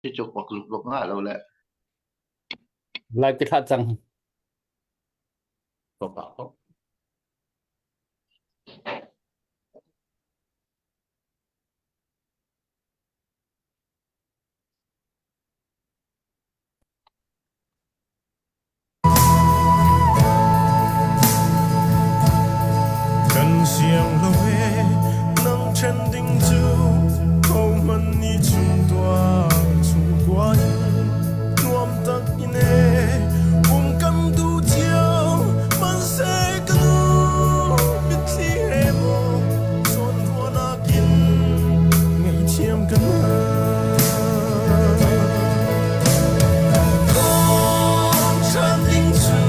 Hi cu pak zuk zok ngah lo le. Lai ti thlah cang. Papa ko. Kan siang lo e nang ṭhen ding cu hohmanh nih chung tuah chung kua in nuam tak in e um kan duh cio hmanhseh ka nu mitthli he maw zawnruahnak in ngaihthiam kan hal. Thawngṭhan ding cu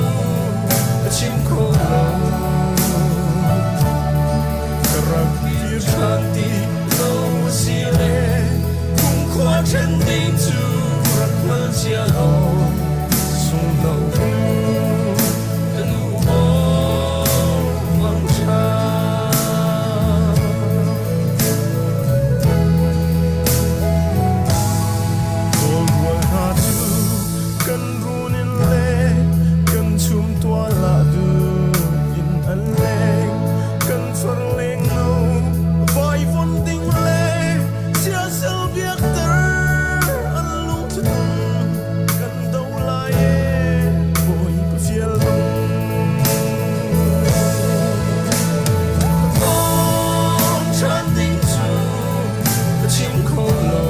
ka chim kho lo. Ka rak kir ṭhan ti lo si le kumkhua ṭhen ding cu rak hngal cia lo. Sungno ka nu aw mangṭha. Kawlrual hna cu kan runinn le kan chumtual ah duh in an leng. Kan far lengno vaivon ding le siasal biakter an lungthin kan do lai ee Bawipa fial bang. Thawngṭhan ding cu ka chim kho lo.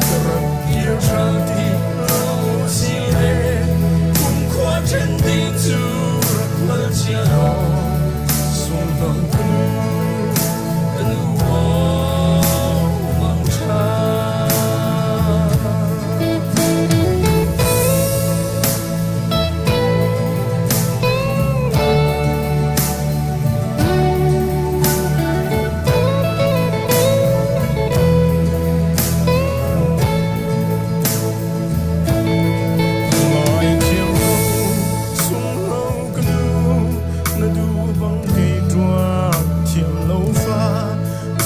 Ka rak kir ṭhan ti lo si le kumkhua ṭhen ding cu rak hngal cia law sungno ka nu ka nu aw mangṭha. Ngaithiam ko, sunglo ka nu, na duh bang kei ṭuan thiam lo fa,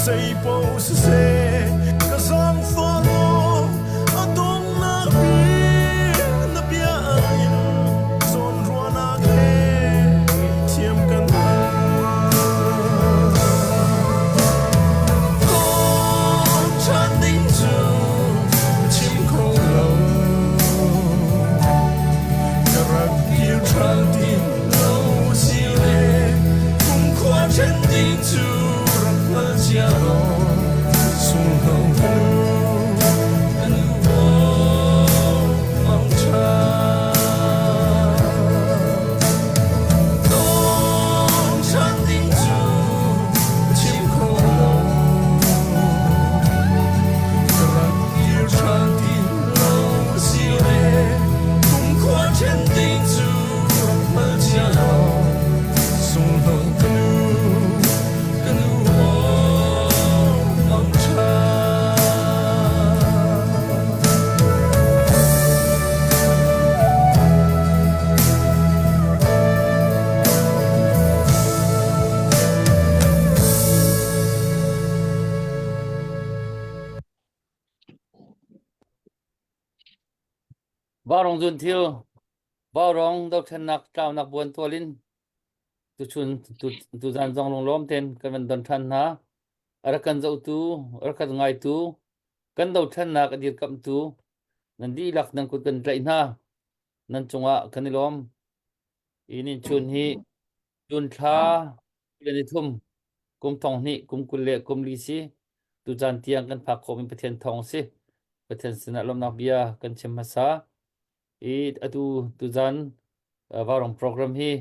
zeipaoh siseh ka zaangfah law a donghnak bik na bia in zawnruahnak he ngaihthiam kan hal. Thawngṭhan ding cu ka chim kho lo. Ka rak kir ṭhan ti lo si le kumkhua ṭhen ding cu rak hngal cia law sungno ka nu ka nu aw mangṭha. Thawngṭhan ding cu ka chim kho lo. Ka rak kir ṭhan ti lo si le kumkhua ṭhen ding cu rak hngal cia law sungno ka nu ka nu aw mangṭha. Vaurawng zunthil, vaurawng dothlennak tlaunak buan tual in tuchun tuzan zong lunglawm ten kan van don ṭhan hna. A rak kan zohtu, a rak kan ngaitu, kan dothlennak a dirkamhtu nan dihlak nan kut kan tlaih hna. Nan cungah kan i lawm. Hi nin chun hi June thla 23 kum thong hnih kum 20 le kum li si. Tucaan tiang kan phak khawhmi Pathian thawng si. Pathian sinah lawmhnak bia kan chim hmasa. I atu tuzan uh, Vaurawng program hi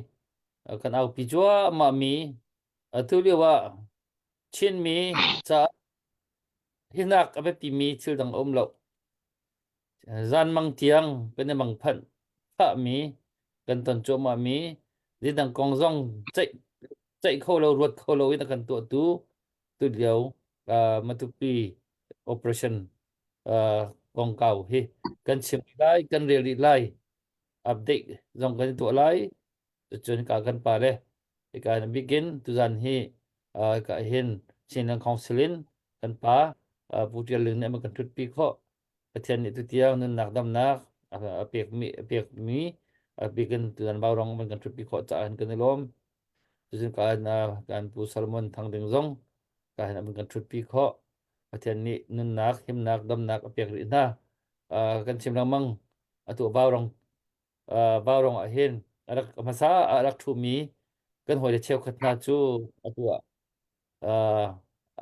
uh, kan aupi cuahmah mi atu lio ah Chinmi caah hinak a biapimi thil dang a um lo. Zanmang tiang kan i mangphanh phahmi kan ton cuahmahmi zeidang kong zong ceih ceih kho lo ruat kho lo in a kan tuahtu tulio uh, Matupi operation uh, kongkau hi kan chim lai kan rel rih lai update zong kan i tuah lai cun ka kan pa le hika na bikin tuzan hi uh, ka hin Chinland Council in kan pa. Pu Ṭial Ling nih a kan ṭhutpi khawh. Pathian nih tutiang nunnak damnak a pekmi a pekmi a bikin tutan Vaurawng man kan ṭhutpi khawh caah hin kan i lawm. Cucun kan kan Pu Solomon Thang Ding zong ka hin an kan ṭhutpi khawh. Pathian nih nunnak, himnak, damnak a pek rih hna. Kan chim lengmang atu Vaurawng Vaurawng ah hin a rak hmasa ah a rak ṭhumi kan hawile cheukhat hna cu atu ah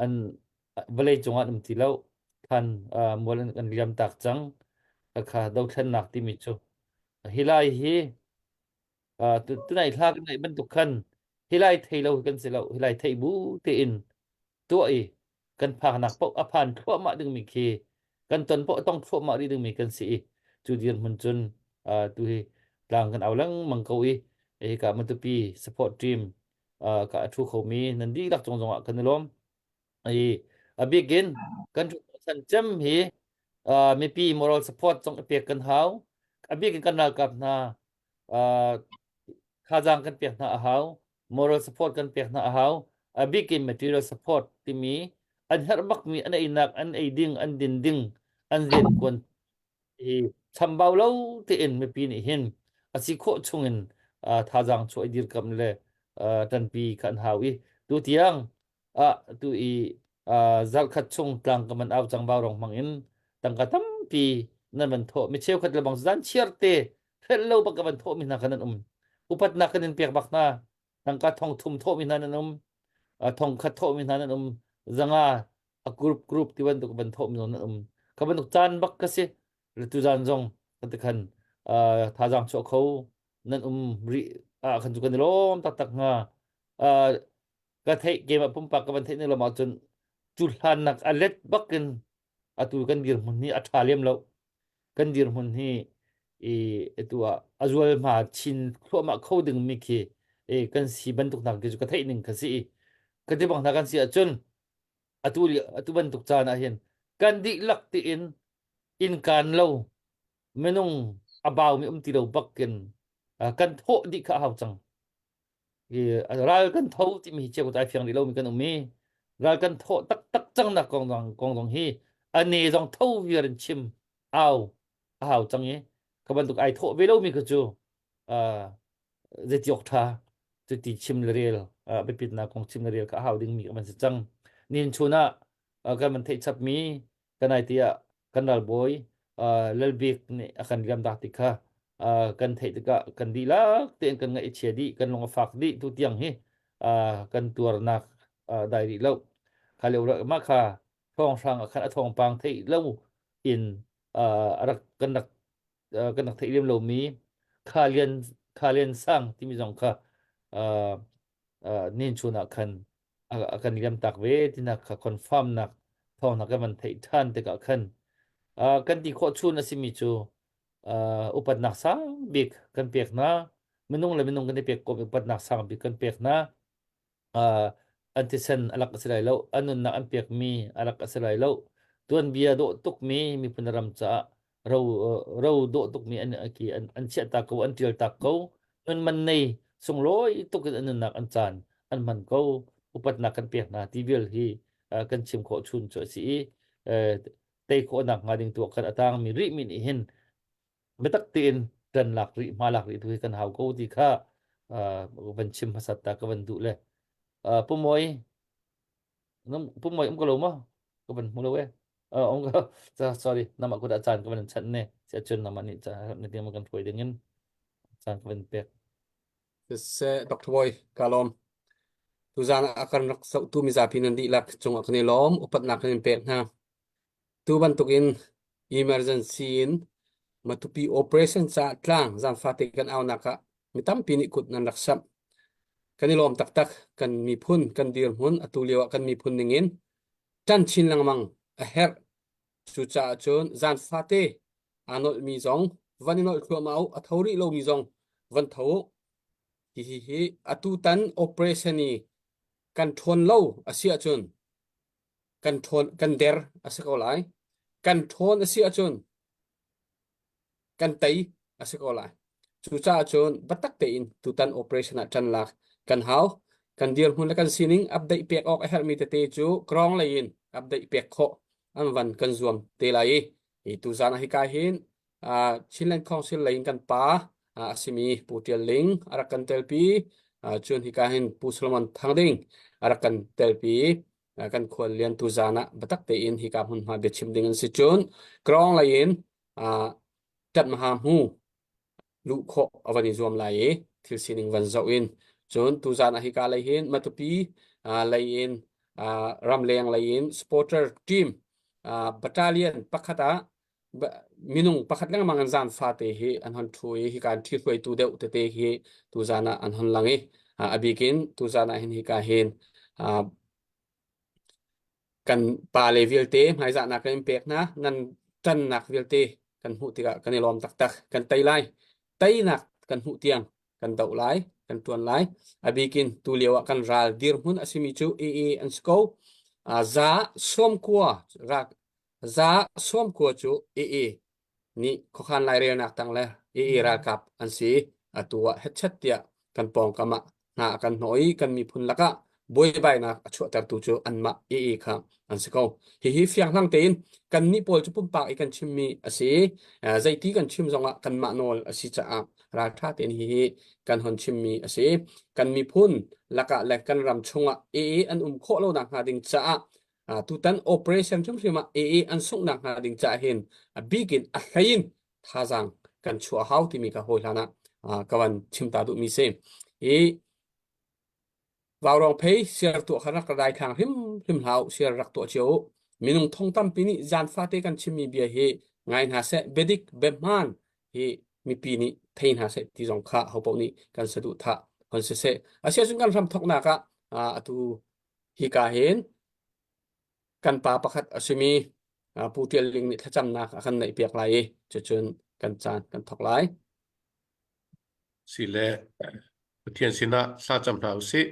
an vawlei cungah an um ti lo khan mual an kan liam tak cang kha dothlennak timi cu hi lai hi tunai hla kan ngaih bantuk khan hi lai thei lo kan si lo hi lai thei bu tein tuah i kan phaknak paoh a phan thluahmah dingmi khi kan ton paoh tong thluahmah rih dingmi kan si i cu dirhmun cun tu hi tlang kan au lengmang ko i hika Matupi support team ka a ṭhu khomi nan dihlak cung zongah kan i lawm. I a bikin kan ṭhu cem hi mipi moral support zong i pek kan hau. A bikin kan ralkap hna thazaang kan pek hna a hau. Moral support kan pek hna a hau. A bikin material support timi an herh bakmi an einak an ei ding an din ding an rian kuan hi chambau lo tein mipi nih hin a si khawh chungin thazaang chuah i dirkamh le ṭanpi kha an hau i tu tiang ah tu i zarhkhat chung tlang ka man au cang vau rong hmang in tangka tampi nan van thawh mi cheukhat le bang zan chiar te hrelh lo bak ka van thawh mi hna kha nan um upatnak kan in pek bak hna tangka thong thum thawh mi hna nan um thong khat thawh mi hna nan um zanga a group group ti bantuk van thawh mi nan um kha bantuk caan bak ka si tu zan zong kan ti khan thazaang chuah kho nan um rih ah khan cu kan i lawm taktak hnga ka theih keimah pumpak ka van theih ning lam ahcun cu hlannak a let bakin atu kan dirhmun hi a ṭha lem lo kan dirhmun hi i atu ah a zualhma chin thluahmah kho ding mi khi e kan si bantuk nak khi cu ka theih ning ka si i ka ti bang hna kan si ahcun atu atu bantuk caan ah hin kan dihlak tiin inn kaan lo minung a baumi um ti lo bakin kan thawh dih kha a hau cang i ral kan tho timi hi chiakut ai fiang rih lomi kan um i ral kan thawh taktak cang nak kong zong kong zong hi ane zong tho viar in chim au a hau cang i ka bantuk ai thawh ve lomi kha cu zeiti awk ṭha cuti chim le rel biapitnak kong chim le rel kha a hau dingmi kan si cang nihin chun ah kan van theih chapmi kan ai tiah kan ralbawi Lalbik nih a kan liam dak ti kha kan theih tikah kan dihlak tein kan ngaih chia dih kan lung a fak dih tu tiang hi kan tuarnak dai rih lo kha lio mah kha thawng hrang ah khan a thawngpang theih lo in a rak kan rak kan rak theih lem lomi kha lian kha lian sang timi zong kha nin chun ah khan a kan liam tak ve tinak kha confirm nak thawng na kan van theih ṭhan tikah khan kan ti khawh chun a simi cu upatnak sang bik kan pek hna minung le minung kan i pek ko upatnak sang bik kan pek hna an thisen a lak a si lai lo an nunnak an pekmi a lak a si lai lo tuanbia dawh tukmi miphun ram caah ro ro dawh tukmi an ki an an chiah ta ko an tial tak ko nun man nei sunglawi tuk in an nunnak an caan an hman ko upatnak kan pek hna ti vial hi kan chim khawh chun cu a si i tei khawhnak hnga ding tu kan atang mi rih mi nih hin biatak tein ṭan lak rih hma lak rih tu hi kan hau ko ti kha van chim hmasat ta ka van duh le pumawi pumawi um ko lo maw ka van hmu lo e um ko sorry nama ku dah caan ka van chan ne si cun nama nih ca na tiang kan hruai ding in caan ka van pek Siseh Dr. Boy ka lawm tuzan ah kan rak zohtu mizapi nan dihlak cungah kan i lawm upatnak kan in pek hna Tu bantukin emergency in Matupi operation caah tlang zaangfahte kan aunak ah mi tampi nih kut nan rak samh. Kan i lawm taktak. Kan miphun, kan dirhmun atu lio ah kan miphun ningin ṭan chin lengmang a herh. Cucaah cun zaanfate aa nolhmi zong van i nolh thluahmah u, a tho rih lomi zong van tho u. Hihi hi atutan operation i kan ṭhawn lo a si ahcun kan ṭhawn kan der a si ko lai kan ṭhawn a si ahcun kan tei a si ko lai cucaah cun biatak tein tutan operation ah ṭan lak kan hau kan dirhmun le kan sining update pek awk a herhmi tete cu krong lei in update pek khawh. an van kan zuam te lai i hi tuzan ah hika hin Chinland Council lei in kan pa a simi Pu Tial Ling a rak kan telpi cun hika hin Pu Solomon Thang Ding a rak kan telpi kan khual lian tuzan ah biatak tein hika hmunhma biachim ding an si cun Krong lei in Tat Maha Hmu luh khawh a van i zuam lai i thil sining van zoh in cun tuzan ah hika lei hin Matupi lei in ramleng lei in supporter team battalion pakhat ah minung pakhat lengmang an zan fate hi an hon ṭhu i hika an ṭhihruaitu deuh tete hi tuzan ah an hon lang i a bikin tuzan ah hin hika hin kan pale vialte hmaizahnak kan in pek hna nan ṭannak vialte kan hmuh tikah kan i lawm taktak kan tei lai teinak kan hmuh tiang kan doh lai kan ṭuan lai a bikin tu lio ah kan ral dirhmun a simi cu AA an si ko za sawmkua rak za sawmkua cu AA nih khuakhan lairelnak tang le AA ralkap an si. Atu ah hetchet tiah kan pawngkam ah hna a kan hnawh i kan miphun lakah buaibainak a chuahtertu cu anmah AA kha an si ko. Hihi fianghlang tein kannih pawl cu pumpak i kan chimmi a si. Zeiti kan chim zongah kanmah nawl a si caah ralṭha tein hihi kan hon chimmi a si. Kan miphun lakah le kan ram chungah AA an um khawh lo nakhnga ding caah tutan operation hrimhrim ah AA an sunghnak hnga ding caah hin a bik in a hlei in thazaang kan chuah hau timi ka hawi hlan ah ka van chim ta duhmi si. I Vaurawng phei siar tuah kha rak dai thlang hrim hrim hlau siar rak tuah cio minung thong tampi nih zan fate kan chimmi bia hi ngai hna seh biadik biahmaan hi mipi nih thei hna seh ti zong kha hopaoh nih kan saduhthah hon siseh asiahcun kan hram thoknak ah atu Hika hin kan pa pakhat a simi Pu Ṭial Ling nih thlacamnak a kan neihpiak lai i cucun kan caan kan thawk lai. Si le Pathian sinah thlacam hna usih.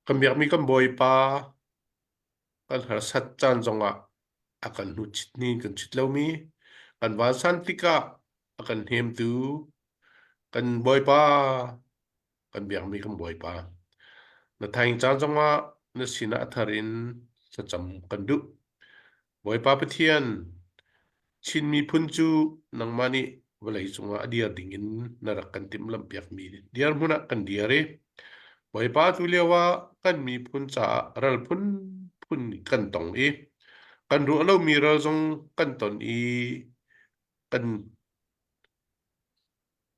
Kan biakmi kan Bawipa kan harsat caan zongah a kan hnuchit ni kan chit lomi kan vansan tikah a kan hnemtu kan Bawipa kan biakmi kan Bawipa. Na thaing caan zongah na sinah a thar in thlacam kan duh. Bawipa Pathian, Chin miphun cu nangmah nih vawlei cungah a dir dingin na rak kan timhlamhpiakmi dirhmun ah kan dir i Bawipa tu lio ah kan miphun caah ral phunphun kan tong i kan ruah lomi ral zong kan ton i kan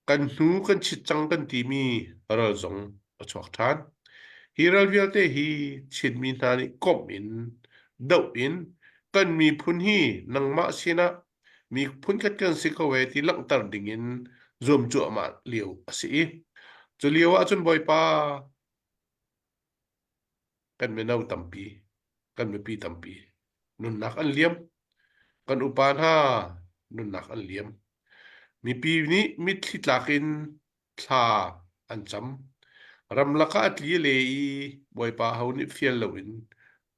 Kan hnu kan chit cang kan timi ral zong a chuak ṭhan. Hi ral vialte hi Chinmi hna nih komh in, doh in kan miphun hi nangmah sinah miphun khat kan si ko ee ti langhter dingin zuam cuahmah lio a si i cu lio ahcun Bawipa kan mino tampi, kan mipi tampi nunnak an liam. Kan upa hna nunnak an liam. Mipi nih mitthli tlak in thla an cam. Ramlak ah a tli a le i Bawipa ho nih fial loin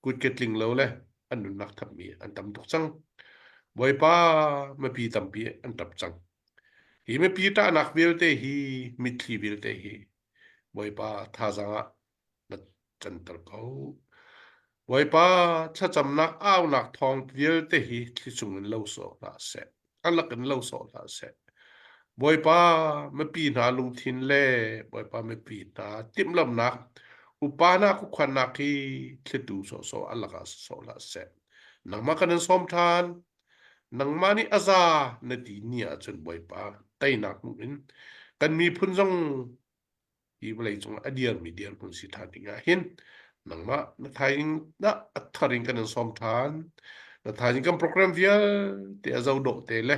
kut ke tling lo le an nunnak thapmi an tam tuk cang. Bawipa mipi tampi an ṭap cang. Hi mipi ṭahnak vialte hi mitthli vialte hi Bawipa thazaang ah na canter ko. Bawipa thlacamnak aunak thawng vialte hi thli chungin lo sawh hlah seh. A lakin lo sawh hlah seh. Bawipa mipi hna lungthin le Bawipa mipi hna timhlamhnak upa hna khuakhannak hi thlitu sawhsawh a lakah sawh hlah seh. Nangmah kan in sawm ṭhan. Nangmah nih a za na ti ni ahcun Bawipa teinak hmuh in kan miphun zong hi vawleicung a dirmi dirhmun si ṭhan ding ah hin nangmah na thaizing dah a thar in kan in sawm ṭhan na thaizing kan program vialte a zo dawh te le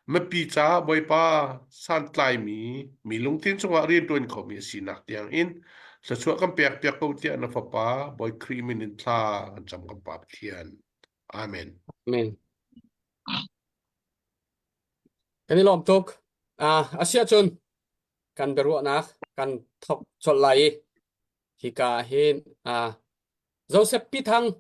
mipi caah Bawipa santlaimi mi lungthin chungah rianṭuan khomi a sinak tiang in thluachuah kan pek piak ko tiah na fapa Bawi Khrih min in thla kan cam kan Pa Pathian. Amen. Amen. Kan i lawm tuk. Uh, asiahcun kan biaruahnak kan thok colh lai i hika hin uh, Joseph Pithang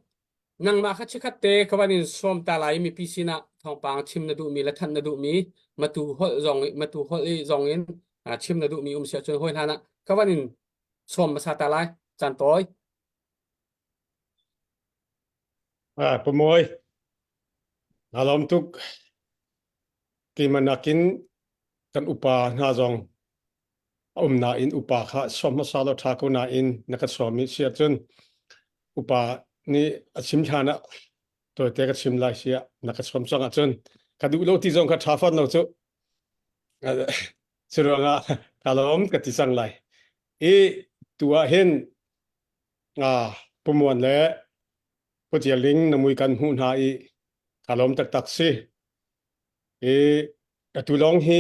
nangmah kha chikhat te ka van in sawm ta lai mipi sinah thawngpang chim na duhmi le thanh na duhmi matu holh zong matu holh i zong in chim na duhmi um si ahcun hawi hlan ah ka van in sawm hmasa ta lai caan tawi. Ah, Pamoy, naa lawm tuk. Keimah nakin kan upa hna zong a um nain upa kha sawm hmasa law ṭha ko nain na ka sawm i si ahcun upa nih a chim hlan ah tawite ka chim lai si ah na ka sawm cang ahcun ka duh lo ti zong kha ṭha fawn lo cu. Cu ruangah ka lawm ka ti cang lai. I tu ah hin ah Pumuan le Pu Tial Ling na mui kan hmuh hna i ka lawm taktak si. I atu lawng hi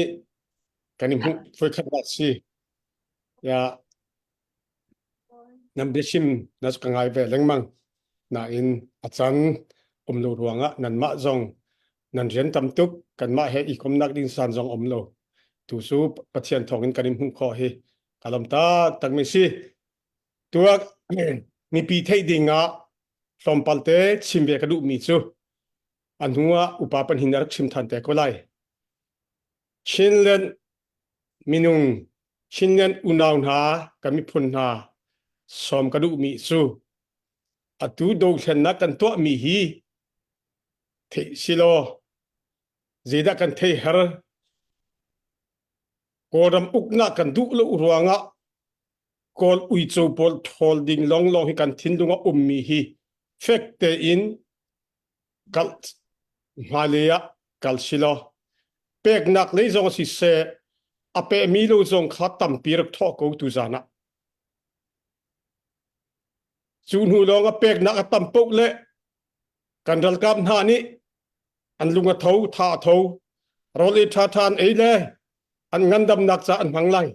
kan i hmuh voikhatnak si. Ya nan biachim na ka ngai ve lengmang. Nain a can um lo ruangah nanmah zong nan rian tam tuk kanmah he i komnak ding san zong um lo. Tu cu Pathian thawngin kan in hmuh khawh hi ka lawm taktak mi si. Tuak mipi theih ding ah tlawmpal te chim ve ka duhmi cu a hnu ah upa panhin a rak chim than te ko lai. Chinland minung Chinland unau hna kan miphun hna sawm ka duhmi cu atu dothlennak kan tuahmi hi theih silaw zeidah kan thei her Kawlram uknak kan duh lo ruangah Kawl uico pawl ṭhawl ding lawnglawng hi kan thinlung a ummi hi fek tein kal hmailei ah kal silaw peknak lei zong siseh a pehmi lo zong kha tampi rak thawh ko tu zan ah cu hnu lawng a peknak a tam paoh le kan ralkap hna nih an lung a tho tha a tho rawl ei ṭha ṭha an ei le an ngandamnak ca an hmang lai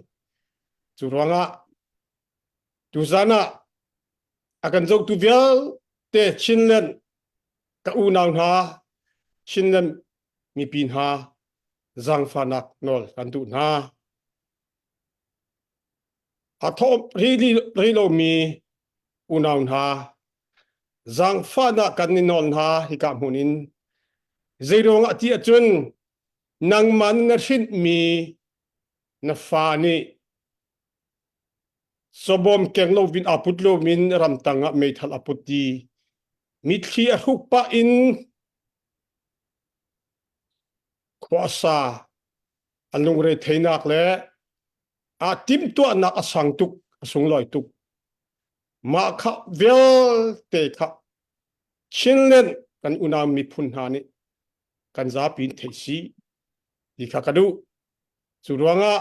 cu ruangah tuzan ah a kan zohtu vialte Chinland ka unau hna Chinland mipi hna zaangfahnak nawl kan duh hna a thawh rih lomi unau hna zaangfahnak kan i nawl hna hika hmun in zeiruang ah ti ahcun nangmah na hrinhmi na fa nih sawbawm keng lo vin aa put lomin ramtang ah meithal a put i mitthli a hruk pah in khuasa a lungre theinak le aa timhtuahnak a sang tuk a sunglawi tuk mah kha vialte kha Chinland kan unau miphun hna nih kan zapi in theih si ti kha ka duh cu ruangah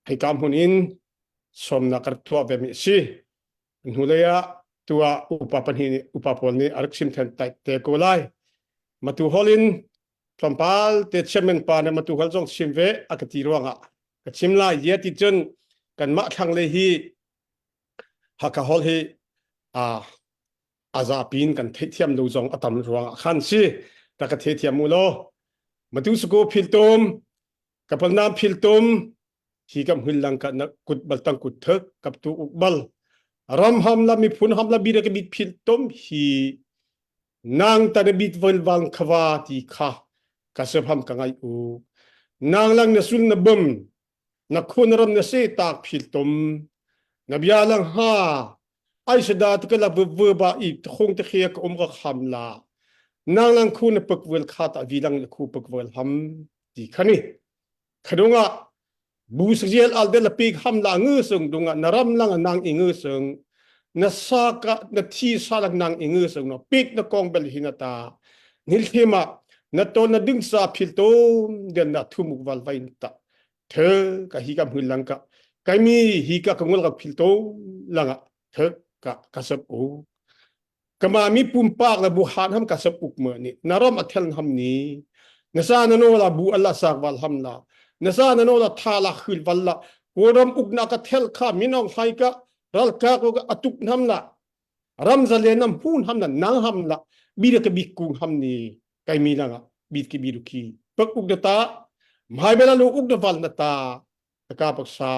hika hmun in sawmnak ka rak tuah ve mi a si hnulei ah tuah upa pahnih nih upa pawl nih a rak chim then te ko lai matu hol in tlawmpal te chairman pa nih matu hol zong chim ve a ka ti ruangah ka chim lai ye ti cun kanmah thlanglei hi Hakha hol hi a a zapi in kan theihthiam lo zong a tam ruangah khan si ta ka theithiam mu law matu suku philtum kapal nam philtum hi kam hul lang ka na kut bal tang kut thek kap tu uk bal ram ham la miphun ham la bi ka bit philtum hi nang ta na bit vol wang khawa ti kha ka se ham ka ngai u nang lang na sul na bum na khun ram na se tak phil tom na bia lang ha ai sada te ka la bu bu ba i khung te khia ka um ka kham la nang lang khu na pak wel kha ta vi lang la khu pak wel ham ti khani khadunga bu sial al de la pik ham la ngu sung dunga na ram lang nang i ngu sung na sa ka na thi sa lang nang i ngu sung no pik na kong bel hina ta nil thima na to na ding sa phil to den na thumuk wal vain ta the ka hi ka hmul lang ka kai mi hi ka ka ngol ka phil to langa the ka ka sap u kama mi pumpak la bu han ham ka sap uk ma ni naram athel ham ni na sa na no la bu Allah sak wal ham la na sa na no la tha la khil wal la koram uk na ka thel kha minong hai ka ral ka ko ka atuk nam la ram zalen nam hun ham la nang ham la bi ka bi kung ham ni kai mi langa bit ki bi ki pak uk da ta mai bela lu uk da wal na ta ka paksa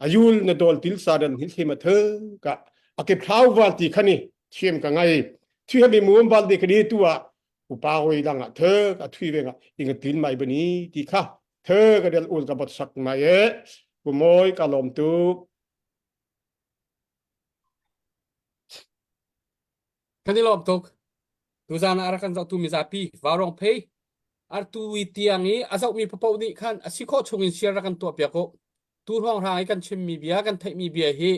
ayul na dol til sa dan hil thema the ka ake phlau wal ti khani thiam ka ngai thi hami muam wal de khani tua upa hoi langa the ka thui ve nga inga til mai bani ti kha the ka del ul ka bot sak mai e kumoi ka lom tu Kan i lawm tuk. Tuzan ah a rak kan zohtu mizapi Vaurong phei artu i tiang i a zohmi paoh nih khan a si khawh chung in share rak kan tuah piak u. Tu hrawnghrang i kan chimmi bia, kan theihmi bia hi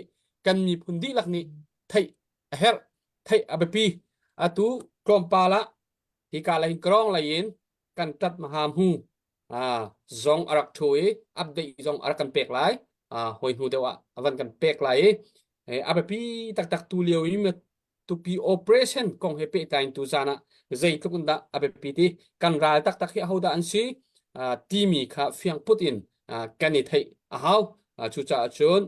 kan miphun dihlak nih theih a herh, theih a biapi. Atu tlawmpal ah hika lei krawng lei in kan tat maha hmu zong a rak thu i update zong a rak kan pek lai. Hawi hnu deuh ah a van kan pek lai i a biapi taktak tu lio i tupi operation kong he pehtlai in tuzan ah zeitluk in dah a biapi ti kan ral taktak hi ahodah an si timi kha fiang put in kan i theih a hau. Cucaah cun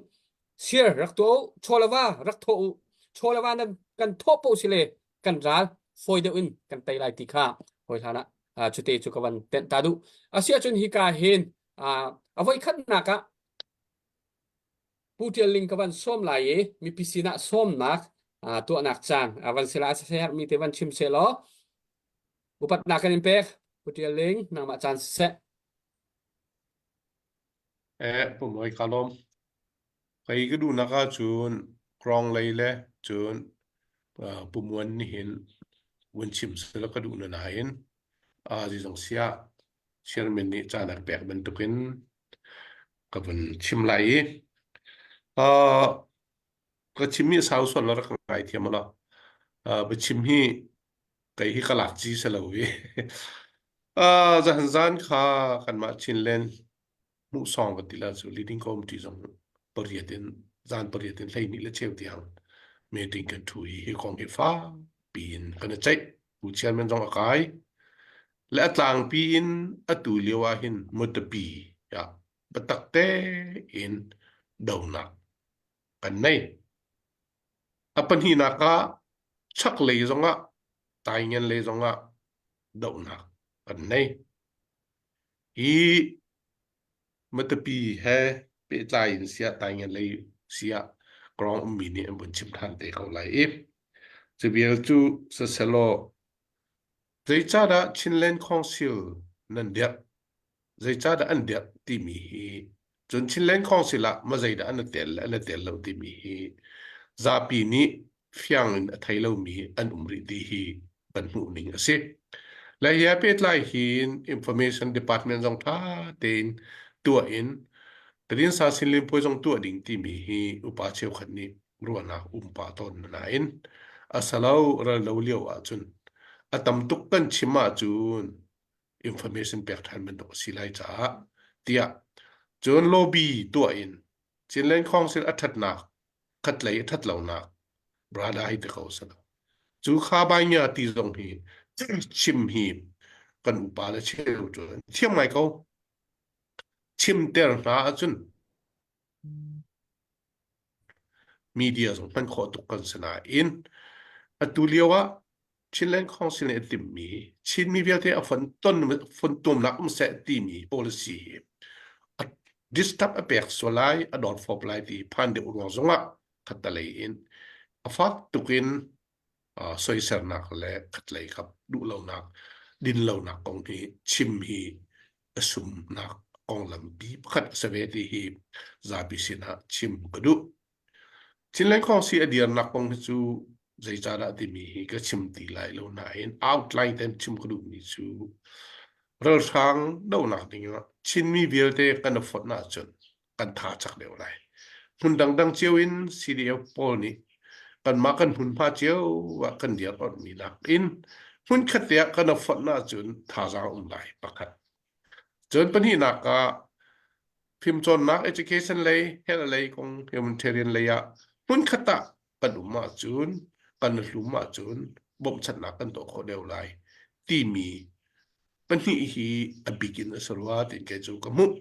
share rak tuah u, chawlava rak thawh u, chawlava nan kan thawh paoh si le kan ral fawi deuh in kan tei lai ti kha hawi hlan ah cute cu ka van tenh ta duh. Asiahcun hika hin a voikhatnak ah Pu Ṭial Ling ka van sawm lai i mipi sinah sawmnak tuahnak caan van si lai a herhmi te van chim seh law upatnak kan in pek. Pu Ṭial Ling nangmah caan siseh. Eh, Pu Mawi ka lawm. Kei ka duhnak ahcun Krong lei le cun Pu Muan nih hin vun chim seh ka duh na nain zeizong siah chairman nih caan a ka pek bantukin ka vun chim lai i uh, ka chimmi a sau sual la rak ngai thiam la uh, biachim hi kei hi ka lak ci si lo i uh, zan zan kha kanmah Chinland hmuh song kan ti la cu leading committee zong pariat in zan pariat in 12 le cheu tiang meeting kan thu i hi kong hi fa piin kan i ceih Pu chairman zong a kai le a tlangpi in atu lio ah hin Mutapi ah biatak tein donak kan nei. A pahnihnak ah chaklei zongah Taingen lei zongah dohnak kan nei. Hi Matapi he pehtlai in siah Taingen lei siah Krong ummi nih an vun chim ṭhan te ko lai i cu vial cu siselaw zeicahdah Chinland Council nan dirh zeicahdah an dirh timi hi cun Chinland Council ah ma zeidah an i tel le an i tel lo timi hi zapi nih fiang in a thei lomi an um rih ti hi kan hmuh ning a si. Le hi pehtlai hin information department zong tha tein tuah in Tadinsa Sinlimpuai zong tuah ding timi hi upa cheukhat nih ruahnak um pah tawn nain a salo ral lo lio ahcun a tam tuk kan chim ahcun information pek ṭhan bantuk a si lai caah tiah cun lobby tuah in Chinland Council a ṭhatnak khatlei a ṭhat lonak brada hi ti ko salo cu kha bai nya ti zong hi chim hi kan upa le cheu cu thiam ngai ko chimter hna ahcun media zong hman khawh tuk kan si nain atu lio ah Chinland Council nih a timhmi Chinmi vialte a fon ton fontomnak um seh timi policy hi a disturb a pek sual lai a dawrfawp lai ti phan deuh ruang zongah khattalei in a fak tukin uh, soisernak le khatlei kap duhlonak dinlonak kong hi chim hi a sumnak konglampi pakhat a si ve ti hi zapi sinah chim ka duh. Chinland Council a dirnak kong hi cu zeicahdah timi hi ka chim ti lai lo nain outline ten chim ka duhmi cu ralhrang dohnak ding ah Chinmi vialte kan i fonh ahcun kan tha cak deuh lai. Hmun dangdang cio in CDF pawl nih kanmah kan hmunhma cio ah kan dir onhmi nakin hmunkhat te ah kan i fonh ahcun thazaang um lai pakhat. Cun pahnihnak ah fimcawnnak education lei, health lei kong humanitarian lei ah hmunkhat ah kan um ahcun kan hlum ahcun bawmhchanhnak kan tuah khawh deuh lai timi pahnih hi a bik in a si rua tiin kei cu ka hmuh.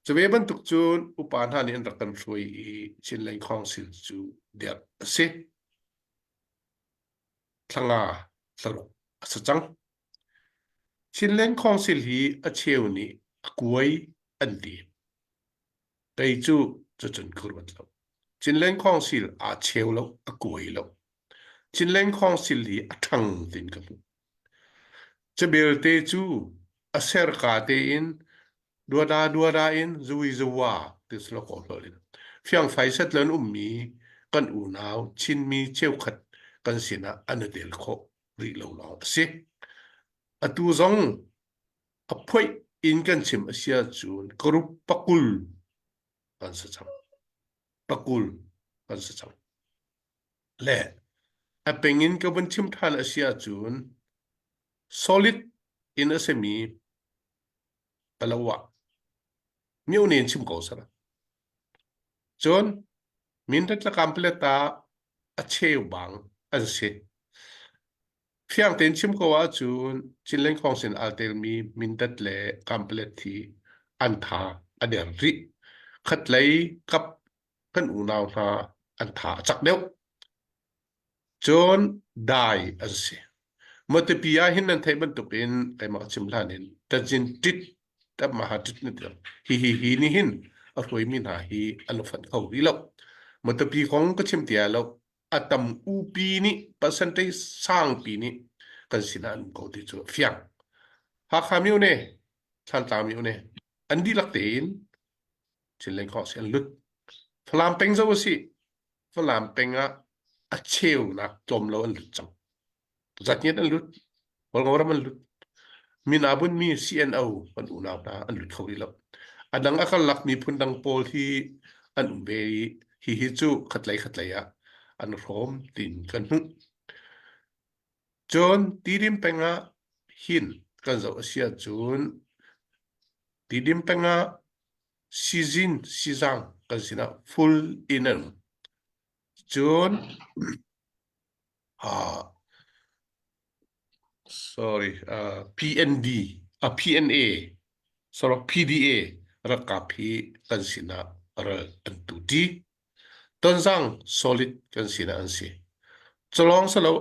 Cu ve bantuk cun upa hna nih an rak kan hruai i Chinland Council cu dirh a si. Thlanga thlaruk a si cang. Chinland Council hi a cheu nih a kuai an ti. Kei cu cucun ka ruat lo. Chinland Council aa cheu lo, a kuai lo. Chinland Council hi a ṭhang tiin ka hmuh. Cabelte cu a serka tein duada duada in zui zuwa ti silo ko hlol in fiangfai set lo in ummi kan unau Chinmi cheukhat kan sinah an i tel khawh. rih lo lawng a si. Atu zong a phoih in kan chim a si ahcun group pakul kan si cang. Pakul kan si cang. Le a peng in ka vun chim ṭhan a si ahcun solid in a simi Palawa myo nen chim ko sara. Cun Mindat le Kanpalet ah a cheubang an si. Fiang tein chim ko ahcun Chinland Council aa telmi Mindat le Kanpalet hi an tha a der rih. Khatlei kap kan unau hna an tha a cak deuh. Cun dai an si. Matupi ah hin nan theih bantukin keimah ka chim hlan in tazin ṭit maha ṭit na ti hi hi hi nih hin a hruaimi hna hi an fanh kho rih lo. Matupi kong ka chim ti lo a tam upi nih percentage sangpi nih kan sinah an um ko ti cu a fiang. Hakha myo ne, Thantlang myo ne, an dihlak tein Chinland Khawh si an lut. Falam peng zo a si. Falam peng ah a cheunak tlawm lo an lut cang. Zatngiat an lut, Hualngo ram an lut. Min aa bunmi CNO kan unau hna an lut kho rih lo. A dang a karlak miphun dang pawl hi an um ve i hihi cu khatlei khatlei ah an hrawm tiin kan hmuh. Cun Tidim peng ah hin kan zoh a si ahcun Tidim peng ah sizin sizang kan sinah full in an um. Cun uh, sorry uh, PND uh, PNA sorry PDA ralkap hi kan sinah ral an tu ti. Tonzang solid kan sinah an si. Culawng salo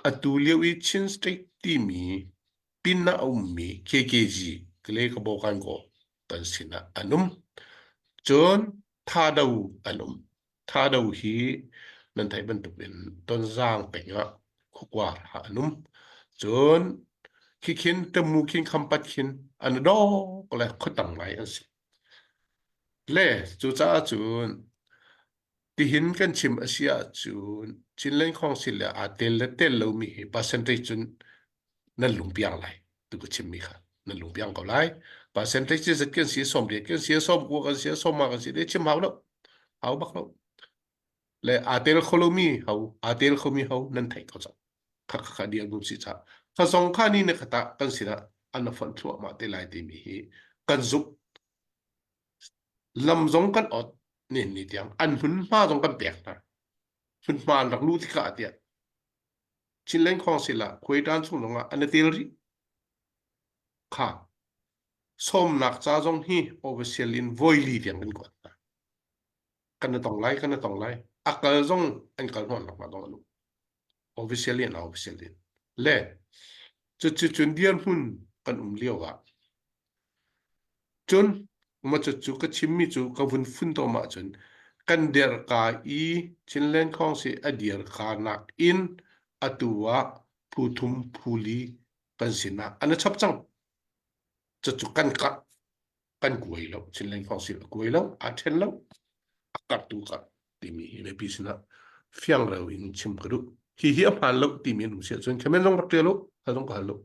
atu lio i Chin State timi pin ah a ummi KKG Kale Kabo Kan Kaw kan sinah an um. Cun Thado an um. Thado hi nan theih bantukin Tonzang peng ah khuakua an um. Cun khikhin Tamu khin Khampat khin an dawk le khuatang ngai an si. Le cucaah cun tihin kan chim a si ahcun Chinland Council le aa tel le tel lomi hi percentage cun nan lungpiang lai tu ka chimmi kha nan lungpiang ko lai. Percentage cu zat kan si 80 kan si 90 kan si 50 kan si te chim hau lo hau bak lo. Le aa tel kho lomi ho aa tel khomi ho nan theih ko cang. Kha kha kha dir bu si cha. Kha zong kha ni na khata kan sinah an fonh thluahmah te lai timi hi kan zumh lam zong kan ot nen ni tiang an hmunhma zong kan pek hna hmunhma an rak lu tikah tiah Chinland Council ah khuaitan chung zong ah an i tel rih kha sawmnak ca zong hi official in voili tiang kan kuat hna kan i tong lai kan i tong lai a kal zong an kal hnawh nak dong an um officially an officially le cucu cun dirhmun kan um lio ah cun ma cu ka chimmi cu ka vun fun tom ahcun kan dirka i Chinland Council a dirka nak in atu ah phu thum phu li kan sinah an i chap cang cucu kan karh kan kuai lo Chinland Council a kuai lo aa ṭhen lo a karh tu karh timi hi mipi sinah fiang reu in chim ka duh hi hi a hmaan lo timi an um si ahcun comment zong rak ṭial u hal zong ka hal lo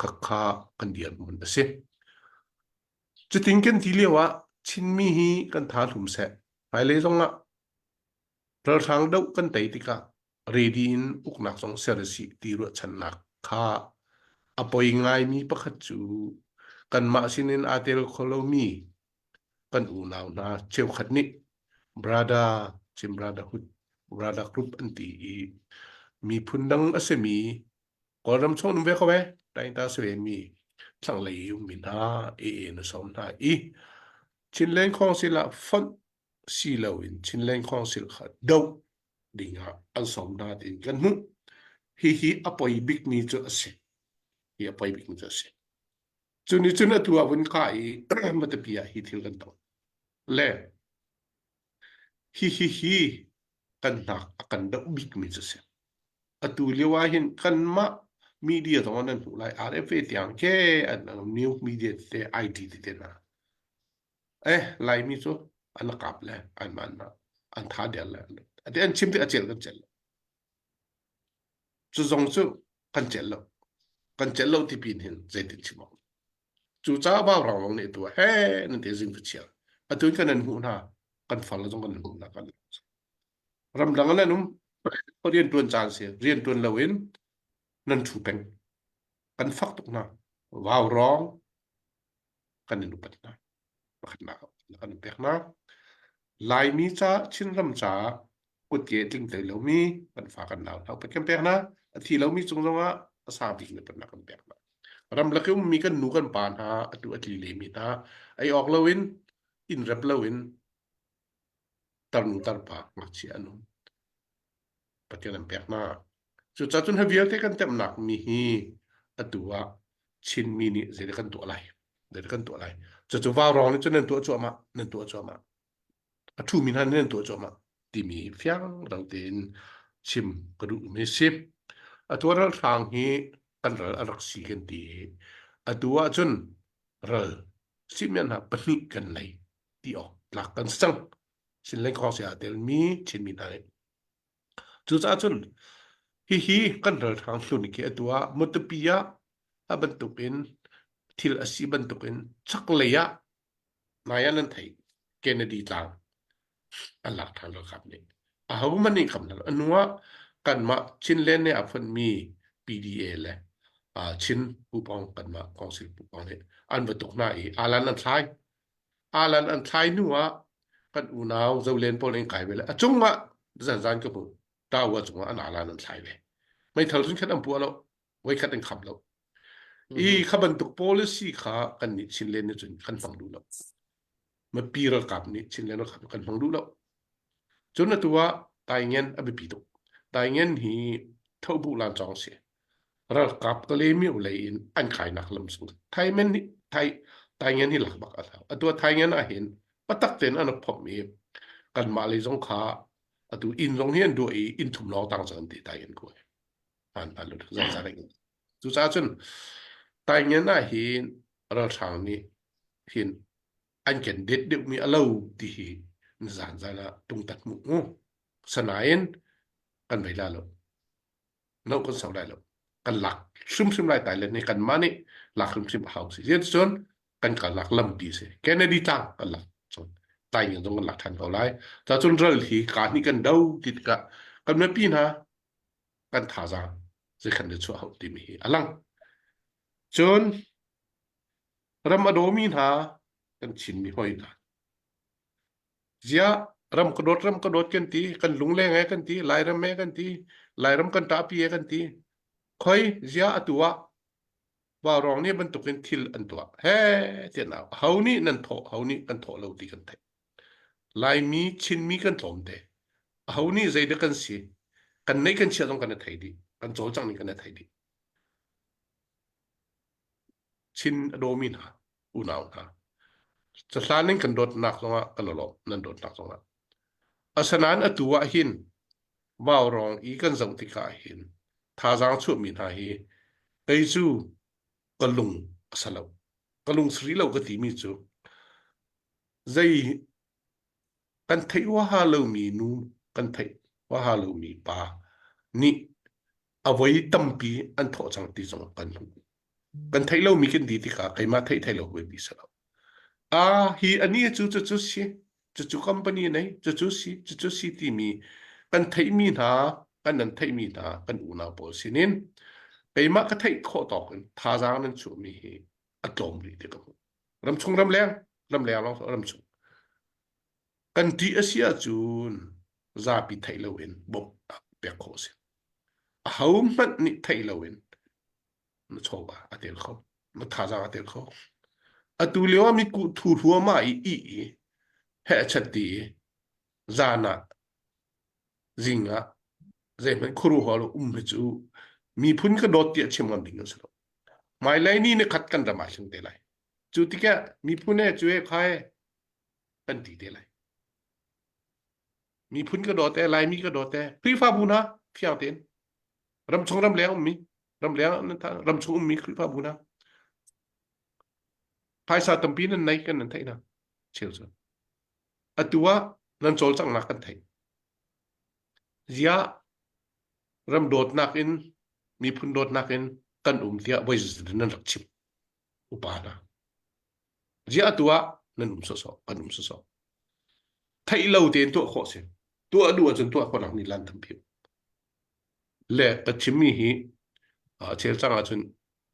khakha kan dirhmun a si cutin kan ti lio ah Chinmi hi kan tha hlum seh hmailei zong ah ralhrang doh kan tei tikah ready in uknak zong ser a si ti ruahchannak kha a poi ngaimi pakhat cu kanmah sinin aa tel kho lomi kan unau hna cheukhat nih brother Chin Brotherhood brother group an ti i miphun dang a simi Kawlram chung um ve ko ve taingta si ve mi thlanglei ummi hna AA na sawm hna i Chinland Council ah fonh si loin Chinland Council kha doh ding ah an sawm hna tiin kan hmuh. Hihi a poi bikmi cu a si. Hi a poi bikmi cu a si. Cu nih cun atu ah vun ka i Matapi ah hi thil kan tong. Le hihi hi kan hnak a kan doh bikmi cu a si. Atu lio ah hin kanmah media zong ah nan hmuh lai RFA tiang ke an new media tete IT tete hna Eh, Laimi cu an kap le an man an tha der le ati an chim ti a cel kan cel. Cu zong cu kan celh lo. Kan celh lo ti pin hin zeitin chim awk. Cu caah vaurawng lawng nih tu he nan ti zing chia. Atu in kan nan hmuh hna. Kan far le zong kan nan hmuh hna kan. Ramdang nan um rian tuan caan si rian tuan lo in nan thu peng. Kan fak tuk hna. Vaurawng kan in upat hna. Pakhatnak kan in pek hna. Laimi ca Chinram ca kutke tling hlei lomi kan fa kan nau hna upat kan pek hna. A thi lomi cung zongah a sang bik in upatnak kan pek hna. Ramlak i ummi kan nu kan pa hna atu a tli lemi hna ei awk loin inn rep loin tarnu tarpa ngakchia an um. Pathian an pek hna. Cucaah cun hi vialte kan temhnak mi hi atu ah Chinmi nih zeidah kan tuah lai? Zeidah kan tuah lai? Cucu vaurawng nih cun nan tuah cuahmah, nan tuah cuahmah. A ṭhumi hna nih nan tuah cuahmah timi fiang dang tein chim ka duhmi si. Atu ah ralhrang hi kan ral a rak si kan ti i atu ah cun ral sihmian hna pahnih kan nei ti awk tlak kan si cang. Chinland Council aa telmi Chinmi hna nih Cucaah cun hihi kan ralhrang hlun khi atu ah Matupi ah a bantukin thil a si bantukin chaklei ah nai ah nan theih Kennedy tlang an lak ṭhan ralkap nih. Ahohmanh nih kham hna lo. A hnu ah kanmah Chinland nih a fonhmi PDA le Chin Pupong kanmah Council Pupong nih an va tuk hna i alan an thlai. Alan an thlai hnu ah kan unau Zolen pawl in kai ve le a cung ah zanzan ka hmu tawa cung ah an alan an thlai ve. Meithal cun khat an puah lo, voi khat an kham lo. I kha bantuk policy kha kan nih Chinland nih cun kan hmang duh lo. Mipi ralkap nih Chinland ralkap kan hmang duh lo. Cun atu ah Taingen a biapi tuk. Taingen hi thobu lan cawng si. Ralkap Kalaymyo lei in an kainak lam sung. Thaimen hi Thai Taingen hi lak bak a hau. Atu ah Taingen ah hin patak tein an rak phomh i kanmah lei zong kha atu inn zong hi an duah i inn thum lawng tang cang an ti Taingen ku. An an lut zan zan Cucaah cun Taingen ah hin ralhrang nih hin an kan det deuhmi a lo ti hi zan zan ah tungtat mu mu sanain kan vei la lo no kan sau lai lo kan lak hrimhrim lai tai le ni kan mah nih lak hrimhrim a hau si zian cun kan ka lak lampi si Kennedy tlang kan lak cun tai ngen zong kan lak than ko lai ta cun ral hi ka ni kan do ti tikah kan mipi hna kan thazaang zeikhan le chuah hau timi hi a lang cun Ram a dawmi hna kan Chinmi hoi hna. Ziah ram ka dawt ram ka dawt kan ti, kan lungleng e kan ti, Lairam e kan ti, Lairam kan ṭahpi e kan ti. Khoi ziah atu ah vaurawng nih bantukin thil an tuah. He tiah nau. Ho nih nan thawh, ho nih kan thawh lo ti kan theih. Laimi, Chinmi kan tlawm te. Aho nih zeidah kan si? Kan neih kan chiah zong kan i thei dih. Kan cawlcangh ning kan i thei dih. Chin a dawmi hna unau hna cahlan in kan dawtnak zongah kan lawm nan dawtnak zongah asanain atu ah hin vaurawng i kan zoh tikah hin thazaang chuahmi hna hi kei cu ka lung a sa lo ka lung sri lo ka timi cu zei kan theih huaha lomi nu kan theih huaha lomi pa nih a voi tampi an thawh cang ti zong kan hmuh. Kan theih lomi kan ti tikah keimah theih thei lo biapi si lo. Ah hi ani cu cucu si cucu company nei cucu si cucu si timi kan theihmi hna kan nan theihmi hna kan unau pawl sinin keimah ka theih khawh tawk in thazaang nan chuahmi hi a tlawm rih ti ka hmuh. Ramchung ramleng ramleng lawng ramchung kan ṭih a si ahcun zapi theih loin bawmhnak pek khawh a si. Ahohmanh nih theih loin na chawva a tel kho, na thazaang a tel kho. Atu lio ah mitkuh thu hluahmah i ih i heh chat ti i zan ah zing ah zeihmanh khuaruahhar um hi cu miphun ka dawt tiah chim ngam ding an si lo. Hmailei ni ni khat kan ram ah thleng te lai. Cu tikah miphun he cu he kha he kan ti te lai. Miphun ka dawt e, Laimi ka dawt e, Khrihfabu hna fiang tein ramchung ramleng ummi ramleng ramchung ummi Khrihfabu hna phaisa tampi nan nei kan nan theih hna cheu cu atu ah nan cawlcanghnak kan theih ziah ram dawtnak in. Miphun dawtnak in kan um tiah voi nan rak chim upa hna. Ziah atu ah nan um sawsawh kan um sawsawh. Theih lo tein tuah khawh si. Tuah duh ahcun tuah khawhnak nih lan tampi. Le ka chimmi hi chel cang ahcun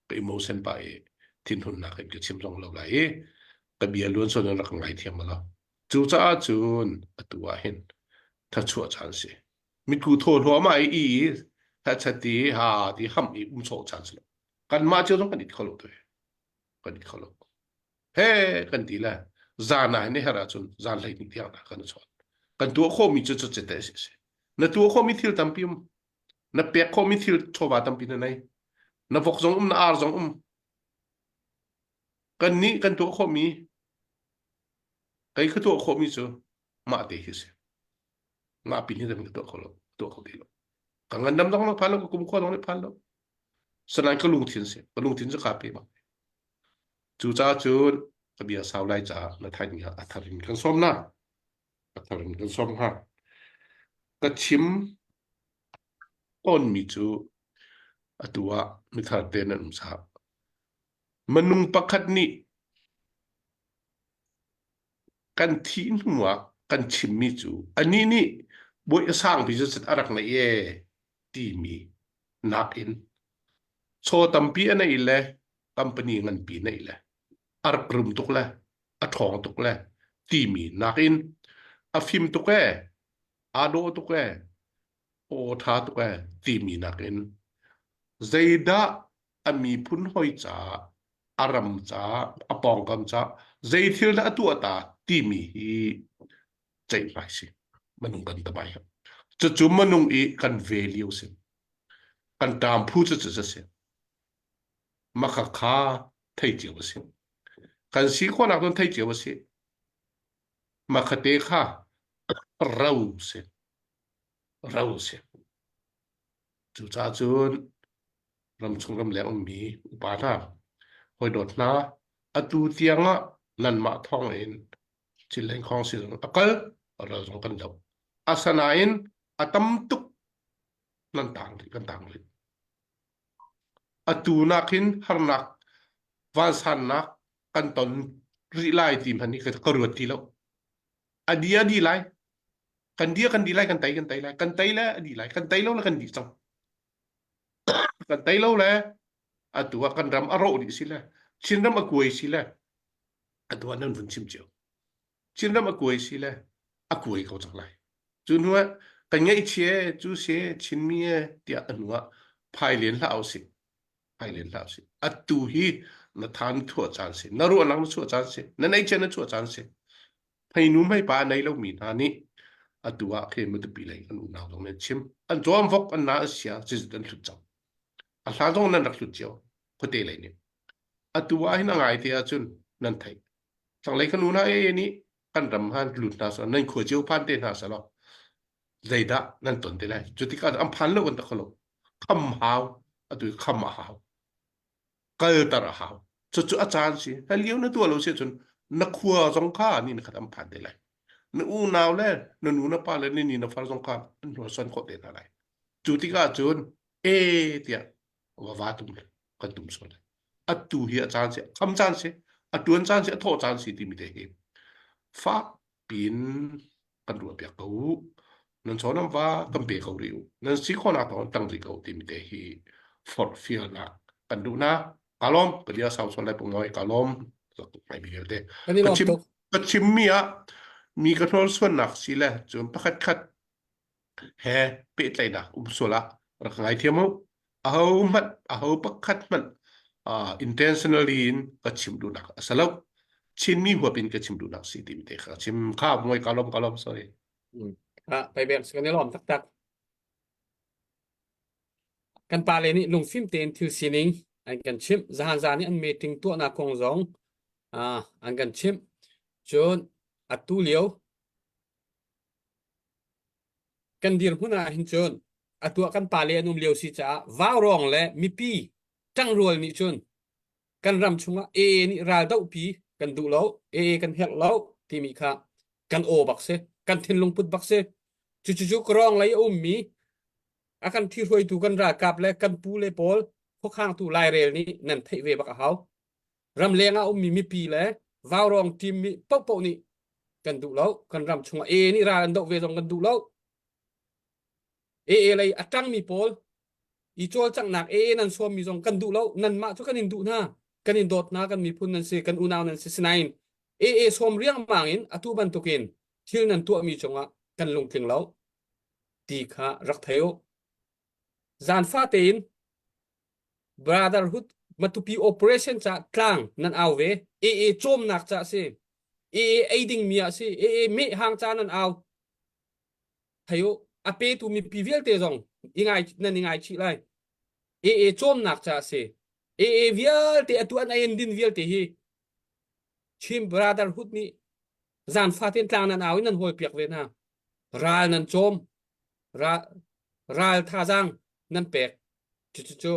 ka emotion pa i thinhunnak in ka chim zong lo lai i ka bia luan son in rak ngai thiam lo. Cucaah cun atu ah hin thachuah caan si. Mitku thaw hluahmah i i thachat ti ha ti ham i um sawh caan si lo. Kanmah cio zong kan it kho lo tu kan it kho lo. He kan ti le zan ah hin her ahcun zan 12 tiang dah kan chawn. Kan tuah khawhmi cu cu cete si si. Na tuah khawhmi thil tampi um. Na pek khawhmi thil chawva tampi na nei. Na vok zong um, na ar zong um. Kan nih kan tuah khawhmi kei ka tuah khawhmi cu mah te khi si. Mah pin hi ka tuah kho lo, tuah kho ti lo. Ka ngandam zong lo phan lo, ka kum khua zong nih phan lo. Sanain ka lungthin si, ka lungthin cu kaa pe bak. Cucaah cun ka bia sau lai caah na thain a thar in kan sawm na. A thar in kan sawm hnga. Ka chim tawnmi cu atu ah mithar te nan um sah. Minung pakhat nih kan thih hnu ah kan chimmi cu anih nih bawi a sangpi cu a rak neih e timi nakin chaw tampi a neih le company nganpi neih le a rak rum tuk le a ṭhawng tuk le timi nakin a fim tuk e aa dawh tuk e aw ṭha tuk e timi nakin zeidah a miphun hoi caah a ram caah a pawngkam caah zei thil dah a tuah ta timi hi ceihmai si minung kan tamai cucu minung i kan value si kan ṭam phu cu cu si maka kha thei cio a si kan si khawhnak cun thei cio a si makhate kha ro si ro si cucaah cun ramchung ramleng ummi upa hna hawi dawt hna atu tiangah nanmah thawng in Chinland Council a kal ral zong kan do asanain a tam tuk nan tang rih kan tang rih atu nak hin harnak vansannak kan ton rih lai ti hmanh hi ka ruat ti lo a di a di lai kan dia kan di lai kan tei kan tei lai kan tei le a di lai kan tei lo le kan di cang kan tei lo le atu ah kan ram a rawh dih si le Chinram a kuai si le atu ah nan vun chim cio Chinram a kuai si le a kuai ko cang lai cu hnu ah kan ngaihchia cu si Chinmi e tiah a hnu ah phai len hlah usih phai len hlah usih atu hi na than thuah caan si na ruahnak na chuah caan si na neihcia na chuah caan si hmeinu hmeipa nei lomi hna nih atu ah khin Matupi lei an unau zong nan chim an cawm vok an na an sia zizit an hlut cang a hlan zong nan rak hlut cio khuate lei nih atu ah hin a ngai te ahcun nan theih thlanglei kan unau e nih kan ram han lut hna seh nan khua cio phan te hna seh law zeidah nan ton te lai cu tikah an phan lo kan ta kholo kham hau atu kham a hau kalter a hau cucu a caan si hal lio na tuah lo si cun na khua zong kha ni na khat an phan te lai na unau le na nu na pa le na ni na far zong kha an hnuarsuan khawh te hna lai cu tikah cun e tiah va va tum kan tum sual lai atu hi a caan si kham caan si a tuan caan si a thawh caan si timi te hi fak pin kan ruah piak ko u nan chaw nan va kan pe ko rih u nan si khawhnak thawng tang rih ko timi te hi forhfialnak kan duh na ka lawm ka dia sau sual lai pung noi ka lawm ngai mi vialte Kan i ka lawm chim tuk. ka chim mi ah mi ka hnawl suannak si le cun pakhat khat he pehtlaihnak um sual ah rak ngai thiam u aho hmanh aho pakhat hmanh uh, intentionally in ka chim duhnak a si lo Chinmi huap in ka chim duhnak si timi te kha chim kha moi ka lom ka lom sorry Mm. Ah, pai bek kan i lawm taktak. Kan pale nih lungfim tein thil sining an kan chimh. Zahan zan i an meeting tuahnak kong zong ah, an kan chimh. Cun atu lio Kan dirhmun ah hin cun atu ah kan pale an um lio si caah vaurawng le mipi ṭangrual nih cun kan ram chungah AA nih ral dohpi kan duh lo, AA kan herh lo timi kha kan aw bak si, kan thinlung put bak si. Cucu cu Kawrong lei a ummi. A kan ṭhihruaitu kan ralkap le kan pu le pawl khuakhangtu lairel nih nan theih ve bak a hau. Ramleng ah ummi mipi le vaurawng team mi paohpaoh nih kan duh lo. Kan ram chungah AA nih ral an doh ve zong kan duh lo. AA lei a ṭangmi pawl i cawlcanghnak AA nan sawmmi zong kan duh lo. Nanmah cu kan in duh hna. Kan in dawt hna, kan miphun nan si, kan unau nan si. Sinain AA sawm riangmang in atu bantukin thil nan tuahmi cungah kan lungtling lo ti kha rak thei u. Zaanfa tein Brotherhood Matupi operation ca tlang nan au ve. AA cawmnak ca si. AA ei dingmi ah si. AA meh hang ca nan au. Thei u, a petu mipi vialte zong i ngai nan i ngaichih lai. AA cawmnak ca si. AA vialte atu an ei an din vialte hi Chin Brotherhood nih zan fatin tlang nan au in nan hawl piak ve hna. Ral nan cawm. Ral, ral thazaang nan pek. Cucu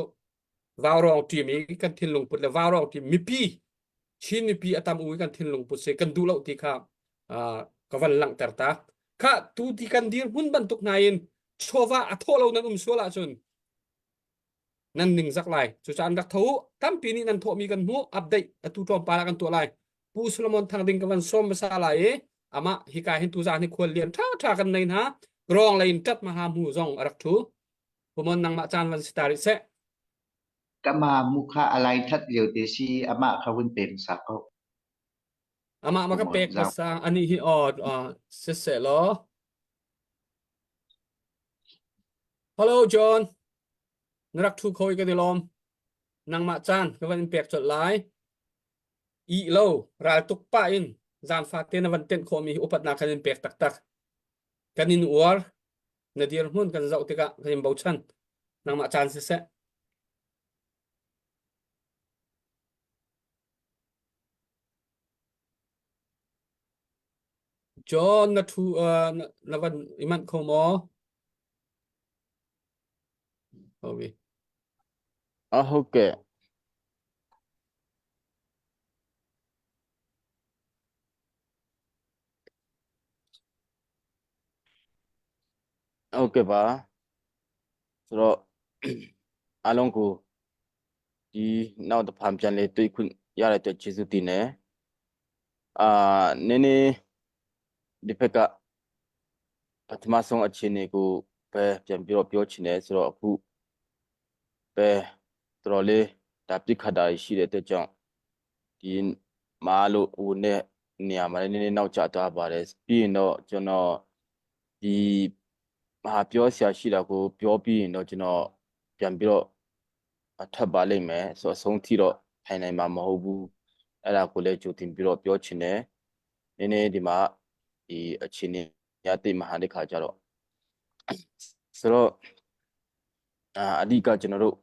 vaurawng team i kan thinlung put le vaurawng team mipi Chin mipi a tam u i kan thinlung put si kan duh lo ti kha ka van langhter ta. Kha tu ti kan dir hmun bantuk hna in chawva a thawh lo nan um sual ahcun nan ningzak lai. Cucaah an rak tho u. Tampi nih nan thawhmi kan hmuh. Update atu tlawmpal ah kan tuah lai. Pu Solomon Thang Ding ka van sawm hmasa lai i amah hika hin tuzaan hi khual lian ṭha ṭha kan nei hna. Rawng lei in ṭat maha mu zong a rak ṭhu. Pumon nangmah caan van si ta rih seh. Kama mu kha a lai that lio te si amah kha hun pe hmasa ko. Amah ma ka pek hmasa ani hi aw siseh law. Hello John. Na rak ṭhu kho i kan i lawm. Nangmah caan ka van in pek colh lai. Ih lo ral tuk pah in zaan fate na van tenh khawhmi hi upatnak kan in pek taktak. Kan in uar. Na dirhmun kan zoh tikah kan in bochan. Nangmah caan siseh. John na ṭhu uh, na, na van i manh kho maw? Obi. Ah, ဟုတ်ကဲ့ဟုတ်ကဲ့ပါဆိုတော့အားလုံးကိုဒီနောက်တစ်ဖန်ပြန်လေတွေ့ခွင့်ရတဲ့အတွက်ကျေးဇူးတင်တယ်အာနည်းနည်းဒီဘက်ကပထမဆုံးအခြေအနေကိုပဲပြန်ပြီးတော့ပြောချင်တယ်ဆိုတော့အခုပဲတော်တော်လေးဒါပြစ်ခတ်တာရှိတဲ့အတွက်ကြောင့်ဒီမာလို့ဟိုနဲ့နေရာမှာလည်းနည်းနည်းနောက်ကျသွားပါတယ်ပြီးရင်တော့ကျွန်တော်ဒီဟာပြောဆရာရှိတာကိုပြောပြီးရင်တော့ကျွန်တော်ပြန်ပြီးတော့ထွက်ပါလိမ့်မယ်ဆိုတော့အဆုံးထိတော့ထိုင်နိုင်မှာမဟုတ်ဘူးအဲ့ဒါကိုလည်းကြိုတင်ပြီးတော့ပြောချင်တယ်နည်းနည်းဒီမှာဒီအခြေအနေရတိမဟာတဲ့ခါကျတော့ဆိုတော့အာအဓိကကျွန်တော်တို့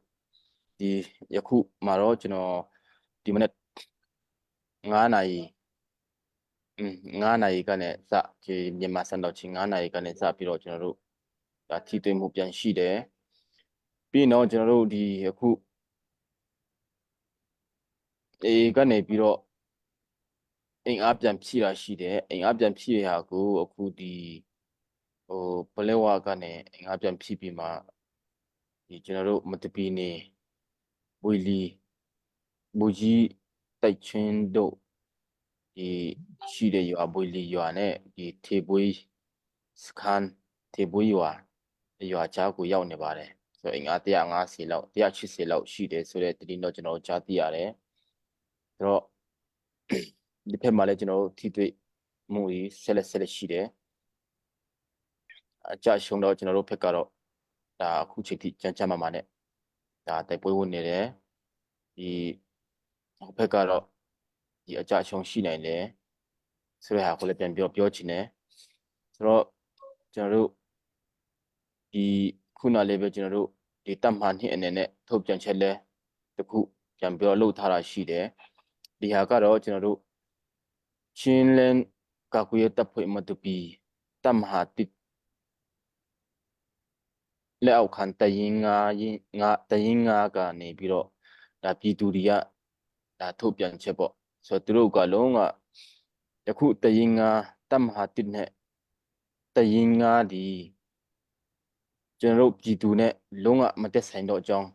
ဒီယခုမှာတော့ကျွန်တော်ဒီမနေ့9နာရီอืม9နာရီကနေစဒီမြန်မာစံတော်ချင်း9နာရီကနေစပြီးတော့ကျွန်တော်တို့ဒါထိတွေ့မှုပြန်ရှိတယ်ပြီးတော့ကျွန်တော်တို့ဒီအခုအေကနေပြီးတော့အင်အားပြန်ဖြည့်တာရှိတယ်အင်အားပြန်ဖြည့်ရတာကိုအခုဒီဟိုပလဲဝကနေအင်အားပြန်ဖြည့်ပြီးမှဒီကျွန်တော်တို့မတပီနေဝီလီဘူကြီးတိုက်ချင်းတို့ဒီရှိတဲ့ရွာဘွေလီရွာနဲ့ဒီထေပွေးစခန်းထေပွေးရွာရွာကြားကိုရောက်နေပါတယ်ဆိုတော့အင်အား150လောက်180လောက်ရှိတယ်ဆိုတဲ့တည်င်းတော့ကျွန်တော်ကြားသိရတယ်ဆိုတော့ဒီဖက်မှာလည်းကျွန်တော်တို့ထိတွေ့မှုကြီးဆက်လက်ဆက်လက်ရှိတယ်အကြရှုံးတော့ကျွန်တော်တို့ဖက်ကတော့ဒါအခုချိန်ထိကြမ်းကြမ်းမာမာနဲ့ဒါတိုက်ပွဲဝင်နေတယ်ဒီဟိုဖက်ကတော့ဒီအကြရှုံးရှိနိုင်တယ်ဆိုတဲ့ဟာကိုလည်းပြန်ပြောပြောချင်တယ်ဆိုတော့ကျွန်တော်တို့ဒီခုနလေးပဲကျွန်တော်တို့ဒီတပ်မှန်နှင့်အနေနဲ့ထုတ်ပြန်ချက်လဲတခုပြန်ပြောလုပ်ထားတာရှိတယ်ဒီဟာကတော့ကျွန်တော်တို့ချင်းလန်ကာကွယ်တပ်ဖွဲ့မတူပီတပ်မဟာတိလက်အောက်ခံတရင်ငါရင်ငါတရင်ငါကနေပြီးတော့ဒါပြည်သူတွေကဒါထုတ်ပြန်ချက်ပေါ့ဆိုတော့သူတို့ကလုံးဝယခုတရင်ငါတပ်မဟာတိနဲ့တရင်ငါဒီ ကျွန်တော်တို့ပြည်သူနဲ့လုံးဝမသက်ဆိုင်တော့ကြောင်း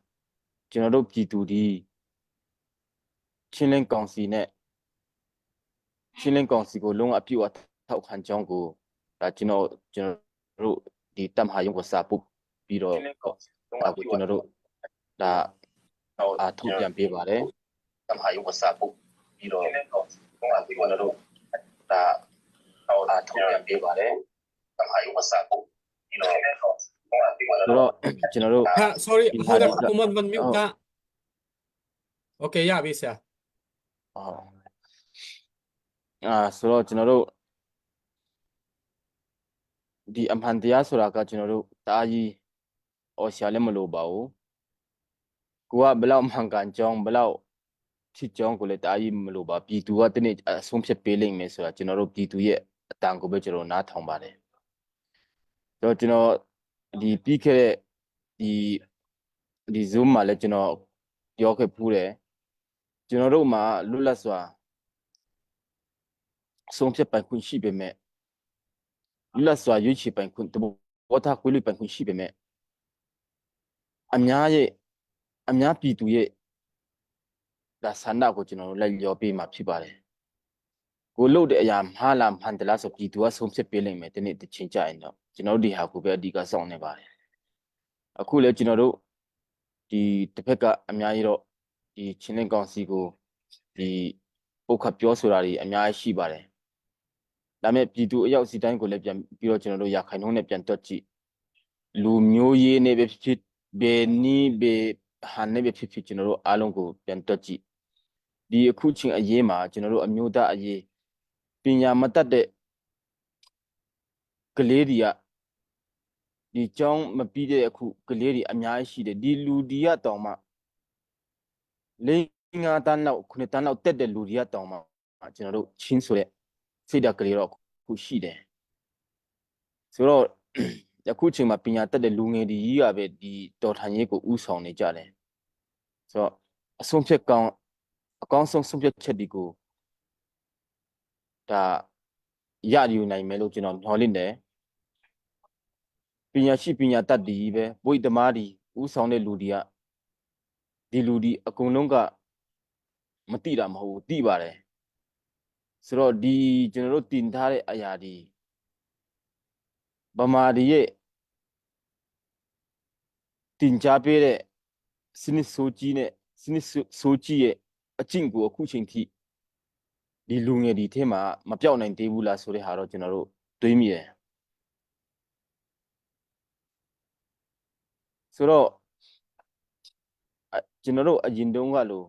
ကျွန်တော်တို့ပြည်သူဒီချင်းလင်းကောင်စီနဲ့ချင်းလင်းကောင်စီကိုလုံးဝအပြည့်အဝထောက်ခံကြောင်းကိုဒါကျွန်တော်ကျွန်တော်တို့ဒီတပ်မဟာရုံးကိုစာပို့ပြီးတော့ဒါကိုကျွန်တော်တို့ဒါအာထုတ်ပြန်ပေးပါတယ်တပ်မဟာရုံးကိုစာပို့ပြီးတော့ဒါကိုကျွန်တော်တို့ဒါအာထုတ်ပြန်ပေးပါတယ်တပ်မဟာရုံးကိုစာပို့ပြီးတော့ဆိုတော့ကျွန်တော်တို့ ဟာ sorry ဒီ ဟိုဒါ ဟာဒီ ကိုမန်ဝန်မြူတာ Okay ရပြီဆရာ ဟုတ်အာဆိုတော့ကျွန်တော်တို့ဒီအမှန်တရားဆိုတာကကျွန်တော်တို့တအားကြီးအော်ရှာလည်းမလိုပါဘူးကိုကဘလောက်မှန်ကန်ကြောင်းဘလောက်ဖြစ်ကြောင်းကိုလည်းတအားကြီးမလိုပါပြည်သူကတနေ့အဆုံးဖြတ်ပေးလိမ့်မယ်ဆိုတာကျွန်တော်တို့ပြည်သူရဲ့အတန်ကိုပဲကျွန်တော်နားထောင်ပါတယ်ဆိုတော့ကျွန်တော်ဒီပြီးခဲ့တဲ့ဒီဒီ Zoom မှာလည်းကျွန်တော်ပြောခဲ့ဖူးတယ်ကျွန်တော်တို့မှာလွတ်လပ်စွာဆုံးဖြတ်ပိုင်ခွင့်ရှိပေမဲ့လွတ်လပ်စွာရွေးချယ်ပိုင်ခွင့်တဘောထားခွေးလွပိုင်ခွင့်ရှိပေမဲ့အများရဲ့အများပြည်သူရဲ့ဒါဆန္ဒကိုကျွန်တော်တို့လိုက်လျောပေးမှာဖြစ်ပါတယ်ကိုလို့တဲ့အရာမှားလားမှန်တယ်လားဆိုပြည်သူကဆုံးဖြတ်ပေးလိမ့်မယ်ဒီနေ့တစ်ချိန်ကြာရင်တော့ကျွန်တော်တို့ဒီဟာကိုပဲအဓိကစောင့်နေပါတယ်အခုလည်းကျွန်တော်တို့ဒီတစ်ဖက်ကအများကြီးတော့ဒီချင်းလင်းကောင်စီကိုဒီပုတ်ခတ်ပြောဆိုတာတွေအများကြီးရှိပါတယ်ဒါပေမဲ့ပြည်သူအရောက်စီတိုင်းကိုလည်းပြန်ပြီးတော့ကျွန်တော်တို့ရခိုင်နှုံးနဲ့ပြန်တွက်ကြည့်လူမျိုးရေးနဲ့ပဲဖြစ်ဖြစ်ဘယ်နည်းဘယ်ဟာနဲ့ပဲဖြစ်ဖြစ်ကျွန်တော်တို့အားလုံးကိုပြန်တွက်ကြည့်ဒီအခုချင်းအရေးမှာကျွန်တော်တို့အမျိုးသားအရေးပညာမတတ်တဲ့ကလေးတွေကဒီကျောင်းမပြီးတဲ့အခုကလေးတွေအများကြီးရှိတယ်ဒီလူဒီကတောင်မှလေးငါးတန်းလောက်ခုနှစ်တန်းလောက်တက်တဲ့လူတွေကတောင်မှကျွန်တော်တို့ချင်းဆိုတဲ့စိတ်ဓာတ်ကလေးတော့ခုရှိတယ်ဆိုတော့ယခုချိန်မှာပညာတတ်တဲ့လူငယ်တွေကြီးကပဲဒီတော်ထန်ရေးကိုဥဆောင်နေကြတယ်ဆိုတော့အဆုံးဖြတ်ကောင်အကောင်းဆုံးဆုံးဖြတ်ချက်တွေကိုဒါရယူနိုင်မယ်လို့ကျွန်တော်မျှော်လင့်တယ်ပညာရှိပညာတတ်တွေကြီးပဲဘွိသမားတွေဥဆောင်တဲ့လူတွေကဒီလူဒီအကုန်လုံးကမတိတာမဟုတ်ဘူးတိပါတယ်ဆိုတော့ဒီကျွန်တော်တို့တင်ထားတဲ့အရာဒီဗမာတွေရဲ့တင်ကြားပေးတဲ့စနစ်ဆိုးကြီးနဲ့စနစ်ဆိုးကြီးရဲ့အကျင့်ကိုအခုချိန်ထိဒီလူငယ်ဒီထဲမှာမပြောက်နိုင်သေးဘူးလားဆိုတဲ့ဟာတော့ကျွန်တော်တို့တွေးမိတယ်ဆိုတော့ကျွန်တော်တို့အရင်တုန်းကလို့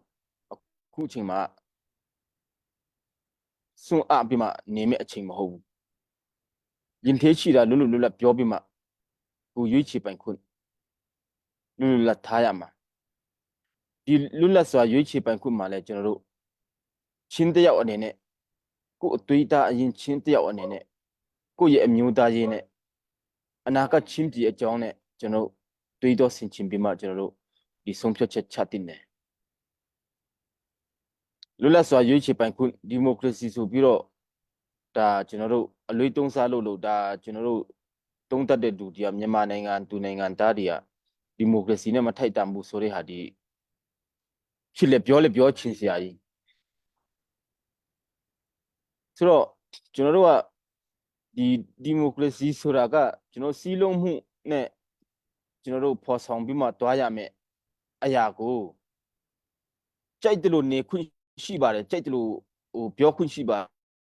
အခုချိန်မှာစွန့်အပြီးမှနေမဲ့အချိန်မဟုတ်ဘူးရင်သေးချီတာလွတ်လွတ်လပ်လပ်ပြောပြီးမှကိုရွေးချယ်ပိုင်ခွင့်လွတ်လွတ်လပ်ထားရမှာဒီလွတ်လပ်စွာရွေးချယ်ပိုင်ခွင့်မှာလဲကျွန်တော်တို့ချင်းတယောက်အနေနဲ့ကိုအသွေးသားအရင်ချင်းတယောက်အနေနဲ့ကိုယ့်ရဲ့အမျိုးသားရေးနဲ့အနာဂတ်ချင်းပြည်အကြောင်းနဲ့ကျွန်တော်တွေးတော့ဆင်ခြင်ပြီးမှကျွန်တော်တို့ဒီဆုံးဖြတ်ချက်ချတင်တယ်လွတ်လပ်စွာရွေးချယ်ပိုင်ခွင့်ဒီမိုကရေစီဆိုပြီးတော့ဒါကျွန်တော်တို့အလွေးတုံးစားလို့လို့ဒါကျွန်တော်တို့တုံးတက်တဲ့လူတွေကမြန်မာနိုင်ငံသူနိုင်ငံသားတွေကဒီမိုကရေစီနဲ့မထိုက်တန်ဘူးဆိုတဲ့ဟာဒီဖြစ်လေပြောလေပြောချင်စရာကြီးဆိုတော့ကျွန်တော်တို့ကဒီဒီမိုကရေစီဆိုတာကကျွန်တော်စီးလုံးမှုနဲ့ကျွန်တော်တို့ဖော်ဆောင်ပြီးမှတွားရမယ်အရာကိုကြိုက်တယ်လို့နေခွင့်ရှိပါတယ်ကြိုက်တယ်လို့ဟိုပြောခွင့်ရှိပါ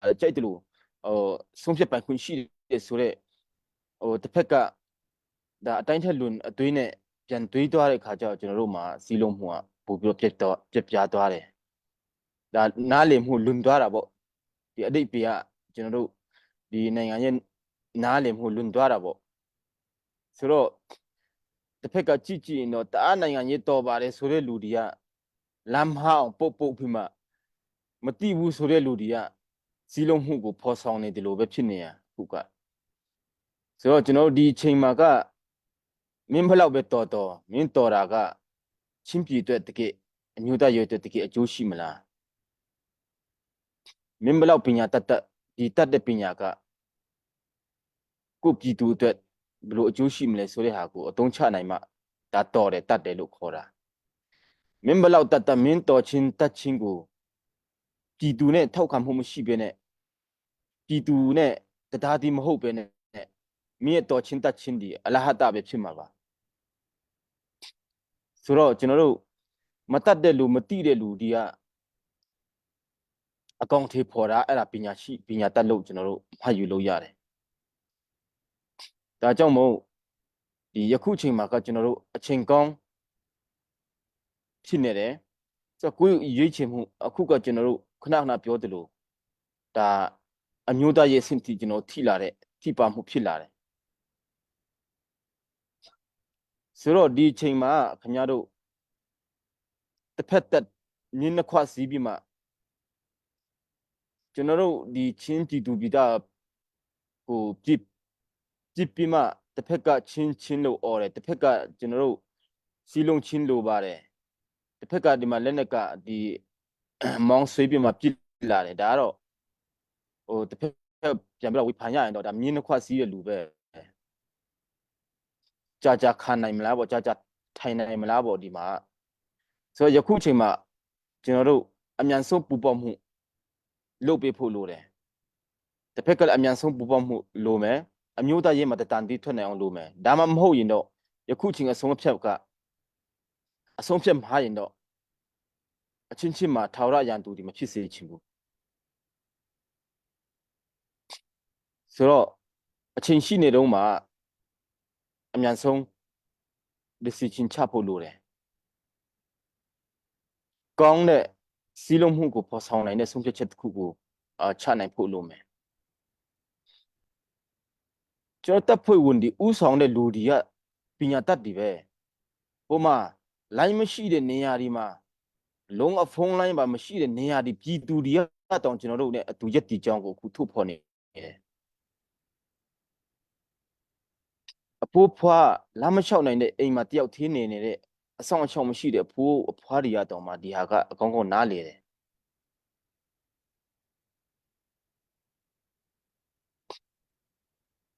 တယ်ကြိုက်တယ်လို့ဟိုဆုံးဖြတ်ပိုင်ခွင့်ရှိတယ်ဆိုတော့ဟိုတစ်ဖက်ကဒါအတိုင်းထက်လွန်အသွေးနဲ့ပြန်တွေးသွားတဲ့ခါကျတော့ကျွန်တော်တို့မှာစီးလုံးမှုကပို့ပြီးတော့ပြက်တော့ပြက်ပြားသွားတယ်ဒါနားလည်မှုလွန်သွားတာပေါ့ဒီအတိတ်ပေကကျွန်တော်တို့ဒီနိုင်ငံရဲ့နားလည်မှုလွန်သွားတာပေါ့ဆိုတော့တစ်ဖက်ကကြည့်ကြည့်ရင်တော့တအားနိုင်ငံရေးတော်ပါတယ်ဆိုတဲ့လူတွေကလမ်းမအောင်ပုတ်ပုတ်ပြီးမှမတိဘူးဆိုတဲ့လူတွေကစီးလုံးမှုကိုဖော်ဆောင်နေတယ်လို့ပဲဖြစ်နေရခုကဆိုတော့ကျွန်တော်တို့ဒီအချိန်မှာကမင်းဖလောက်ပဲတော်တော်မင်းတော်တာကချင်းပြည်အတွက်တကယ်အမျိုးသားရွေအတွက်တကယ်အကျိုးရှိမလားမင်းဘလောက်ပညာတတ်တတ်ဒီတတ်တဲ့ပညာကကိုပြည်သူအတွက် ဘလို့အကျိုးရှိမလဲဆိုတဲ့ဟာကိုအသုံးချနိုင်မှဒါတော်တယ်တတ်တယ်လို့ခေါ်တာမင်းဘလောက်တတ်တတ်မင်းတော်ချင်းတတ်ချင်းကိုပြည်သူနဲ့ထောက်ခံမှုမရှိဘဲနဲ့ပြည်သူနဲ့တရားဒီမဟုတ်ဘဲနဲ့မင်းရဲ့တော်ချင်းတတ်ချင်းဒီအလဟတပဲဖြစ်မှာပါဆိုတော့ကျွန်တော်တို့မတတ်တဲ့လူမတိတဲ့လူဒီကအကောင့်ထေဖော်တာအဲ့ဒါပညာရှိပညာတတ်လို့ကျွန်တော်တို့မှတ်ယူလို့ရတယ်ဒါကြောင့်မို့ဒီယခုချိန်မှာကကျွန်တော်တို့အချိန်ကောင်းဖြစ်နေတယ်ဆိုတော့ကိုယ်ရွေးချယ်မှုအခုကကျွန်တော်တို့ခဏခဏပြောသလိုဒါအမျိုးသားရေးအဆင့်ထိကျွန်တော်ထိလာတဲ့ထိပါမှုဖြစ်လာတယ်ဆိုတော့ဒီအချိန်မှာခင်ဗျားတို့တစ်ဖက်သက်မြင်းနှစ်ခွစီးပြီးမှကျွန်တော်တို့ဒီချင်းပြည်သူပြည်သားကိုပြစ်ပြစ်ပြီးမှတစ်ဖက်ကချင်းချင်းလို့អော်တယ်တစ်ဖက်ကကျွန်တော်တို့စီလုံးချင်းလို့ပါတယ်တစ်ဖက်ကဒီမှာလက်နက်ကဒီမောင်းဆွေးပြီးမှပြစ်လာတယ်ဒါကတော့ဟိုတစ်ဖက်ပြန်ပြီးတော့ဝေဖန်ရရင်တော့ဒါမြင်းနှစ်ခွစီးတဲ့လူပဲကြာကြာခံနိုင်မလားပေါ့ကြာကြာထိုင်နိုင်မလားပေါ့ဒီမှာဆိုတော့ယခုချိန်မှာကျွန်တော်တို့အမြန်ဆုံးပူပေါမှုလုပ်ပေးဖို့လိုတယ်တစ်ဖက်ကလည်းအမြန်ဆုံးပူပေါမှုလိုမယ်အမျိုးသားရေးမှာတတန်တီးထွက်နိုင်အောင်လိုမယ်ဒါမှမဟုတ်ရင်တော့ယခုချိန်အဆုံးအဖြတ်ကအဆုံးဖြတ်မှားရင်တော့အချင်းချင်းမှာထာဝရရန်သူတွေမဖြစ်စေချင်ဘူးဆိုတော့အချိန်ရှိနေတုန်းမှာအမြန်ဆုံး decision ချဖို့လိုတယ်ကောင်းတဲ့စီးလုံးမှုကိုဖော်ဆောင်နိုင်တဲ့ဆုံးဖြတ်ချက်တစ်ခုကိုအာချနိုင်ဖို့လိုမယ်ကျွန်တော်တပ်ဖွဲ့ဝင်ဒီဥဆောင်တဲ့လူတွေကပညာတတ်တွေပဲဟိုမှာ line မရှိတဲ့နေရာဒီမှာလုံးအဖုန်း line ပါမရှိတဲ့နေရာဒီပြည်သူတွေကတောင်ကျွန်တော်တို့ ਨੇ အတူရက်တီကြောင်းကိုအခုထုတ်ဖော်နေတယ်အဖိုးဖွားလမ်းမလျှောက်နိုင်တဲ့အိမ်မှာတယောက်ထင်းနေနေတဲ့အဆောင်အချောင်မရှိတဲ့အဖိုးအဖွားတွေကတောင်မှဒီဟာကအကောင်းကောင်းနားလေတယ်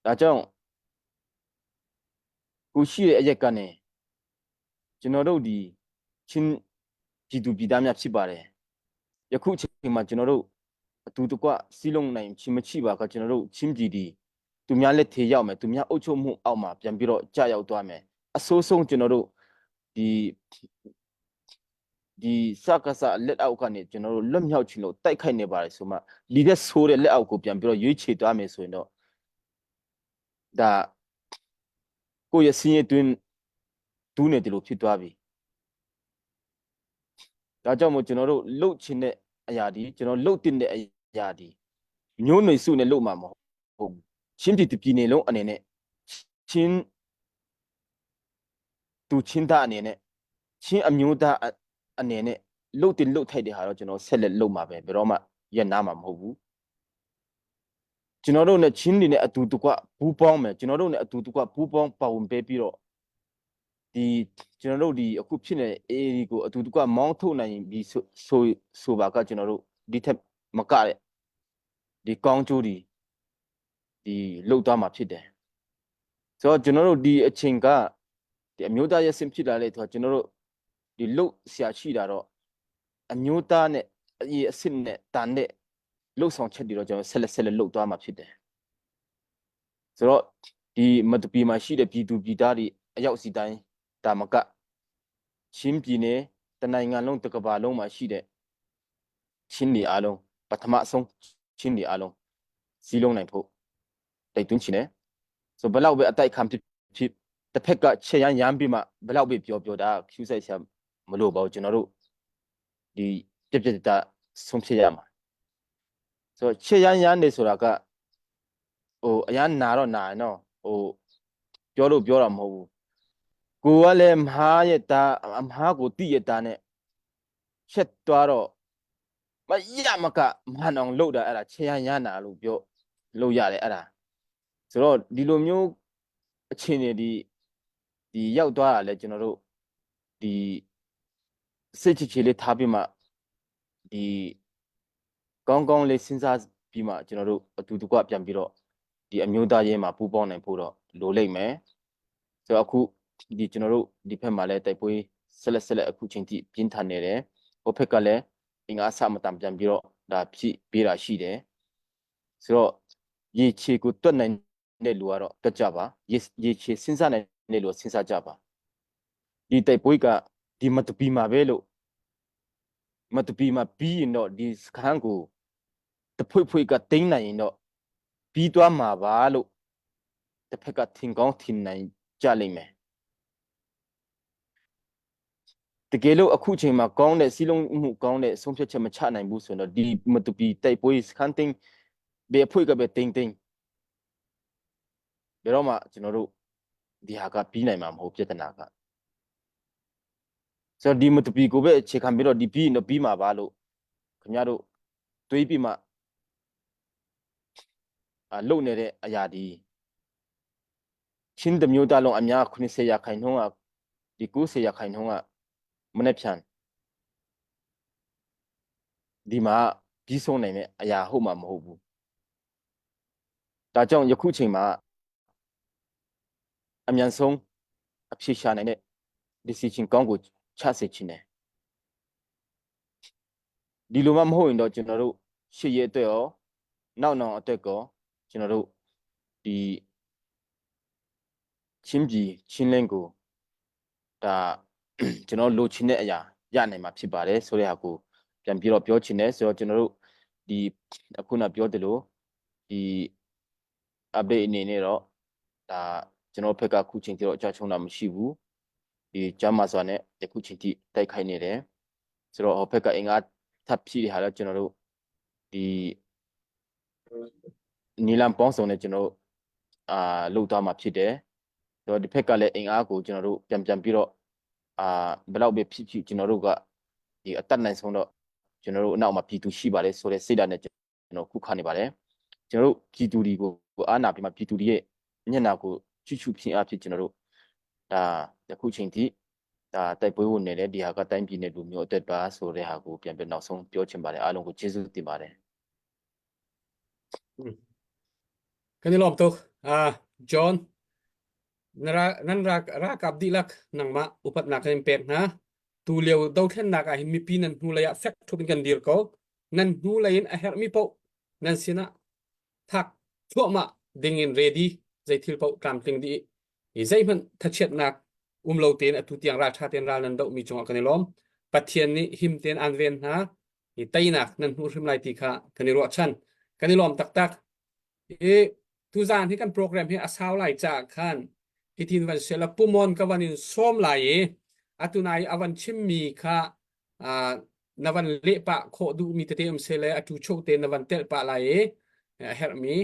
ဒါကြောင့်ကိုရှိတဲ့အရက်ကနေကျွန်တော်တို့ဒီချင်းပြည်သူပြည်သားများဖြစ်ပါတယ်ယခုချိန်မှာကျွန်တော်တို့အတူတကွစီးလုံးနိုင်ချင်းမရှိပါကကျွန်တော်တို့ချင်းပြည်ဒီသူများလက်ထေရောက်မယ်သူများအုပ်ချုပ်မှုအောက်မှာပြန်ပြီးတော့ကြာရောက်သွားမယ်အဆိုးဆုံးကျွန်တော်တို့ဒီဒီစကားစလက်အောက်ကနေကျွန်တော်တို့လွတ်မြောက်ချင်လို့တိုက်ခိုက်နေပါတယ်ဆိုမှလီတဲ့ဆိုးတဲ့လက်အောက်ကိုပြန်ပြီးတော့ရွေးချယ်သွားမယ်ဆိုရင်တော့ဒါကိုယ့်ရဲ့စင်းရဲတွင်းတူးနေတယ်လို့ဖြစ်သွားပြီဒါကြောင့်မို့ကျွန်တော်တို့လှုပ်ချင်တဲ့အရာဒီကျွန်တော်လှုပ်တင်တဲ့အရာဒီမျိုးနွယ်စုနဲ့လှုပ်မှာမဟုတ်ဘူးချင်းပြည်တပြည်နေလုံးအနေနဲ့ချင်းသူချင်းသားအနေနဲ့ချင်းအမျိုးသားအနေနဲ့လှုပ်တင်လှုပ်ထိုက်တဲ့ဟာတော့ကျွန်တော်ဆက်လက်လှုပ်မှာပဲဘယ်တော့မှရက်နာမှာမဟုတ်ဘူးကျွန်တော်တို့နဲ့ချင်းတွေနဲ့အတူတကွပူးပေါင်းမယ်ကျွန်တော်တို့နဲ့အတူတကွပူးပေါင်းပါဝင်ပေးပြီးတော့ဒီကျွန်တော်တို့ဒီအခုဖြစ်နေတဲ့ AA ကိုအတူတကွမောင်းထုတ်နိုင်ပြီဆိုဆိုဆိုပါကကျွန်တော်တို့ဒီထက်မကတဲ့ဒီကောင်းကျိုးဒီဒီလှုပ်သွားမှာဖြစ်တယ်ဆိုတော့ကျွန်တော်တို့ဒီအချိန်ကဒီအမျိုးသားရဲ့ဆင့်ဖြစ်လာတဲ့ဆိုတော့ကျွန်တော်တို့ဒီလှုပ်ဆရာရှိတာတော့အမျိုးသားနဲ့အရေးအစ်စ်နဲ့တန်တဲ့လှုပ်ဆောင်ချက်တွေတော့ကျွန်တော်ဆက်လက်ဆက်လက်လှုပ်သွားမှာဖြစ်တယ်ဆိုတော့ဒီမတပီမှာရှိတဲ့ပြည်သူပြည်သားတွေအရောက်စီတိုင်းတာမကချင်းပြည်နယ်တနိုင်ငံလုံးတကဘာလုံးမှာရှိတဲ့ချင်းတွေအားလုံးပထမအဆုံးချင်းတွေအားလုံးစီးလုံးနိုင်ဖို့တိုက်တွန်းချင်တယ်ဆိုဘလောက်ပဲအတိုက်ခံဖြစ်ဖြစ်တစ်ဖက်ကချက်ရမ်းရမ်းပြီးမှဘလောက်ပဲပြောပြောတာကျူးဆိုင်ဆရာမလို့ပါဘူးကျွန်တော်တို့ဒီပြက်ပြက်တဆုံးဖြတ်ရမှာဆိုတော့ချက်ရမ်းရမ်းနေဆိုတာကဟိုအရန်နာတော့နာနော်ဟိုပြောလို့ပြောတာမဟုတ်ဘူးကိုကလည်းမဟာရဲ့တာအမဟာကိုတိရဲ့တာနဲ့ချက်သွားတော့မရမကမဟန်အောင်လှုပ်တာအဲ့ဒါချက်ရမ်းရမ်းနာလို့ပြောလို့ရတယ်အဲ့ဒါဆိုတော့ဒီလိုမျိုးအခြေအနေဒီဒီရောက်သွားတာလဲကျွန်တော်တို့ဒီစိတ်ချချလေးထားပြီးမှဒီကောင်းကောင်းလေးစဉ်းစားပြီးမှကျွန်တော်တို့အတူတကွပြန်ပြီးတော့ဒီအမျိုးသားရေးမှာပူးပေါင်းနိုင်ဖို့တော့ လိုလိမ့်မယ်ဆိုတော့အခုဒီကျွန်တော်တို့ဒီဖက်မှာလည်းတိုက်ပွဲဆက်လက်ဆက်လက်အခုချိန်ထိပြင်းထန်နေတယ်ဟိုဖက်ကလည်းအင်အားဆမတန်ပြန်ပြီးတော့ဒါဖြည့်ပေးတာရှိတယ်ဆိုတော့ရေချေကိုတွက်နိုင်တဲ့လူကတော့တွက်ကြပါရေရေချေစဉ်းစားနိုင်တဲ့လူကစဉ်းစားကြပါဒီတိုက်ပွဲကဒီမတပီမှာပဲလို့မတပီမှာပြီးရင်တော့ဒီစခန်းကိုတဖွေဖွေကတင်းနိုင်ရင်တော့ပြီးသွားမှာပါလို့တစ်ဖက်ကထင်ကောင်းထင်နိုင်ကြလိမ့်မယ်တကယ်လို့အခုချိန်မှာကောင်းတဲ့စီးလုံးမှုကောင်းတဲ့ဆုံးဖြတ်ချက်မချနိုင်ဘူးဆိုတော့ဒီမတူပီတိုက်ပွဲစခန်းတင်းဘယ်အဖွဲ့ကပဲတင်းတင်းဘယ်တော့မှကျွန်တော်တို့ဒီဟာကပြီးနိုင်မှာမဟုတ်ပြဿနာကဆိုတော့ဒီမတူပီကိုပဲအခြေခံပြီးတော့ဒီပြီးရင်တော့ပြီးမှာပါလို့ခင်ဗျားတို့တွေးပြီးမှအလုံနေတဲ့အရာဒီချင်းတမျိုးသားလုံးအများ80ရာခိုင်နှုန်းကဒီ90ရာခိုင်နှုန်းကမနေ့ဖြန်ဒီမှာပြီးဆုံးနိုင်တဲ့အရာဟုတ်မှာမဟုတ်ဘူးဒါကြောင့်ယခုချိန်မှာအမြန်ဆုံးအဖြေရှာနိုင်တဲ့ decision ကောင်းကိုချစေချင်တယ်ဒီလိုမှမဟုတ်ရင်တော့ကျွန်တော်တို့ရှေ့ရဲ့အတွက်ရောနောက်နောက်အတွက်ကောကျွန်တော်တို့ဒီချင်းပြည်ချင်းလင်းကိုဒါကျွန်တော်လိုချင်တဲ့အရာရနိုင်မှာဖြစ်ပါတယ်ဆိုတဲ့ဟာကိုပြန်ပြီးတော့ပြောချင်တယ်ဆိုတော့ကျွန်တော်တို့ဒီအခုနပြောတယ်လို့ဒီ update အနေနဲ့တော့ဒါကျွန်တော်ဘက်ကခုချိန်ထိတော့အကြချုံတာမရှိဘူးဒီကျမ်းမာစွာနဲ့ယခုချိန်ထိတိုက်ခိုက်နေတယ်ဆိုတော့ဟိုဘက်ကအင်အားထပ်ဖြည့်တဲ့ဟာတော့ကျွန်တော်တို့ဒီနီလန်ပေါင်းစုံနဲ့ကျွန်တော်တို့အာလှုပ်သွားမှာဖြစ်တယ်ဆိုတော့ဒီဘက်ကလည်းအင်အားကိုကျွန်တော်တို့ပြန်ပြန်ပြီးတော့အာဘယ်တော့ပဲဖြစ်ဖြစ်ကျွန်တော်တို့ကဒီအတက်နိုင်ဆုံးတော့ကျွန်တော်တို့အနောက်မှာပြည်သူရှိပါတယ်ဆိုတဲ့စိတ်ဓာတ်နဲ့ကျွန်တော်ခုခံနေပါတယ်ကျွန်တော်တို့ပြည်သူတွေကိုအားနာပြီးမှပြည်သူတွေရဲ့မျက်နှာကိုချွချွဖြစ်အဖြစ်ကျွန်တော်တို့ဒါယခုချိန်ထိဒါတိုက်ပွဲဝင်နေတဲ့ဒီဟာကတိုင်းပြည်နယ်လူမျိုးအတွက်ပါဆိုတဲ့ဟာကိုပြန်ပြနောက်ဆုံးပြောချင်ပါတယ်အားလုံးကိုကျေးဇူးတင်ပါတယ် Kan i lawm tuk. Ah, John, na ra, nan ra, ralkap dihlak nangmah upatnak kan in pek hna. Tu lio dothlennak ah hin mipi nan hnulei ah fek ṭhup in kan dir ko. Nan hnulei in a herhmi paoh nan sinah thak thluahmah ding in ready zei thil paoh tlamtling dih i zeihmanh thachiatnak um lo tein atu tiang ralṭha tein ral nan dohmi cungah kan i lawm. Pathian nih him tein aan ven hna. I teinak nan hmuh hrim lai ti kha kan i ruahchan. Kan i lawm taktak. I tuzaan hi kan program hi a sau lai caah khan hitin van sela pumon ka van in sawm lai i atu nai a van chimmi kha na van leh pah khawh duhmi tete um sele atu chok te na van telh pah lai i a herhmi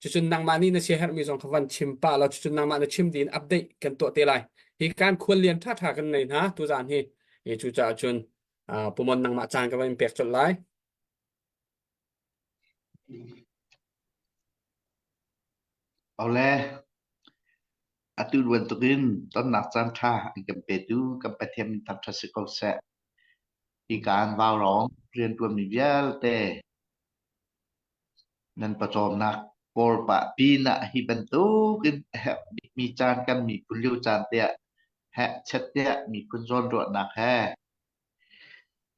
cucun nangmah nih na sia herhmi zong kha van chim pah law cucun nangmah na chim din update kan tuah te lai hi kan khual lian tha tha kan nei hna tuzaan hi i cucaah cun pumon nangmah caan ka van in pek colh lai Awle, atu bantukin tonnak caan ṭha an kan petu kan Pathian min thangṭhat si ko seh. Hika an vaurawng rianṭuanmi vialte nan pawcawmnak kawl pah pinah hi bantukin a herh bikmi caan kan miphun lio caan tiah hehchet tiah miphun zawnruahnak he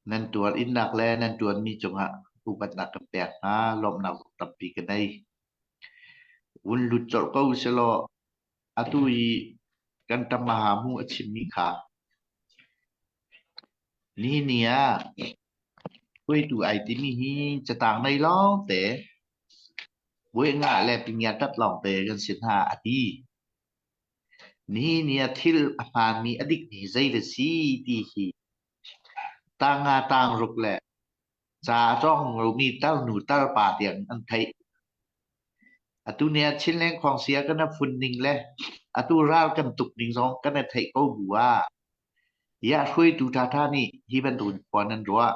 Nan tuar innak le nan ṭuanmi cungah upatnak kan pek hna, lawmhnak zong tampi ka nei. Vun lut colh ko sehlaw atu i kan ṭamahamu a chimmi kha nihin ni ah hruaitu ai timi hi catang nei lawngte buai ngah le pingia ṭat lawngte kan si hna a ti. Nihin ni ah thil a hmaanmi a dikmi zei dah si ti hi Tang-nga tang-ruk le ca a cawng lomi tarnu tarpa tiang an theih. Atu ni ah Chinland Khuangsia kan i fun ning le atu ral kan tuk ning zong kan i theih ko bu ah hiah hruaitu ṭhaṭha nih hi bantuk in khua nan ruah.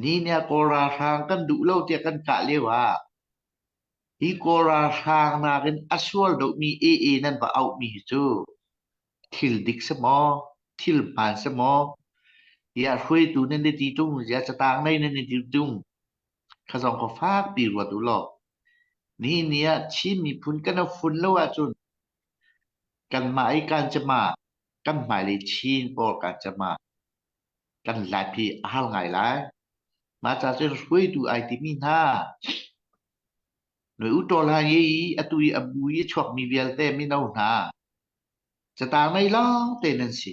Ni ni ah Kawl ralhrang kan duh lo tiah kan kah lio ah hi Kawl ralhrang nakin a sual deuhmi AA nan va auhmi hi cu thil dik si maw, thil hmaan si maw, tiah hruaitu nan i ti ṭung, ziah catang nei nan i ti ṭung, kha zong kha fakpi ruat u law. Nihin ni ah Chin miphun kan i fun lo ahcun. Kanmah i Kanchama, kan hmailei Chin pawl Kanchama, kan life hi a har ngai lai. Mah ca cun hruaitu ai timi hna Noi u ṭawl hna i atu i a bu i a chuakmi vialte mino hna catang nei lawngte nan si.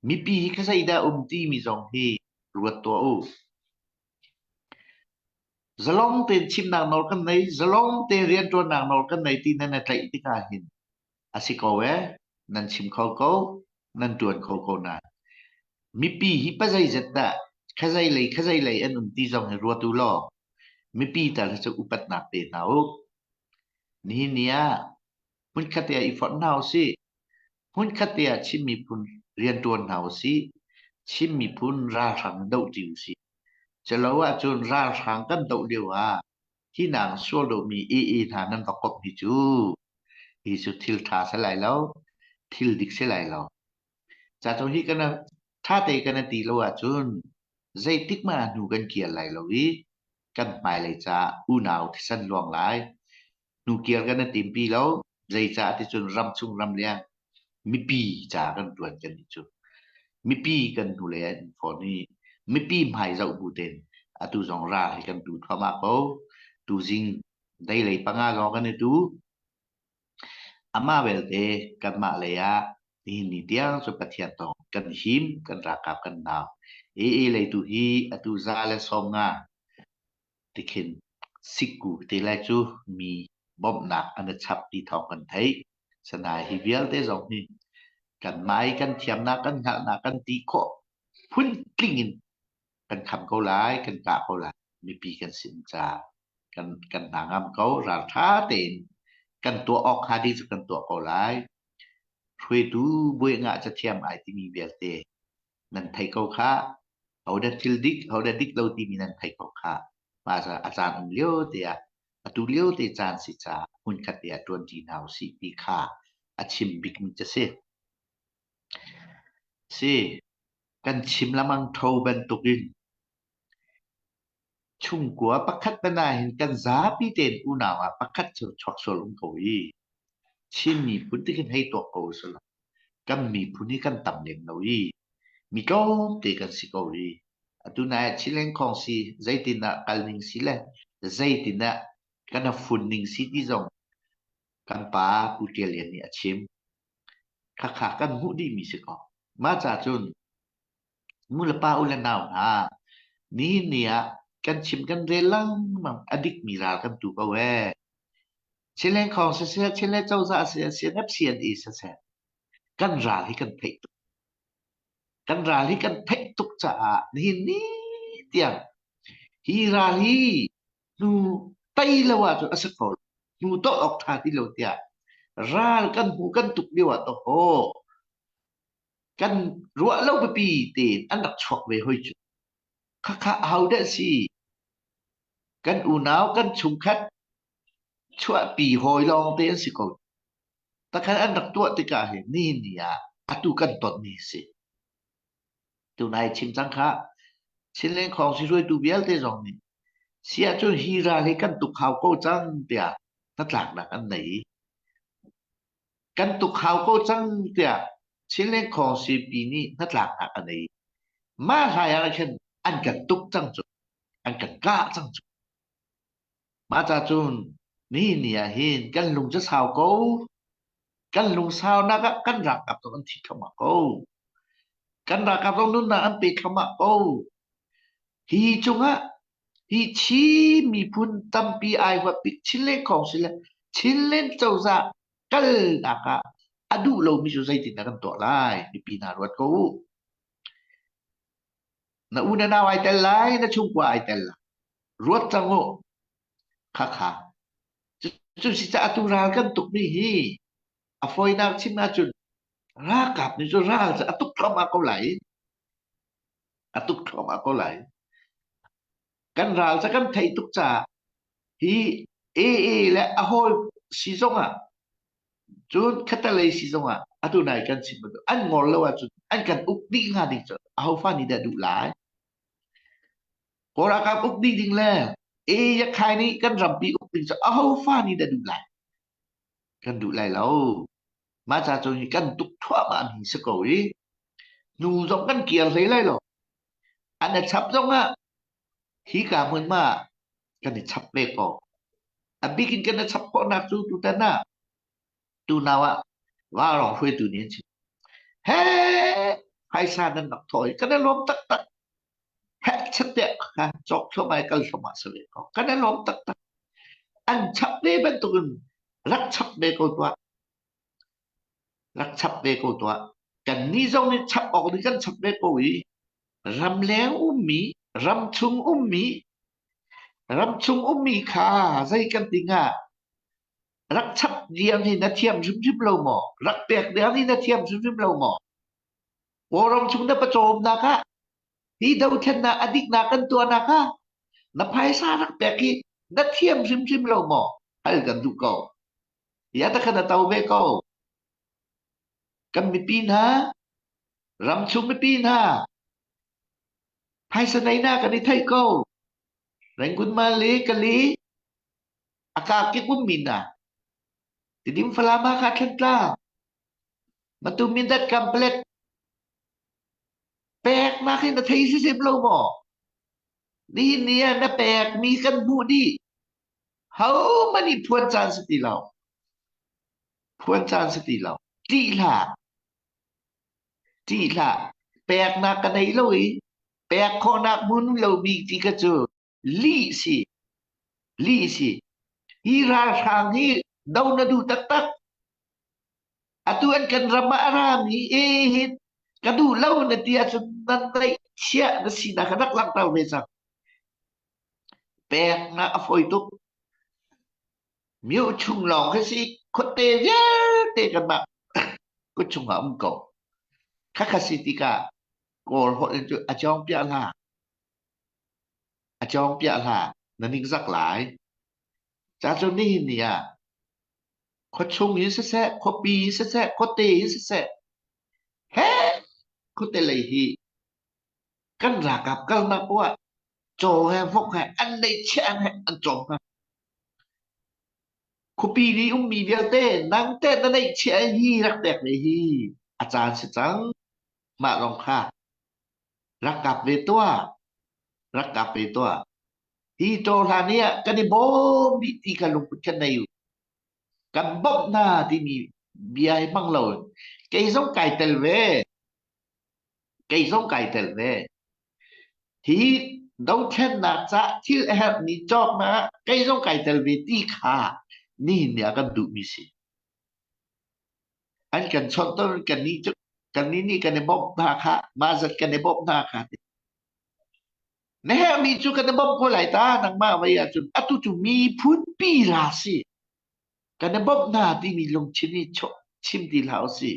Mipi hi khuazeidah um timi zong hi ruat tuah u. Zalong tein chimnak nawl kan nei, zalong tein rianṭuannak nawl kan nei ti nan i tlaih tikah hin a si ko ee, nan chim kho ko, nan ṭuan kho ko nain mipi hi pazeizat dah khazei lei khazei lei an um ti zong hi ruat u law mipi tal hi cu upatnak pe hna u. Nihin ni ah hmunkhat te ah i fonh hna usih. Hmunkhat te ah Chin miphun rianṭuan hna usih. Chin miphun ralhrang dohṭi usih. Culo ahcun ralhrang kan doh lio ah hi nang sual dawhmi AA hna nan va komh hi cu hi cu thil ṭha si lai lo, thil dik si lai lo. Ca cu hi kana ṭha te kana ti lo ahcun zeitik hmanh ah hnu kan kir lai lo i kan hmailei caah unau thisen luang lai. Hnukir kan i timpi lo. Zeicah ticun ramchung ramleng mipi ca kan ṭuan kan nih cu. Mipi kan hnulei ah an fawn i mipi hmai zoh bu tein atu zong ral hi kan tu thluahmah ko. Tuzing deilei panga lawng kan i tu. Amah belte kanmah lei ah nihin ni tiang cu Pathian tawng kan him, kan ralkap kan nau. AA lei tu hi atu za le 50 tikhin sikku te lai cu mi bawmhnak an i chap ti thawng kan theih. Sanai hi vialte zong hi kan mai kan thiamnak kan hngalhnak kan ti khawh phuntling in kan kham ko lai, kan kah ko lai. Mipi kan sin caah kan kan hna ngam ko ralṭha tein kan tuah awk hnga ding cu kan tuah ko lai. Hruaitu buai ngah cathiam ai timi vialte nan thei ko khah. Hodah thil dik, hodah dik lo timi nan thei ko khah. Mah a caan um lio te ah atu lio te caan si caah hmunkhat te ah ṭuanṭi hna usih ti kha a chim bikmi cu si. Si, kan chim lamang tho bantukin chungkua pakhat ban ahhin kan zapi tein unau ah pakhat cu chuak sual um ko i Chin miphun ti khin hei tuak ko usih kan miphun hi kan tam lem lo i mi tlawmte kan si ko i atu nai ah Chin lengkhawng si zeitindah kal ning si le zeitindah kan fun ning si ti zong kan pa Pu Ṭial Lian nih a chim. Khakha kan hmuh dihmi si ko. Mah ca cun nu le pa u le nau hna nihin ni ah kan chim kan rel lengmang a dikmi ral kan tu ko ee. Chinland khawng siseh, Chinland cozah siseh, CNF CNE siseh, kan ral hi kan theih tuk. Kan ral hi kan theih tuk caah nihin ni tiang hi ral hi hnu tei lo ahcun a si kho lo. Hnu tawh awk ṭha ti lo tiah ral kan hmu kan tuk lio ah to haw kan ruah lo pipi tein an rak chuak ve hoi cu. Khakha aho dah si? Kan unau kan chungkhat chuahpi hawi lawngte an si ko. Takhan an rak tuah tikah hin nihin ni ah atu kan tonmi si. Tunai chim cang kha Chinland Khawngsi hruaitu vialte zong nih si ahcun hi ral hi kan tuk hau ko cang tiah hnatlaknak an nei. Kan tuk hau ko cang tiah Chinland Khawngsi pi nih hnatlaknak a nei. Mah hlai ah khin an kan tuk cang cu. An kan kah cang cu. Mah ca cun nihin ni ah hin kan lung cu sau ko. Kan lungsaunak ah kan ralkap zong an thi thluahmah ko. Kan ralkap zong nunnak an pe thluahmah ko. Hi cungah hi Chin miphun tampi ai huat bik Chinland kong si le Chinland cozah kalnak ah a duh lomi cu zeitindah kan tuah lai? Mipi hna ruat ko u. Na u na nau ai tel lai, na chungkua ai tel lai. Ruat cang u. Khakha. Cu si caah atu ral kan tukmi hi a fawinak chim ahcun ralkap nih cun ral cu a tuk thluahmah ko lai. A tuk thluahmah ko lai. Kan ral cu kan theih tuk caah hi AA le a hawi si zongah cun khatalei si zongah atu nai kan chim bantuk an ngol lo ahcun an kan uk dih hnga ding cu ahofa nih dah duh lai? Kawl ralkap uk dih ding le e yakhai nih kan rampi uk ding cu aho fa nih dah duh lai? Kan duh lai lo. Mah ca cu hi kan tuk thluahmah mi si ko i hnu zong kan kir hlei lai lo. An i chap zong ah hi ka hmunhma ah kan i chap ve ko. A bik in kan i chap khawhnak cu tutan ah tunau ah vaurawng hruaitu nih an chim. He phaisa nan rak thawh i kan i lawm taktak. Heh chattiah kha cawk thluahmah i kal thluahmah si ve ko. Kan i lawm taktak. An chap ve bantukin rak chap ve ko tuah. Rak chap ve ko tuah. Kannih zong nih chap awk nih kan chap ve ko i ramleng ummi, ramchung ummi, ramchung ummi kha zei kan ti hnga? Rak chap diam hi na thiam hrimhrim lo maw? Rak pek diam hi na thiam hrimhrim lo maw? Kawlram chung na pawcawmnak ah hi dothlennak a diknak kan tuahnak ah na phaisa rak pek hi na thiam hrimhrim lo maw? Hal kan duh ko. Ya ta khan a to ve ko. Kan mipi hna, ramchung mipi hna, phaisa nei na kan i theih ko. Rangoon Mali Kali a ka kip ummi hna. Tidim Falam Hakha Thantlang Matu Mindat Kamplet peknak hi na thei sisem lo maw? Nihin ni ah na pekmi kan hmuh dih. Hohmanh nih phuan caan si ti lo. Phuan caan si ti lo. Ṭih hlah. Ṭih hlah. Peknak ka nei lo i pek khawhnak hmun lomi ti ka cu lih si. Lih si. Hi ralhrang hi do na duh taktak. Atu an kan ram ah a rami e hi ka duh lo na ti ahcun nan neihchiah na sinak kha rak langhter ve cang. Peknak a fawi tuk. Myo chung lawng khi si khuate vialte kanmah kut chungah um ko. Khakha si tikah Kawl holh in cu a cawng piah hlah. A cawng piah hlah. Na ningzak lai. Ca cu nihin ni ah khuachung in siseh, khuapi in siseh, khuate in siseh, he khuate lei hi kan ralkap kalnak poah ah caw he vok he an neihchiah he an cawm hna. Khuapi nih ummi vialte nang teh na neihchiah hi rak pek ve hi a caan si cang. Mah lawng kha rak kap ve tuah. Rak kap ve tuah. Hi caw hlan hi ah kan i bawm dih ti kha lungput kan nei u. Kan bawmh hna timi bia hi hmang lo kei zong kai tel ve. Kei zong kai tel ve. Hi dothlennak ca thil a herhmi cawknak ah kei zong kai tel ve ti kha nihin ni ah kan duhmi si. An kan chawnh tawn kannih cu kannih nih kan i bawmh hna kha mah zat kan i bawmh hna kha ti. Na herhmi cu kan i bawmh ko lai ta nangmah vei ahcun atu cu miphun pi ra si. Kan i bawmh hna timi lungthin hi chim ti hlah usih.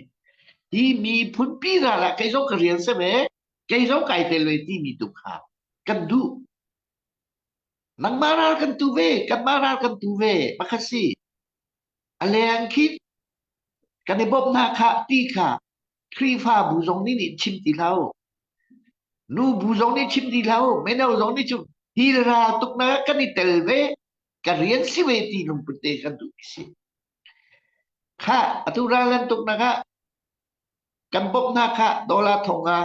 Hi miphun pi ral ah kei zong ka rian si ve, kei zong kai tel ve timi tu kha kan duh. Nangmah ral kan tu ve, kanmah ral kan tu ve, pakhat si. A leng khi kan i bawmh hna kha ti kha Khrihfabu zong nih nih chim ti hlah u. Nu bu zong nih chim ti hlah u. Mino zong nih chim hi ral tuknak kan i tel ve ka rian si ve ti lungput te kan duh si. Kha atu ral nan tuknak ah kan bawmh hna kha dollar thong nga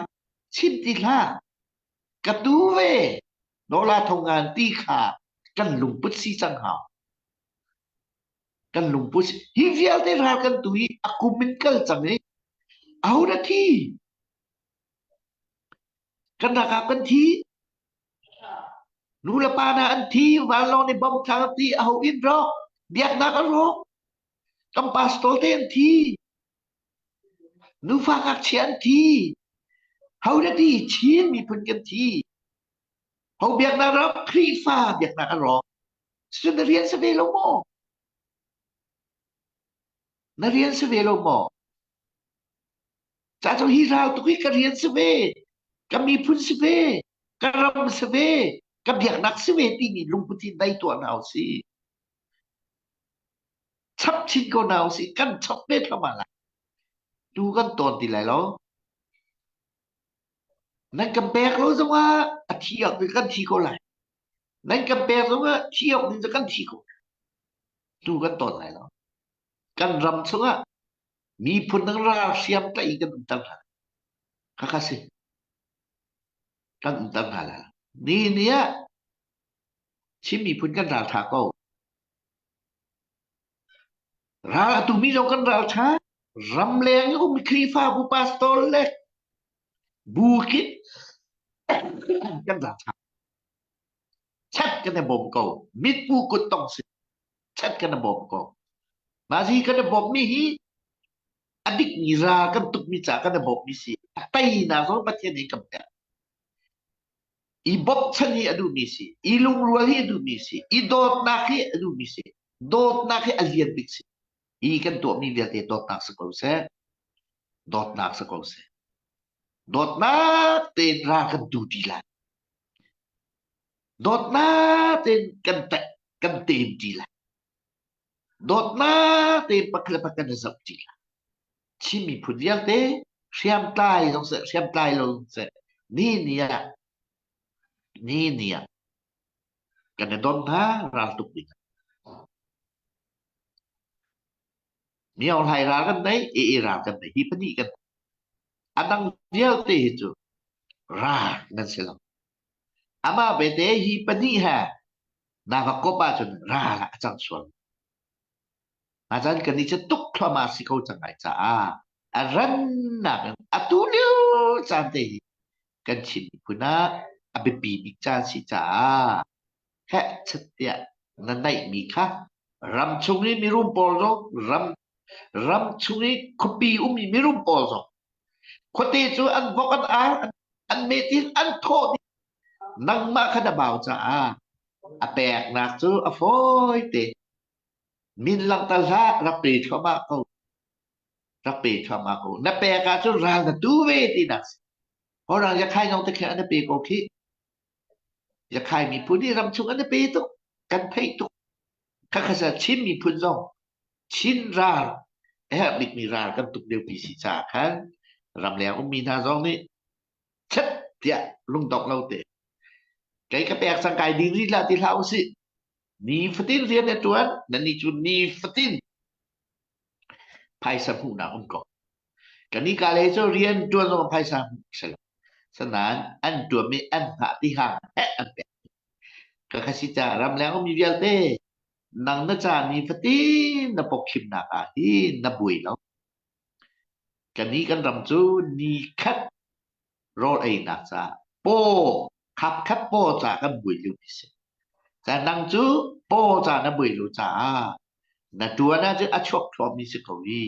chim ti hlah. Ka tu ve dollar thong nga ti kha kan lungput si cang hau. Kan lungput si. Hi vialte ral kan tu hi a kum in kal cang i aho dah thi? Kan ralkap kan thi. Nu le pa hna an thi, vanlawng nih bomb thlak an ti, aho inn rawk, biaknak a rawk. Kan pastor te an thi. Nufa ngakchia an thi. Ho dah ti? Chin miphun kan thi. Ho biaknak rawk? Khrihfa biaknak a rawk. Cun na rian si ve lo maw? Na rian si ve lo maw? Ca cu hi ral tuk hi ka rian si ve, ka miphun si ve, ka ram si ve, ka biaknak si ve timi lungput hi dai tuah hna usih. Chap chin ko hna usih, kan chap ve thluahmah lai. Tu kan tawn ti lai lo. Nan kan pek lo zongah a thi awk in kan thi ko lai. Nan kan pek zongah thi awk in kan thi ko. Tu kan tawn lai lo. Kan ram chungah. Miphun dang ral hriam tlaih in kan umter hna. Khakha si. Kan umter hna la. Ni ni ah Chin miphun kan ral tha ko. Ral a tumi zong kan ral tha. Ramleng um Khrihfabu pastor le bu khi kan ral tha. Chat kan i bawm ko. Mitpu kut tong si. Chat kan i bawm ko. Nazi kan i bawmmi hi a dikmi ral kan tukmi ca kan i bawmmi si. A teinak zong Pathian nih kan pek. I bawmchan hi a duhmi si. I lungrual hi a duhmi si. I dawtnak hi a duhmi si. Dawtnak hi a lian bik si. Hi kan tuahmi vialte dawtnak si ko seh. Dawtnak si ko seh. Dawtnak tein ral kan tu ṭi lai. Dawtnak tein kan kan tem ṭi lai. Dawtnak tein pakhat le pakhat kan i zoh ṭi lai. Chin miphun vialte hriamtlai zong seh, hriamtlai lo zong seh, ni ni ah ni ni ah kan i don hna raltuk ding. Myo Hlai ral kan nei, AA ral kan nei. Hi pahnih kan a dang vialte hi cu ral nan si lo. Amah bete hi pahnih he na va kop ahcun ral ah a cang sual. Nacan kan i cu tuk thluahmah si ko cang ai caah a rannak in atu lio caan te hi kan Chin miphun ah a biapi bik caan si caah heh chat tiah na naihmi kha ram chung i mirum pawl zong ram ram chung i khuapi ummi mirum pawl zong khuate cu an vok an ar an metin an thawh dih nangmah kha na bau caah a peknak cu a fawi te min langhter hlah rak pe thluahmah ko rak pe thluahmah ko na pek ahcun ral na tu ve tinak si Horang yakhai nong te khe an pe ko khi Yakhai miphun hi ramchung an i pe tuk, kan theih tuk. Khakha Chin miphun zong Chin ral a herh bikmi ral kan tuk liopi si caah khan ramleng ummi hna zong nih chet tiah lungdongh lo te kei ka pek cang kai ding rih lah ti hlah usih. Nifatin rian na ṭuan, nannih cu nifatin phaisa hmuhnak um ko. Kan ika le cu rian ṭuan zong phaisa hmuh si lo. Sanain an ṭuanmi an hngah ti hang heh an pek. Ka khasi ca ramleng ummi vialte nang na ca nifatin na pawkhimnak ah hin na buai lo. Kan i kan ram cu ni khat rawl einak caah paw khap khat paw ca kan buai lio mi si. Ca nang cu paw ca na buai lo caah na ṭuan ahcun a chuak thluahmi si ko i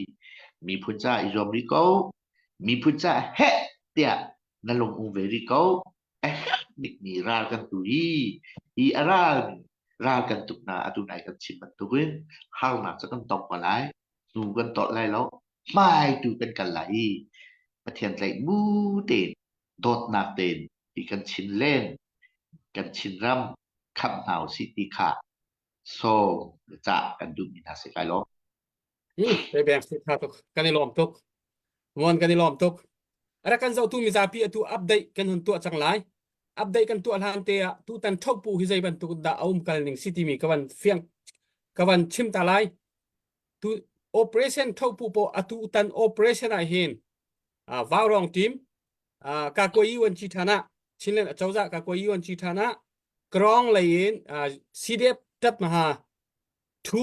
miphun caah i zuam rih ko. Miphun caah heh tiah na lung um ve rih ko. A herh bikmi ral kan tu i hi a ral ral kan tuk hna atu nai kan chim bantukin harnak cu kan tong ko lai. Hnu kan tolh lai lo. Hmai tu kan kal lai i Pathian tlaih bu tein dawtnak tein hi kan Chin len kan Chinram khamh hna usih ti kha so cah kan duhmi hna si kai lo. Beng tha tuk kan i lawm tuk. Muan kan i lawm tuk. Ara kan zohtu mizapi atu update kan hun tuah cang lai. Update kan tuah hlan te ah tutan thopu hi zei bantuk dah a um kal ning si timi ka van fiang ka van chim ta lai. Tu operation thopu po atu tan operation ah hin Vaurong team ka ko yi wan chi thana Chinland acozah ka ko yi wan chi thana Krong lei in CDF tat maha thu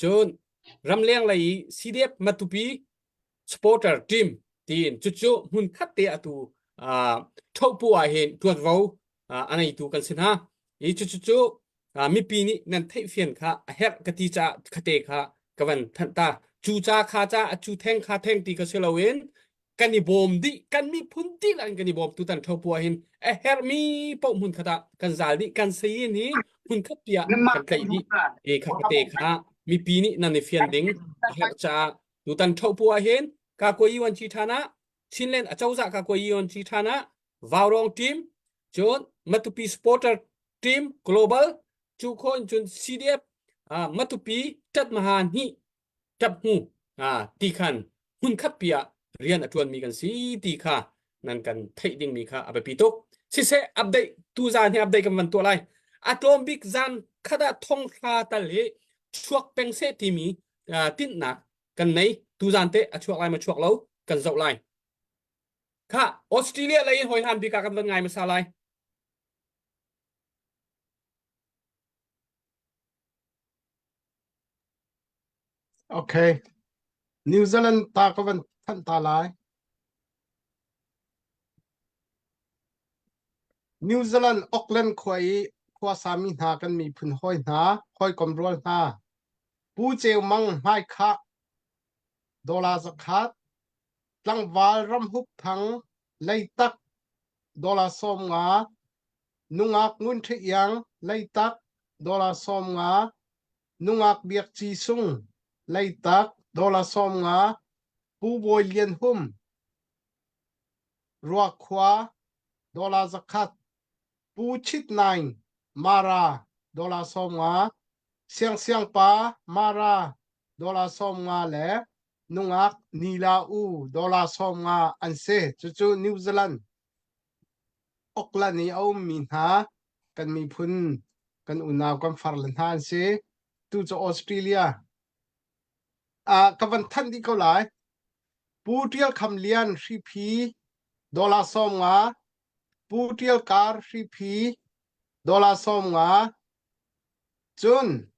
cun ramleng lei i CDF Matupi supporter team tiin cucu hmun khat te atu thopu ah hin tuanvo a neitu kan si hna i cucu cu mipi nih nan theihfian kha a herh ka ti ca khate kha ka van thanh ta cu ca kha ca a cu theng kha theng ti ka si loin kan i bawm dih kan miphun dihlak in kan i bawm tutan thopu ah hin a herhmi paoh hmun khat ah kan zal dih kan sayin hi hmun khat piah kan tlaih dih e kha te kha mipi nih nan i fian ding a herh caah tutan thopu ah hin ka ko yuan chi thana Chinland acozah ka ko yuan chi thana Vaurong team cun Matupi supporter team global cu kho in cun CDF Matupi tat maha hnih ṭap hmu ti khan hmunkhat pi ah rian a ṭuanmi kan si ti kha nan kan theih dingmi kha a biapi tuk. Siseh update tu zan hi update kan van tuah lai. A tlawm bik zan khat ah thonghra tal hi chuak peng seh timi tinhnak kan nei. Tuzan te a chuak lai ma chuak lo kan zoh lai. Kha Australia lei in hoi hlan bik ah kan van ngai hmasa lai. Okay. New Zealand ta ka van thanh ta lai. New Zealand Auckland khua i khuasami hna kan miphun hawi hna, hawikom rual hna. Pu Ceu Mang hmaikhah dollar zakhat, tlangval Ramhup Thang Leitak dollar 50, nungak Ngun Ṭha Iang Leitak dollar 50, nungak Biak Ci Sung Leitak dollar 50, Pu Bawi Lian Hum Ruakhua dollar zakhat, Pu Chit Naing Mara dollar 50, Siangsiang pa Mara dollar 50 le nungak Nila U dollar 50 an si. Cucu New Zealand Auckland i a ummi hna kan miphun kan unau kan farle hna an si. Tu cu Australia uh, ka van thanh dih ko lai. Pu Ṭial Kham Lian Hriphi dollar 50, Pu Ṭial Kar Hriphi dollar 50, cun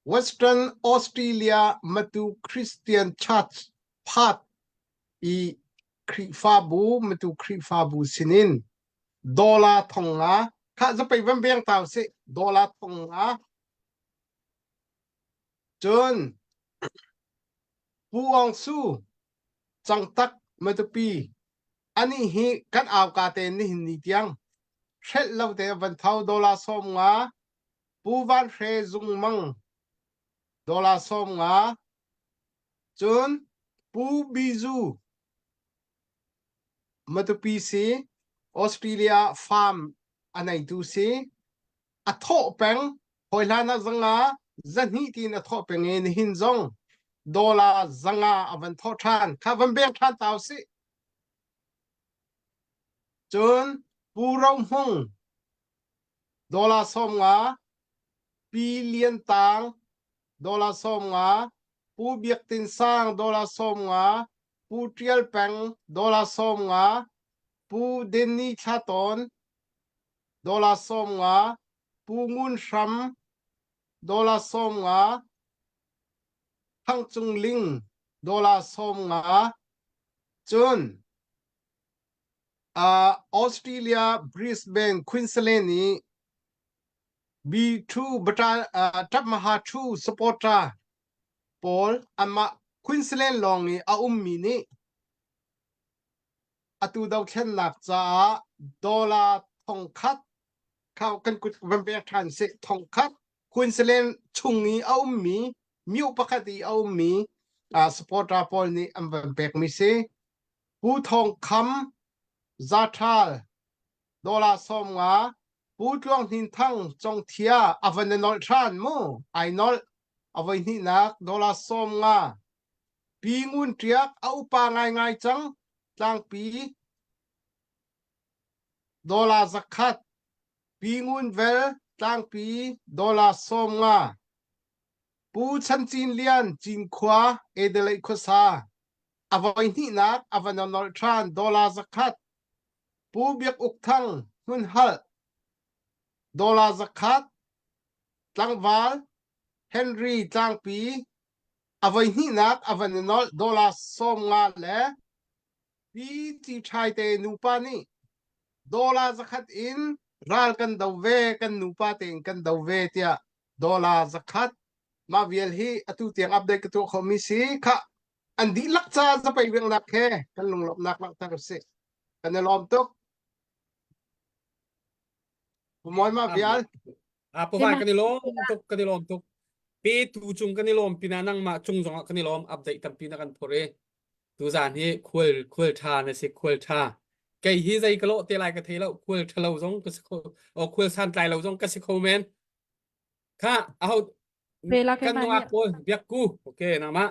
Western Australia Matu Christian Church Perth i Khrihfabu Matu Khrihfabu sinin dollar 50 kha zapei van veng tau si dollar 50 Cun Pu Aung Su Cangtak Matupi anih hi kan auka te nihin ni tiang hrelh lo te van tho dollar 50 Pu Van Hre Zung Mang dollar 50 cun Pu Bizu Matupi si Australia farm a neitu si a thawh peng hawi hlan ah zanga zahnih tiin a thawh peng i nihin zong dollar zanga a van thawh ṭhan kha van beng ṭhan ta usih cun Pu Ro Hmung dollar 50 Pi Lian Tang dollar 50 Pu Biak Tin Sang dollar 50 Pu Ṭial Peng dollar 50 Pu Denny Thla Tawn dollar 50, Pu Ngun Hram dollar 50, Thang Cung Ling dollar 50, cun uh, Australia Brisbane Queensland i B2 bata uh, Tapmaha 2 supporter pawl anmah Queensland lawng i a ummi nih Atu dothlennak caah dollar thongkhat kha kan kut van pek ṭhan sih thongkhat Queensland chung i a ummi myo pakhat i a ummi uh, supporter pawl nih an van pekmi si. Pu Thawng Kham Zaṭhal dollar 50 Pu Tluang Hnin Thang Congthia a van i nolh ṭhan mu ai nolh a voi hnihnak dollar 50 Pi Ngun Ṭiak a upa ngaingai cang. Tlangpi dollar 100. Pi Ngun Vel tlangpi dollar 50. Pu Chan Cin Lian Cinkhua Adelaide khuasa a voi hnihnak a van nolh ṭhan dollar 100. Pu Biak Uk Thang Hmunhalh dollar 100. Tlangval Henry Tlangpi A voi hnihnak a van i nolh dollar 50 le Pi Ci Ṭhai te nupa nih dollar 100 in ral kan do ve kan nupa tein kan do ve tiah dollar 100 mah vial hi atu tiang update ka tuah khomi si kha an dihlak ca zapei biaknak he kan lunglawmhnak langhter usih kan i lawm tuk Pumawi mah vial A pawai kan i lawm tuk kan i lawm tuk. Pe tu cung kan i lawm pinah nangmah cung zongah kan i lawm update tampi na kan phur i tuzan hi khual khual tha na si khual tha. Kei hi zei ka lawh te lai ka thei lo khual tha lo zong ka si kho o khual san tlai lo zong ka si kho men. Kha aho kan nungak pawl biak ku okay nangmah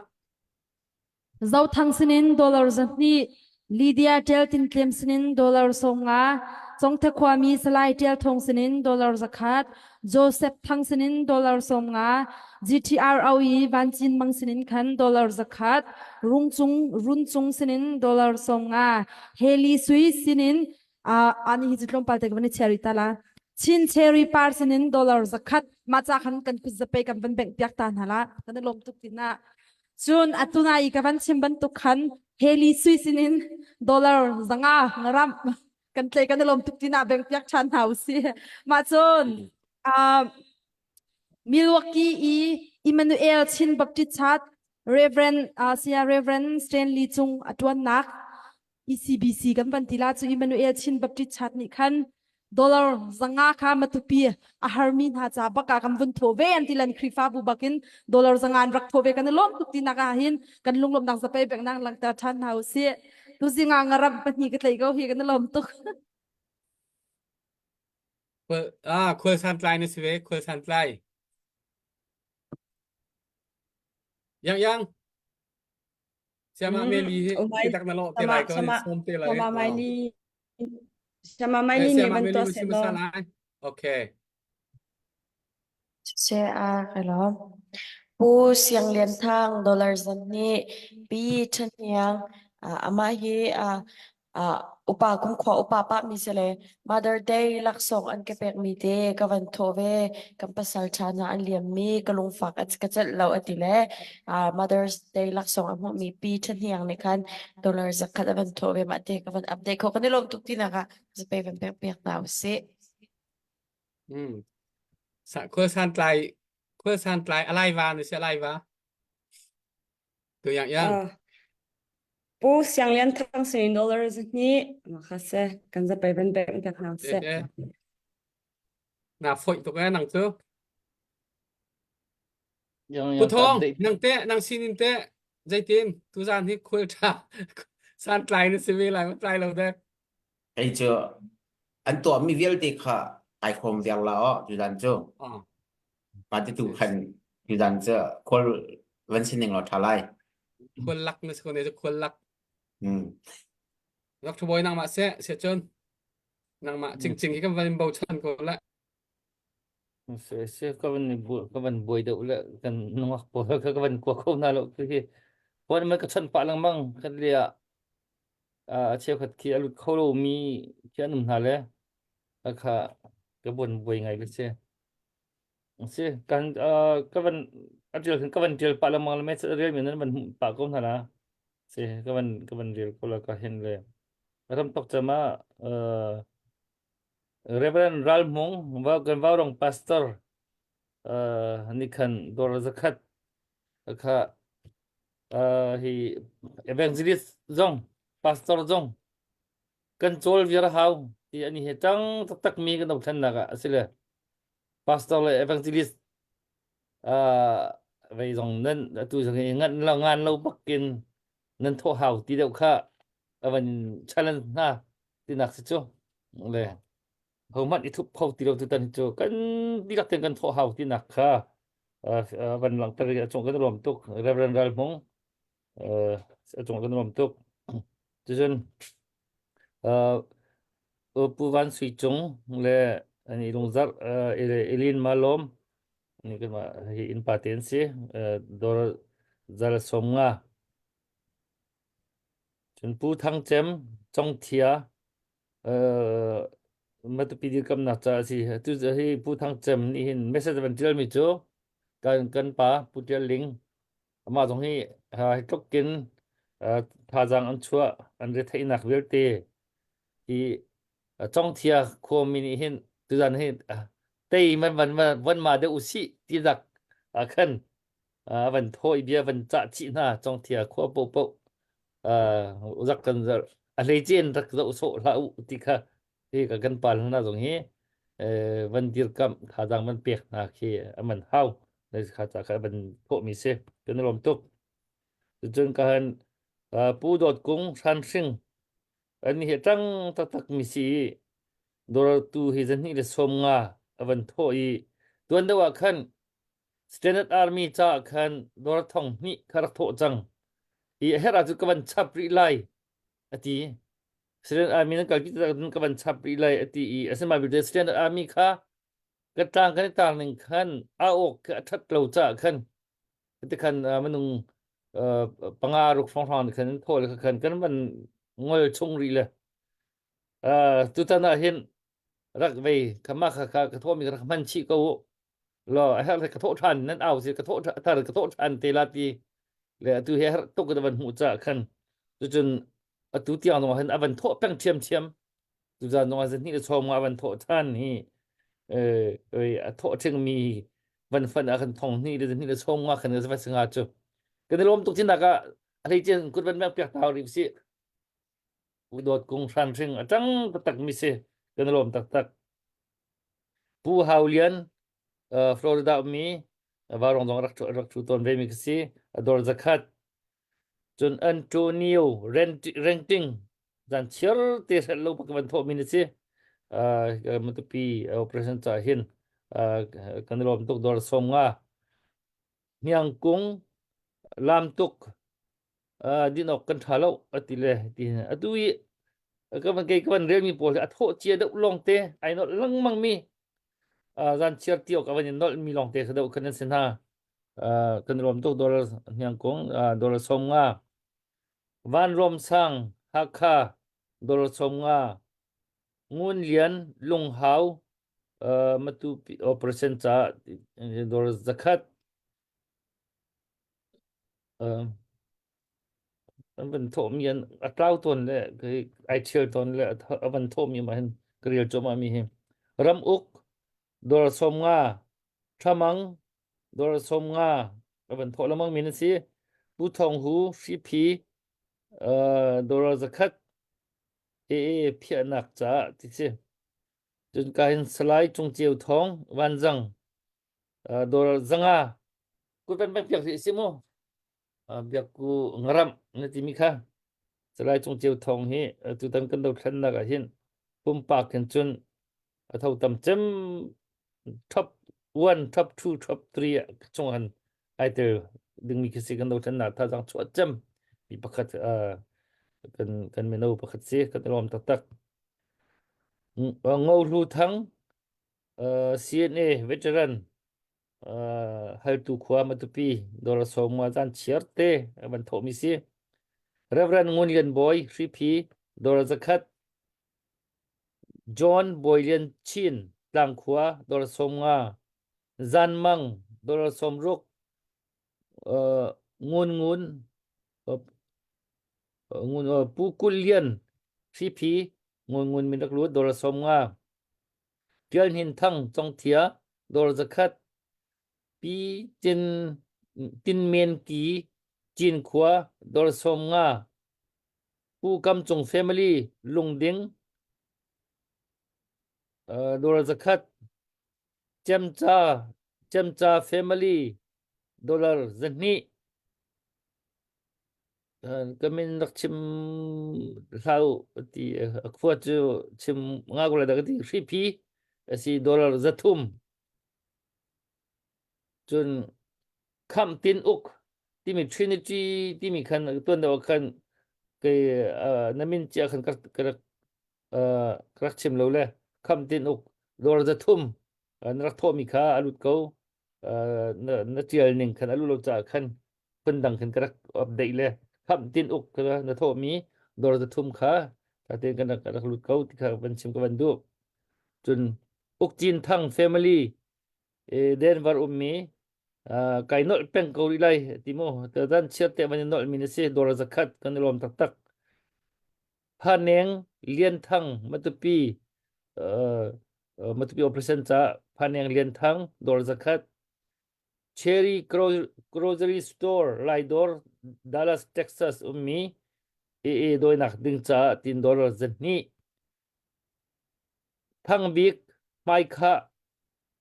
Zothang sinin dollar 200, Lydia Ṭel Tin Tlem sinin dollar 50. Congthe khuami Salai Tial Thawng sinin dollar zakhat, Joseph Thang sinin dollar 50, GTRO i Van Cin Mang sinin khan dollar zakhat, Rungcung Runcung sinin dollar 50, Haley Sui sinin ani hi cu tlawmpal te ka van i cherry ta la. Chin cherry par sinin dollar zakhat ma cha khan kan kut zapei kan van bengh piak ta hna la kan i lawm tuk tina cun atuna i ka van chim bantuk khan Haley Sui sinin dollar zanga ngaram kan tlei kan i lawm tuk tina beng piak ṭhan hna usih mah cun uh, Milwaukee i Emmanuel Chin Baptist Church Reverend uh, Saya Reverend Stanley Cung a ṭuannak ECBC kan van ti la cu Emmanuel Chin Baptist Church nih khan dollar zanga kha Matupi a harmi hna ca bak ah kan vun thawh ve an ti lan Khrihfabu bakin dollar zanga an rak thawh ve kan i lawm tuk tinak ah hin kan lunglawmhnak zapei peknak langhter ṭhan hna usih. Tuzing ah ngaramh pahnih ka tlaih ko hi kan i lawm tuk. Ah, khual santlai na si ve, khual santlai. Yang yang. Siama Meli hi tak na lo te lai ko som te lai. Sama Meli Sama Meli ne ban to se lo. Okay. Se a ka lawm. Pu Siang Lian Thang dollar zan nih Pi Than Hniang amah hi upa kumkhua upa pah mi si le Mother Day laksawng an ka pek mi te ka van thawh ve kan pasal ṭha hna an liam mi ka lungfak a ka celh lo a ti le Mother's Day laksawng a hmuh mi Pi Than Hniang nih khan dollar zakhat a van thawh ve mah te ka van update kho kan i lawm tuk tinak ah zapei van pek piak hna usih. Mm. Sa khual santlai khual santlai alai va na si alai va. Tu yang yang. Uh, Pu Siang Lian Thang sin dollars ni ma kha se kan za pai van pek pek hna se. Na foi tuk eh nang cu. Yang Pu yang Thong nang te nang sinin te zeitin tuzan hi khual tha santlai na si ve lai ma tlai lo dek. Kei cu an tuahmi vialte kha ai khawm viar la aw tuzan cu. Pa ti tu khan tuzan cu khual van si ning law ṭha lai. Khual lak na si ko ne cu khual lak. Hmm. Rak ṭhu bawi nangmah seh sia cun nangmah cingcing hi kan van in bochan ko la. Se se ka van ka van buai deuh le kan nungak pawl ka ka van kua kho hna lo tu hi. Phone man ka chawnh pah lengmang kan lia a cheukhat khi a lut kho lomi khi an um hna le kha ka buan buai ngai ka si. Si kan ka van a tial ka van tial pah lengmang le message a rel mi nan van hmuh pah ko hna la. Si ka van ka van rel ko la ka hen le ram tok cama Reverend Ral Hmung kan Vaurong pastor ni khan dor zakhat kha hi evangelist zong pastor zong kan cawl viar hau ti ani he tang taktak mi kan dothlennak ah asile pastor le evangelist vei zong nan atu zong hi ngan lo ngan lo bakin nan thawh hau ti deuh kha avan challenge hna tinak si cu le hohmanh i thup kho ti lo tutan cu kan dihlak tein kan thawh hau tinak kha van langhter i a cung kan ruam tuk Reverend Ral Hmung a cung kan ruam tuk cucun Pu Van Sui Cung le ani lungzarh Elin Malom ni kan hi innpa te an si dor zal som nga cun Pu Thang Cem Cong Thia Matupi dirkamnak ca a si. Tu hi Pu Thang Cem nih hin message van ṭialmi cu kan kan pa Pu Ṭial Ling amah zong hi hi tluk in thazaang an chuah an retheihnak vialte hi Congthia khuami nih hin tuzan hi tei man van van ma deuh usih ti dak ah khan a van thaw i bia van cah chih hna Congthia khua paohpaoh rak kan a hleice in rak zoh sawh hlah u ti kha hi ka kan pa hna zong hi van dirkamh thazaang van pek hna khi a man hau kha ca kha van thawhmi si kan i lawm tuk cun ka han pu dawt kung hran hring an hi tang taktak mi si dawrtu hi zahnih le som nga a van thawh i tuan deuh ah khan Standard Army caah khan dawr thong hnih kha rak thawh cang i a herh ahcun ka van chap rih lai a ti. Syrian army nan kalpi tak ka van chap rih lai a ti i asinain belte Syrian army kha ka tlang kan i tar ning khan a awk a that lo caah khan ti khan minung panga ruk hrawnghrang khan thaw le khan kan van ngol chung rih le tutan ah hin rak vei khama kha kha ka thawmi ka rak hman chih ko lo a herh ka thawh ṭhan nan au si ka thawh thar ka thawh ṭhan te la ti le atu he herh tuk ka van hmuh ca khan cucun atu tiang zong hin a van thawh peng ṭhiamṭhiam tuzan zong ah zan hnih le chawm nga van thawh ṭhan hi eh a thawh ṭhing mi van fan ah khan thong hnih le zan hnih le chawm nga khan ka va singa cu kan i lawm tuk chin nak ah a hlei cin kut van mek piak tau rih si dawt kung hran hring a ṭang taktak mi si kan i lawm taktak Pu Hau Lian, Florida ummi Vaurawng zong rak rak ṭhu tawn vemi ka si. A dawr zakhat. Cun Antonio Renting zan chiar te hrelh lo bak van thawhmi na si. Matupi operation ca hin kan i lawm tuk dawr som nga. Hniangkung lam tuk din awk kan ṭha lo a ti le ti atu i ka van kei ka van relmi pawl hi a thawh cia deuh lawngte ai nolh lengmang mi zan chiar ti awk a van in nolh mi lawngte kha deuh khan an si hna kan rom tuk dollar hniangkung dollar 50 Van Rom Sang Hakha dollar 50 Ngun Lian Lunghau Matupi operation ca dollar 100 An van thawhmi an a tlau tawn le ai ṭhial tawn le a van thawhmi mah hin ka rel cuahmah mi hi. Ram uk dawr 50, Ṭhamang dawr 50 a van thawh lengmang mi na si. Pu Thawng Hu Hriphi dawr 100 AA phiahnak caah ti si. Cun ka hin Salai Cung Ceu Thawng Vanzang dawr 500 kut van pek piak rih si mu biak ku ngaram na timi kha Salai Cung Ceu Thawng hi tutan kan dothlennak ah hin pumpak hin cun a tho tam cem top 1 top 2 top 3 chung han ai tel dingmi khi si kan dothlennak thazaang chuah cem mi pakhat kan kan mino pakhat si kan i lawm taktak Ngo Hlu Thang CNA veteran haltu khua Matupi dollar 50 zan chiar te a van thawhmi si. Reverend Ngun Lian Bawi Hriphi dollar 100 John Bawi Lian Chin Tlangkhua dollar 50 Zan Mang dollar 60 Ngun Ngun Ngun Pu Kul Lian Hriphi Ngun Ngun min rak lut dollar 50 Ṭial Hnin Thang Congthia dawr 100, Pi Tin Tin Men Ki Cinkhua dawr 50, Pu Kam Cung Family Lungding dawr 100, Cemca Cemca Family dollar 200. Ka min rak chim hlah u ti a khua cu chim nga ko lai dah ka ti hriphi a si dollar 300 cun khamh tin uk timi Trinity timi khan tuan deuh ah khan kei na min cia khan ka rak ka rak chim lo le khamh tin uk dollar 300 na rak thawhmi kha a lut ko na na tial ning khan a lu lo caah khan phundang khan ka rak update le khamh tin uk ka na thawhmi dor 300 kha tein kan rak rak lut ko ti kha van chim ka van duh cun uk cin thang family Denver ummi kai nolh peng ko rih lai ti mu dan chiat te van i nolh mi na si dor 100 kan i lawm taktak Phaneng Lian Thang Matupi Matupi operation ca Phaneng Lian Thang dor 100 Cherry Grocery Store Laidawr Dallas Texas ummi AA dawinak ding caah tin dollar 200. Thangbik hmaikhah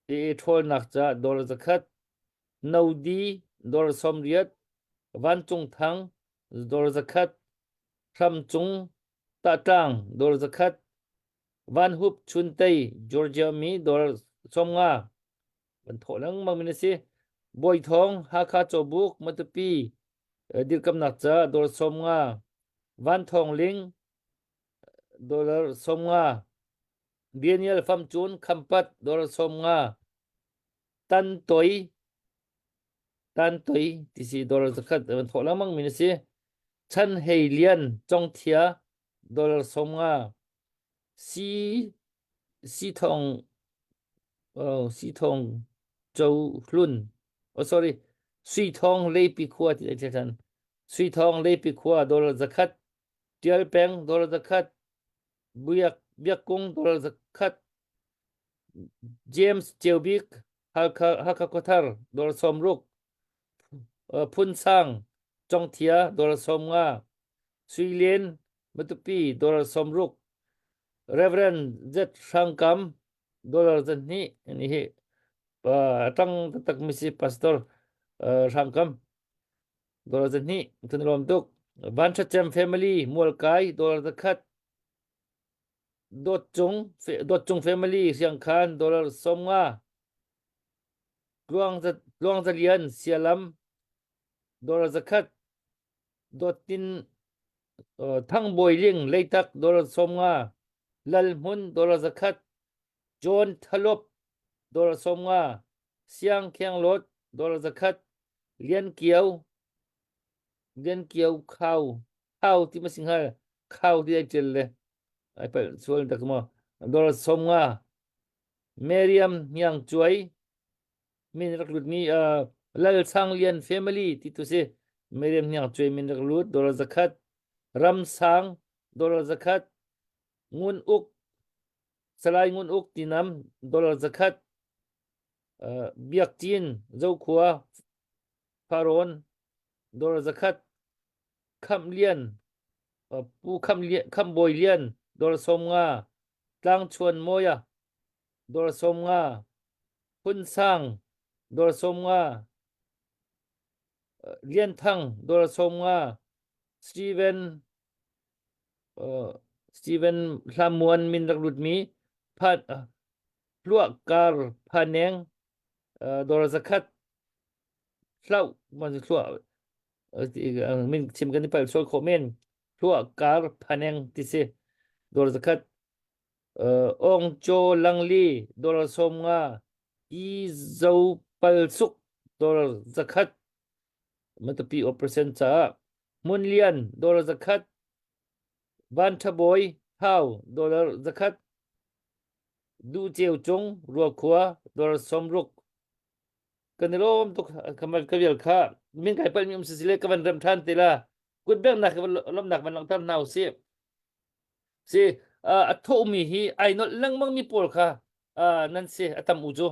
AA ṭhawlnak caah dollar 100. Nodi dollar 80. Vancung Thang dollar 100. Hramcung Tahtlang dollar 100. Vanhup Chuntei Georgia mi dollar 50. Kan thawh lengmang mi na si. Bawi Thawng, Hakha Cawbuk, Matupi, dirkamnak ca dawr 50, Van Thawng Ling. Dollar 50. Daniel Famcun Khampat dollar 50. Tan Toi Tan Toi ti si dollar zakhat van thawh lengmang mi na si. Chan Hei Lian Congthia dollar 50. Si Si Thong oh Si Thong Cho Hlun oh sorry Sui Thong Leipi khua ti ai than Sui Thong Leipi khua dollar zakhat Tial Peng dollar zakhat Biak Biak Kung dollar zakhat James Ceubik Halkha Hakha Khuathar dollar 60 Phun Sang Congthia dollar 50 Sui Lian Matupi dollar 60 Reverend Z Hrang Kam dollar 2 ni hi atang taktak mi si pastor Hrang Kam dollar 2 kan lawm tuk Van Tha Cem family Mualkai dollar 1 Dawt Cung Dawt Cung family Hriangkhan dollar 50 Tluang Tluang Za Lian Sialam dollar 100 Dawt Tin Thang Bawi Ling Leitak dollar 50 Lal Hmun dollar 100 John Thalop dollar 50 Siang Kheng Lot dollar 100 Lian Kio Lian Kio Khau Khau ti ma singhal Khau ti ai ṭial le ai palh sual tak maw dollar 50 Meriam Hniang Cuai min rak lut mi uh, Lal Sang Lian family ti tu si Meriam Hniang Cuai min rak lut dollar 100 Ram Sang dollar 100 Ngun Uk Salai Ngun Uk tinam dollar 100 uh, Biak Cin Zokhua Faron dollar 100 Khamh Lian Pu Khamh Lian Khamh Bawi Lian dollar 50 Tlangchuan Mawia dollar 50 Phun Sang dollar 50 Lian Thang dollar 50 Steven uh, Steven Hlamuan min rak lutmi Phat uh, Hluah Kar Phaneng uh, dollar 100 Hloh man hluah min chim kan i palh sual khawh men hluah kar phaneng ti si dollar 100 ong chaw langli dollar 50 i zo pal suk dollar 100 matapi operation caah hmun lian dollar 100 van thabawi thau dollar 100 du ceu cung ruakhua dollar 60 Kan i lawm tuk kamal ka vial kha min kai palh mi um sisile ka van rem than te la kut bek van lomnak van langhter hna usih si a thawhmi hi ai nolh lengmang mi pawl kha nan si a tam u cu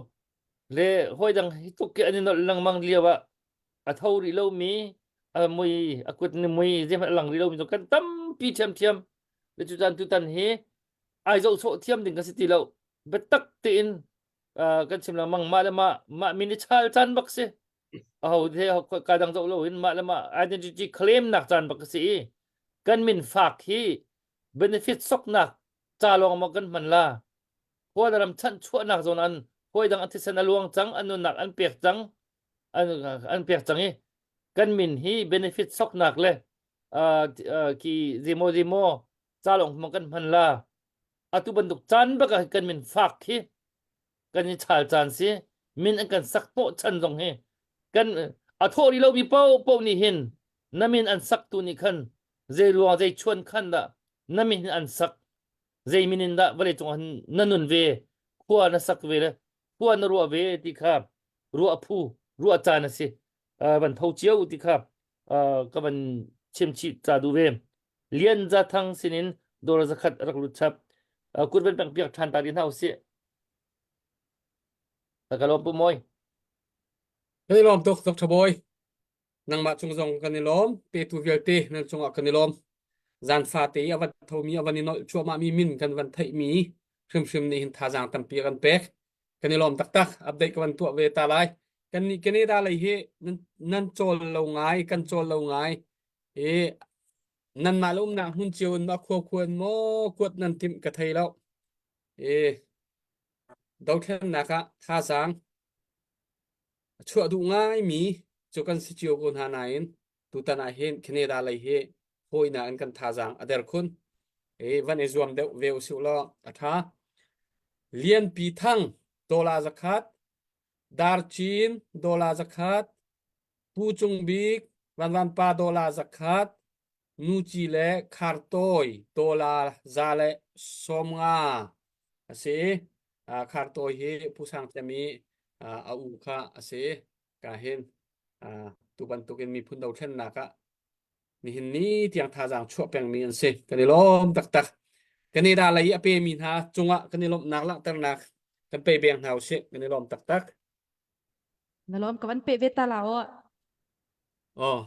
le hawi dang hi tuk ke an i nolh lengmang lio ah a tho rih lomi a mui a kut ni mui zeihmanh a lang rih lomi cu kan tampi ṭhiamṭhiam le cucan tutan hi ai zoh sawh thiam ding kan si ti lo biatak tein kan chim lengmang mah le mah mah min i chal caan bak si aho he ka dang zoh loin mah le mah identity claim nak caan bak si i kan min fak hi benefit soknak ca lawng maw kan hman la khua ram chanh chuahnak zawn an hawi dang an thisen a luang cang an nunnak an pek cang an an pek cang i kan min hi benefit soknak le ki zemo zemo ca lawng maw kan hman la atu bantuk caan bak ah kan min fak khi kan i chal caan si min an kan sak hnawh chan zong hi kan a thawh rih lomi paohpaoh nih hin na min an sak tu nih khan zei ruang zei chuan khan dah na min an sak zei min in dah vawlei cung ah na nun ve khua na sak ve le khua na ruah ve ti kha ruah phu ruah caan a si van tho cio ti kha ka van chim chih ca duh ve Lian Za Thang sinin dollar 100 rak lut chap. Kut van pek piak ṭhan ta dih hna usih. Ka lawm pu Mawi. Kan i lawm tuk Dr. Bawi. Nangmah cung zong kan i lawm. Petu vialte nan cungah kan i lawm. Zan fate i a van thomi a van i nolh cuahmahmi min kan van theihmi hrimhrim nih hin thazaang tampi a kan pek. Kan i lawm taktak. Update ka van tuah ve ta lai. Kan nih Canada lei hi nan, nan cawl lo ngai, kan cawl lo ngai. I nanmah le umnak hmun cio in ma khua khuan maw kuat nan timh ka thei lo. I dothlennak ah thazaang a chuah duh ngaimi cu kan si cio ko hna nain tutan ah hin Canada lei hi hawinak in kan thazaang a der khun. I van i zuam deuh ve usih law a ṭha. Lianpi Thang dollar zakhat, Darcin dollar zakhat, Pu Cung Bik Vanvanpa dollar zakhat, Nuci le Khartawi dollar 150 a si. Khartawi hi Pu Sang Cem i a u kha a si. Ka hin tu bantukin miphun dothlennak ah nihin ni tiang thazaang chuah pengmi an si. Kan i lawm taktak. Canada lei i a pemi hna cungah kan i lawmhnak langhternak kan pe beng hna usih. Kan i lawm taktak. Na lawm ka van pe ve ta la aw. Oh.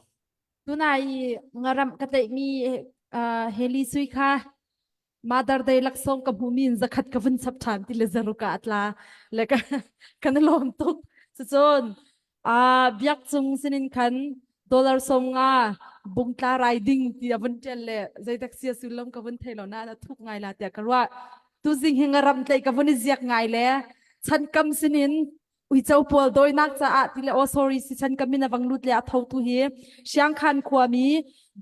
Tunai ngaram ka tlaihmi uh, Heli Sui kha Mother Day laksawng ka hmuhmi in zakhat ka vun chap ṭhan ti le zaruka a tla le ka kan lawm tuk. Cucun uh, biak cung sinin khan dollar som nga bungtla riding ti a vun ṭial le zeidak sia sullam ka vun thei lo na a thuk ngai la tiah ka ruah. Tuzing hi ngaram tlaih ka vun i ziak ngai le chankam sinin uico pawl dawinak caah ti le oh sorry si chan ka min a vang lut le a tho tu hi Siangkhan khuami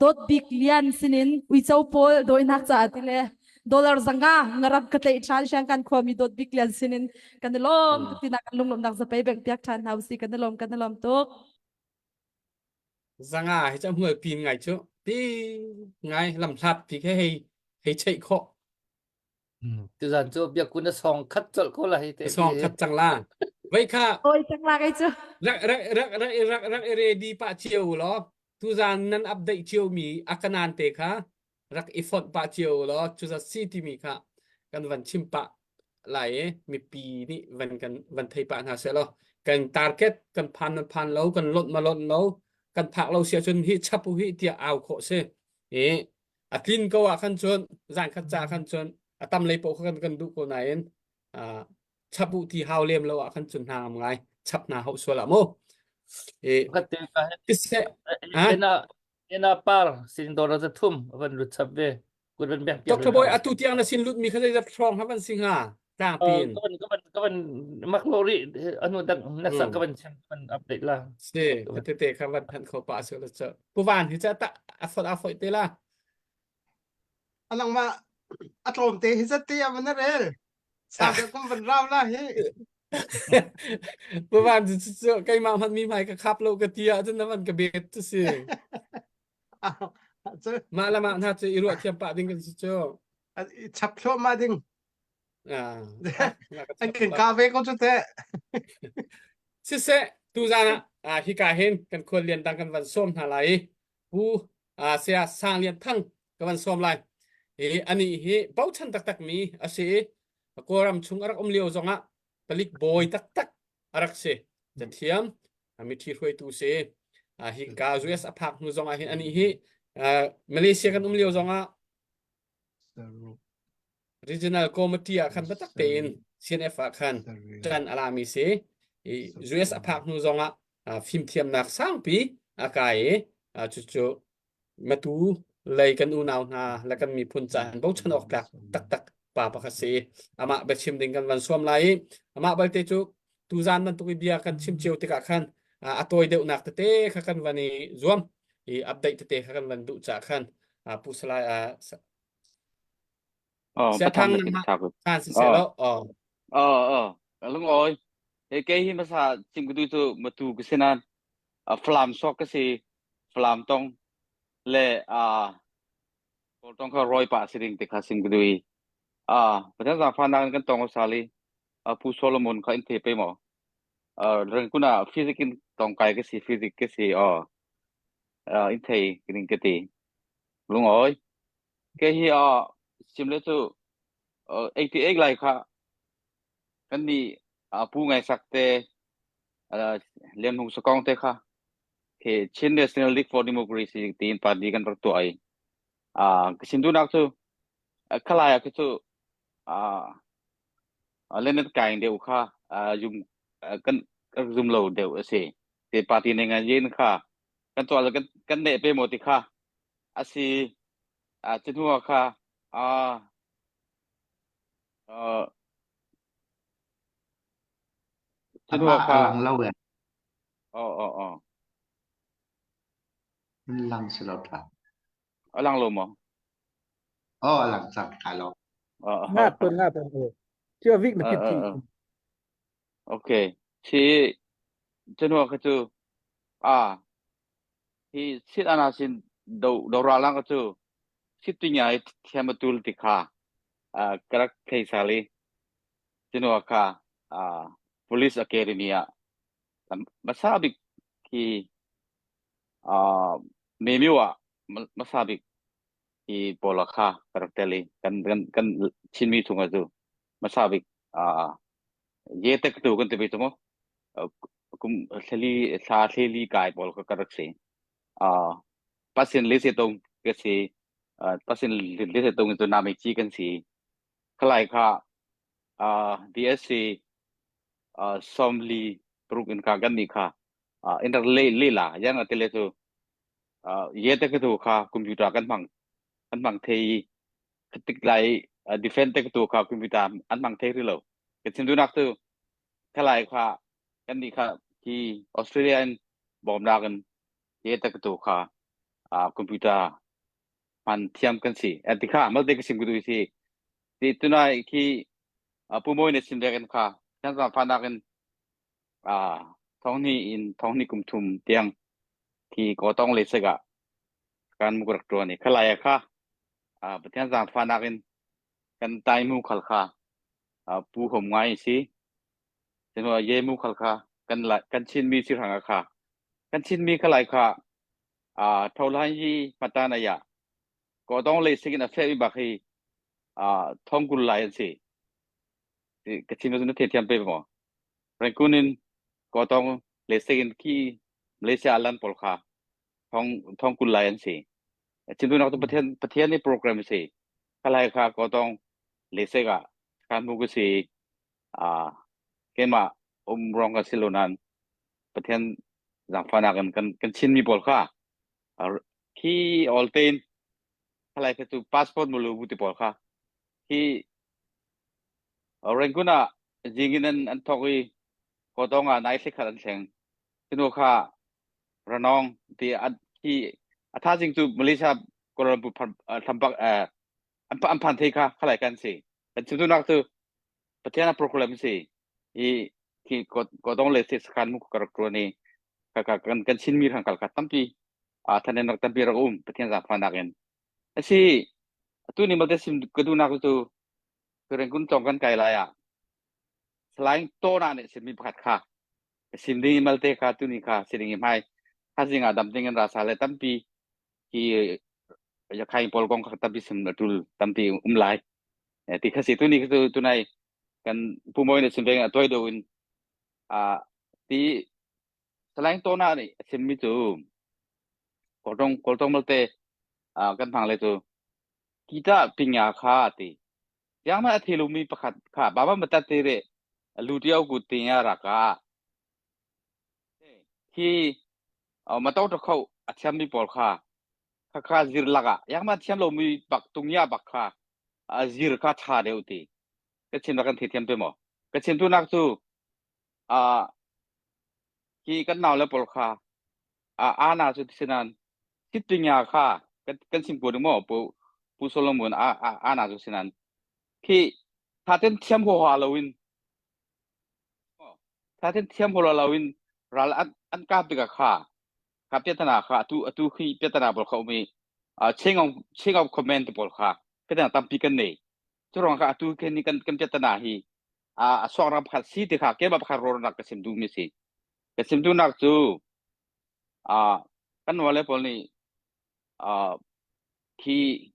Dawt Bik Lian sinin uico pawl dawinak caah ti le dollar zanga ngarap ka tlaih ṭhan Siangkhan khuami Dawt Bik Lian sinin kan i lawm tuk tinak kan lunglawmhnak zapei beng piak ṭhan hna usih kan i lawm kan i lawm tuk. Zanga hi cu hmual pin ngai cu pi ngai lamhlat pi khe hei hei cheih khawh. Tuzan cu biakun a song khat colh ko la hi te. Song khat cang la. Vei kha. Oi cang la kai cu. Rak rak rak rak rak rak i ready pah cio law tuzan nan update cio mi a kanan te kha rak i fonh pah cio law cuza si timi kha kan van chim pah lai i mipi nih van kan van thei pah hna seh law kan target kan phan man phan lo kan lonh ma lonh lo kan phak lo sia cun hi chap u hi tiah au khawh si i a tlin ko ah khan cun zan khat ca khan cun a tam lei paoh kha kan kan duh ko nain chap u ti hau lem lo ah khan cun hna ngam ngai chap hna hau sual ah mu e tiseh ena ena par sin dor za thum van lut chap ve kun van bek Dr. Boy atu tiang na sin lut mi kha zeizat hrawng ha van si hnga tlang pin ka van ka van ka van mak lo ri anu dang next ka van chim van update la si te te kha van than kho pa su la cha puvan hi cha ta a fot a foi te la Anang ma a tlawm te hi zat te a van rel. Sa deuh kum van rau la hi. Puvan cu cu keimah hmanh mi hmai ka khap lo ka ti ahcun na van ka bet cu si. Mah le mah hna cu i ruah thiam pah ding kan si cu. Chap thluahmah ding. An kan ka ve ko cu teh. Siseh tuzan ah hika hin kan khual lian dang kan van sawm hna lai i Pu Saya Sang Lian Thang ka van sawm lai. Hi ani hi bochan taktak mi a si i Kawlram chung a rak um lio zongah palik bawi taktak a rak si. Cathiam mithi hruaitu si. Hi ka US a phak hnu zongah hin ani hi Malaysia kan um lio zongah Regional Committee ah khan biatak tein CNF ah khan ṭan a lami si. I US a phak hnu zongah fimthiamnak sangpi a kai i cucu matu lei kan unau hna le kan miphun caah bochan awk tlak taktak pa pakhat si. Amah biachim ding kan van suam lai i amah balte cu tuzan bantuk i bia kan chim cio tikah khan a tawi deuhnak tete kha kan van i zuam i update tete kha kan van duh caah khan Pu Salai Oh, Siathang pathang na kin thak. caan siseh Oh, lo. Oh. oh, oh. Lung oi. He ke hi masa chim ku tu cu matu ka sinan. A flam sok ka si. Flam tong le a kol tong kha roi pa si ding te kha sim ku dui. A pathan za fa na kan tong sali. A pu Solomon kha in the pe mo. A reng kuna physics in tong kai ka si physics ka si. Oh. In thei kining ka ti. Lung oi. Ke hi a sim le cu 88 lai kha kan nih pu ngai sak te Lian Hung Sakong te kha ke Chin National League for Democracy tiin party kan rak tuah i ka sin duhnak cu khalai ah cu Leonard Kaing deuh kha zum kan zum lo deuh a si te party ne ngan yen kha kan tuah kan kan ne pe mo ti kha a si a cu hnu ah kha a cu hnu Amah ah a kha lang lo e. oh oh oh Lang si lo tha. A lang lo maw? Oh, a lang cang ka lo. Nga pun nga pun. Tia vik na pit thi. Okay. Chi chanu ka chu a hi sit ana sin do do ra lang ka chu sit tu nyai thiam atul ti kha a karak thei sali chanu kha a police academy a masa bik khi a memiu ah masa bik hi pawl kha ka rak tel i kan kan kan Chinmi chung ah cu hmasa bik ah ye tek tu kan ti ve cu mu kum thlali thla thleli kai pawl kha ka rak si. Ah pasin le se tong ka si pasin le se tong cu nami chi kan si. Khalai kha ah DSC somli pruk in kha kan ni kha in rak le le la yang atele cu ye te tu kha computer kan hmang an hmang thei i tik lai defend te tu kha computer an hmang thei ri lo ka chim dunak tu thalai kha kan nih kha hi Australia in bawmnak in ye te tu kha computer hman thiam kan si ti kha malte ka sim ku tu si ti tunai khi pu moi ne sim vekin kha kan za fa nakin a thongni in thongni kum thum tiang khi ko tong le sega kan mu rak tuan i khalai kha a pathian zang fa nakin kan tai mu khal kha pu hom ngai si chinwa ye mu khal kha kan la kan chin mi si ranga kha kan chin mi khalai kha a tholai hi mata na ya ko tong le sigin a fe mi bak hi a thongkul lai an si ka chim na the thiam pe mo Rangoon in ko tong le sigin ki Malaysia lan pol kha thong thong kul lai an si chintu nak tu pathian pathian ni program si khalai kha ko tong le se ga kan mu ku si a kema um rong ka silonan pathian zangfana kan kan kan chin mi pol kha khi all ten khalai kha tu passport mulu bu ti pol kha khi Rangoon ah zingin an an thok i Kawtawng ah nai thlikhat an thleng. Tinu kha Ranong ti an khi a thazing cu Malaysia Kuala Lumpur thampak an an phan thei kha khalai kan si. Kan chim duhnak cu Pathian a program si. I khi Kawtawng le sakhan mu ka rak tuan i ka ka kan kan Chinmi rang kal kha tampi a thanen rak tampi rak um Pathian zaangfahnak in. Asi atu ni malte sim ka duhnak cu Rangoon tlawng kan kai lai ah Salai Tona nih simmi pakhat kha sim ding i malte kha tuni kha sining i hmai thazing ah dam ding in rasa le tampi hi yakhaing pawl kong kha tampi sim tul tampi um lai ti kha si tuni tu tunai kan pu moi ne sim veng toy do in a ti Salai Tona nih simmi cu kawltong kawltong malte kan hmang le cu kita pinya kha ti Yang ma a thilumi pakhat kha baba matat te re lu tiau ku te ya ra ka hi ma to to khau a thiam mi pawl kha kha kha zir laka yang ma thiam lo mi bak tung ya bak kha a zir kha tha deuh ti ka chin kan the thiam pe mo ka chin tu nak cu a hi kan nau le pawl kha a ana cu sinan Sittinya kha kan kan sim ko mo pu pu Solomon a a ana cu sinan khi thaten thiam ho ha loin thaten thiam ho lo in ral an an kap tikah kha kha piatana kha atu atu khi piatana bol kha umi chain of chain of command te pawl kha piatana tampi kan nei cu kha atu khen ni kan kan piatana hi a a suak ram khat si ti kha ke ba pakhat ro nak ka sim du mi si ka sim du nak cu Ah kan wale pawl nih ah khi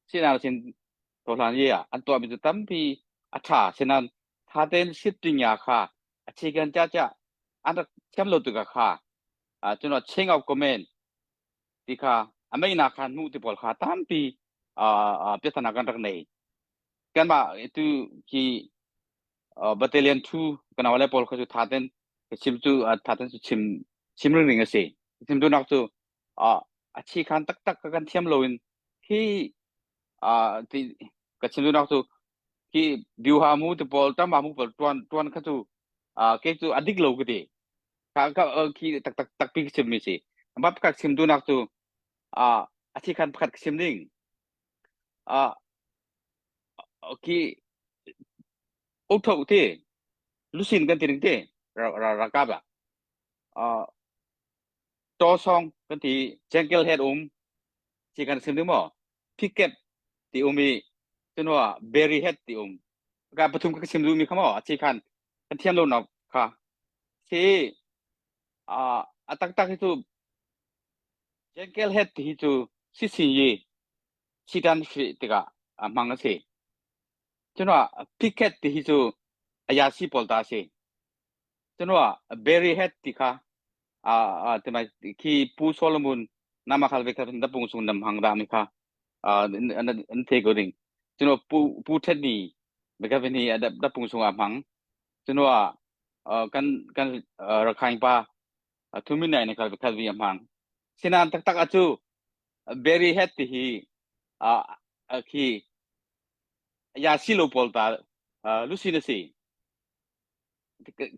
sinak sin tohlan ye ah an tuahmi cu tampi a ṭha sinan tha tein sitting ya kha a chikan cha cha an rak thiam lo tu ka kha ah cun chain of command ti kha a meinak kha hnu ti pawl kha tampi ah piathana kan rak nei kanmah tu khi battalion 2 kan awale pawl kha cu tha ten ka chim cu tha ten cu chim chim ring ring a si chim duhnak cu a chi khan taktak ka kan thiam loin khi ti ka chim duhnak cu khi biuha mu te pawl tama mu pawl tuan tuan kha cu ke cu adik lo ka ti ka ka khi tak tak tak pi ka chim mi si bab ka chim duhnak cu a chi khan pakhat ka chim ding. Khi utho ti lusin kan ti ning ti ralkap ah uh, to song kan ti jengkel head um si kan sim ding maw picket ti um i cunwa berry head ti um ka pathum ka sim du mi kha maw a chi khan kan thiam lo nok kha si a a tak tak hi cu jengkel head ti hi cu si sin yi sitan fi tikah a hmang a si Cunah picket ti hi cu ayasi pawl ta a si. Cunah berry head ti kha a timai khi Pu Solomon nama khal ve kha da pung sung nam hang da mi kha an the ko ding. Cunah Pu Pu Thet ni beka ni da pung sung a hmang. Cunah kan kan Rakhine pa thumi nai ne khal khal vi a hmang. Sinan taktak a cu berry head ti hi a khi ya si lo pawl ta lusin a si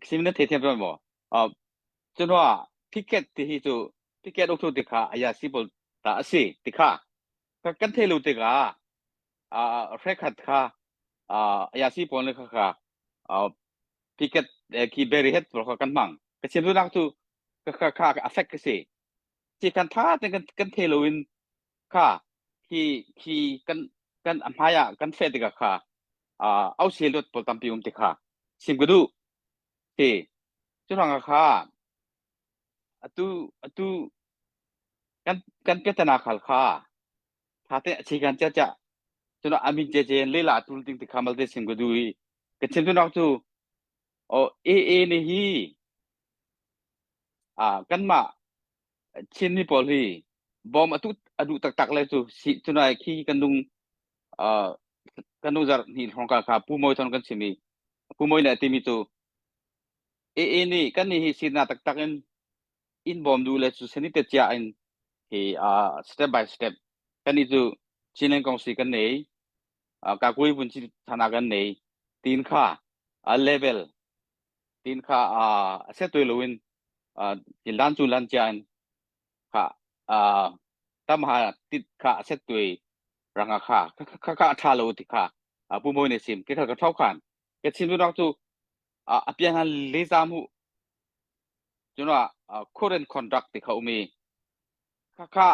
sim na the thiam maw cunwa ticket ti hi cu ticket uktu ti kha aya si pawl ta a si ti kha kan thei lo tikah hrekhat kha aya si pawl ne kha kha ticket khi berry het pawl kha kan hmang ka chim duhnak cu kha kha affect ka si ti kan tha ten kan kan thei lo in kha khi khi kan kan a hmai ah kan feh tikah kha uh, au se lot pawl tampi um ti kha sim ka duh ti cu ruangah kha atu atu kan kan piatana khal kha tha te achi kan cha cha cuno amin che che lela tul ting ti khamal te sim ka du i ka chim tu nak cu o e e ni hi a kan ma Chinmi pawl hi bawm a tut a duh taktak le cu si cunai khi kan nung uh, kan nung zarh hnih hrawng ka kha Pu Mawi thon kan chim i Pu Mawi nih a timi cu AA nih kan nih hi sina taktak in in bawm duh le cu sani te cia in hi uh, step by step kan nih cu Chinland kong si kan nei uh, ka kui vun chi thana kan nei tin kha a level tin kha a set tui loin lan cu lan cia in kha tam ha tit kha a set tui ranga kha kha kha a tha lo ti kha pu moi ne sim ke kha ka thau khan ke chim du nak chu a pian han le za mu chuna current conduct ti kha umi kha kha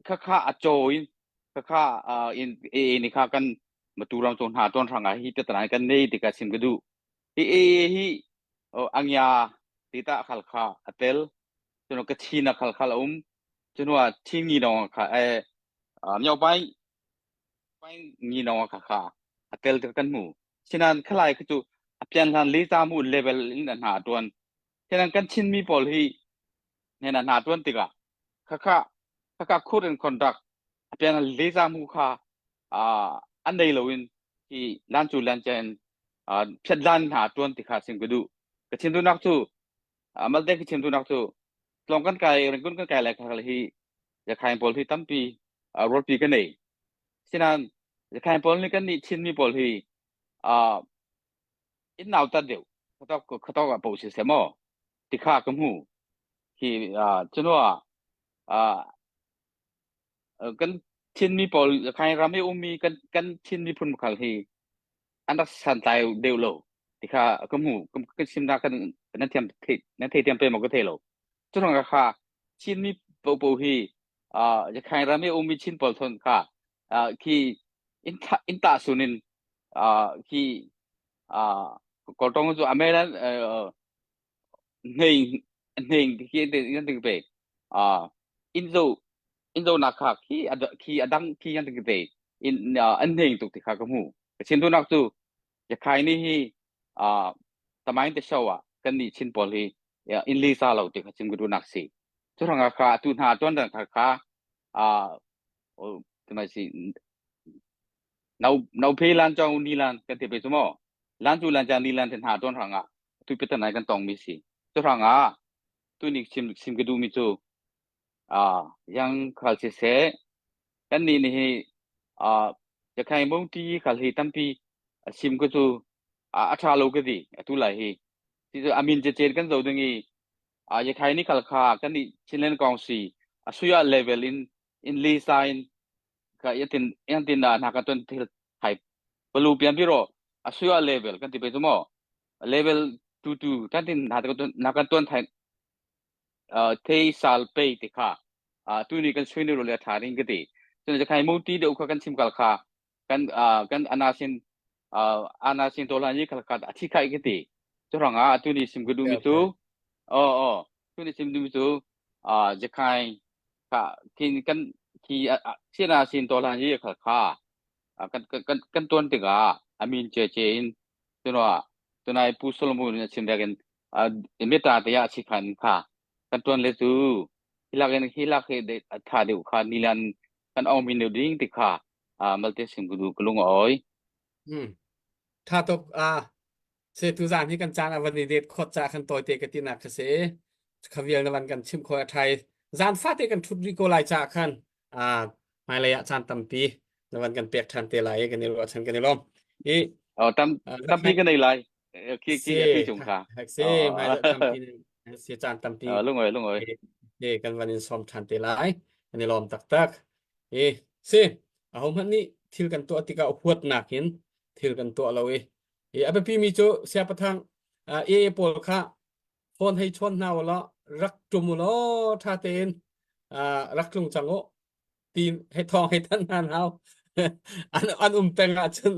kha kha a chaw in kha kha in e ni kha kan matu ram chong hna ton ranga hi te tanai kan nei ti ka sim ka du hi e hi angya ti ta khal kha atel chuno ka china khal khal um chuno thi ngi dong kha e miao pai pai ngi dong kha kha atel te kan mu sinan khalai khu chu apian hlan le ta mu level in na tuan sinan kan chin mi pawl hi ne na na tuan tikah khakha khakha code and conduct apian le za mu kha an nei loin hi lan chu lan chen phiat lan hna tuan ti kha sim ka du ka chim du nak chu malte ka chim du nak chu tlong kan kai ringkun kan kai lai kha hi yakhain pawl hi tampi rol pi ka nei sinan yakhain pawl ni kan ni chin mi pawl hi in nau ta deuh khatok khatok a po si se mo ti kha ka hmu hi chunwa kan Chinmi pawl khai ram i ummi kan kan Chin miphun khal hi an rak santlai deuh lo ti kha ka hmu kan sim na kan nan thiam nan thei thiam pe mo ka thei lo churang kha Chinmi po po hi khai ram i ummi Chin pawl thon kha khi in in ta sunin khi koltong chu amelan hneing hneing khi an ti pe a in zo in zo nak kha khi khi adang khi an ti pe in an hneing tuk ti kha ka hmu ka chin tu nak chu ya khai ni hi a tamain te show a kan ni chin pawl hi in li sa lo ti kha chim ku nak si chu ranga kha tu hna tuan dan kha kha a o timai si nau nau phe lan chong ni lan kan ti pe chu mo lan chu lan cha ni lan te hna tuan ranga tu pe tanai kan tong mi si chu ranga tu ni sim sim ka du mi chu a yang khal si se kan ni ni hi a jakhai mong ti khal hi tampi sim ko chu a tha lo ka di atu lai hi ti chu amin che chen kan zo ding i a yakhai ni khal kha kan ni chinlen kong si a suya level in in li sign ka yatin yan tin na na ka ton thil thai. Palu pian biro asuya level kan ti pe chu mo level 2 tu kan tin na na kan tuan thai thei sal pe ti kha tu ni kan sui ni ro le tha ring ka ti chun khai mu ti deuh kha kan chim kal kha kan kan anasin anasin to la ni khal khat athi khai ka ti chu ranga tu ni sim ku du mi tu o o tu ni sim du mi tu jakhai kha kin kan khi sina sin to la ni khal kha kan kan kan tuan tikah amin che che in tunwa tunai pu Solomon in chim rekin meta te ya chi khan kha kan tuan le tu hilak in hilak he de tha deuh kha nilan kan ong min deuh ding ti kha malte sim kudu kulung oi Hmm. Tha tuk a se tu zan hi kan caan a van i det khot cha khan toy te ka ti nak ka se khavial na van kan chim khoi a thai zan fa te kan thut ri ko lai cha khan a hmailei ah caan tampi na van kan pek ṭhan te lai i kan i ruahchan kan i lawm. I Oh, tam tampi kan nei lai. Khi khi si khi chung kha. si hmailei tampi si caan tampi Lungoi lungoi. e kan van in sawm ṭhan te lai. Kan i lawm taktak. E si aho hmanh nih thil kan tuah tikah huatnak in thil kan tuah lo i e a biapi mi cu siapathang e pawl kha phone hei chawn hna u law rak ṭum u law ṭha tein rak tlung cang u ti hei thawng hei thanh hna hau an an um peng ahcun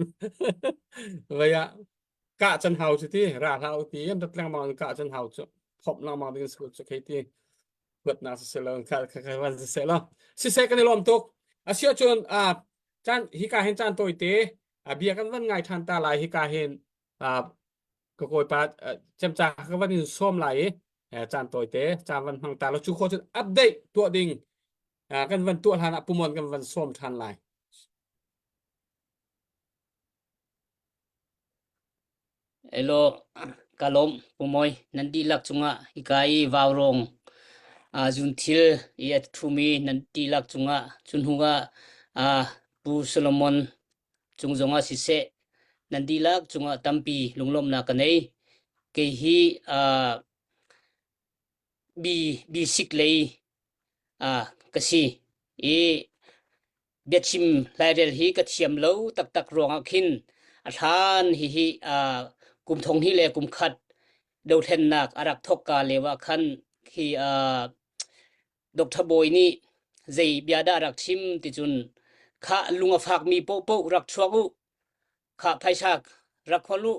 vei ah kah can hau cu ti ra hlah u ti an rat lengmang in kah can hau cu phomh lengmang ding si cu khei ti huatnak si lo kha kha kha van si lo siseh kan i lawm tuk asi ahcun a caan hika hin caan tawite a bia kan van ngai ṭhan ta lai hika hin ka kawipa cemca ka van in sawm lai i caan tawite caan van hmang ta lo cu kho cun update tuah ding kan van tuah hlan ah pumon kan van sawm ṭhan lai. Elo ka lawm pumoi nan dihlak cungah hika i vaurong zun thil i a ṭhumi nan dihlak cungah cun hnuah Pu Solomon cung zongah siseh nan dihlak cungah tampi lunglawmhnak ka nei. Kei hi uh, bi bisik lei uh, ka si i biachim lairel hi ka thiam lo taktak ruangah khin a hlan hi hi uh, kum thong hi le kum khat dothlennak a rak thok ka lewa khan khi uh, Dr. Bawi nih zei bia dah rak chim ti cun khah lung a fakmi paohpaoh rak chuak u khah phaisa rak khol u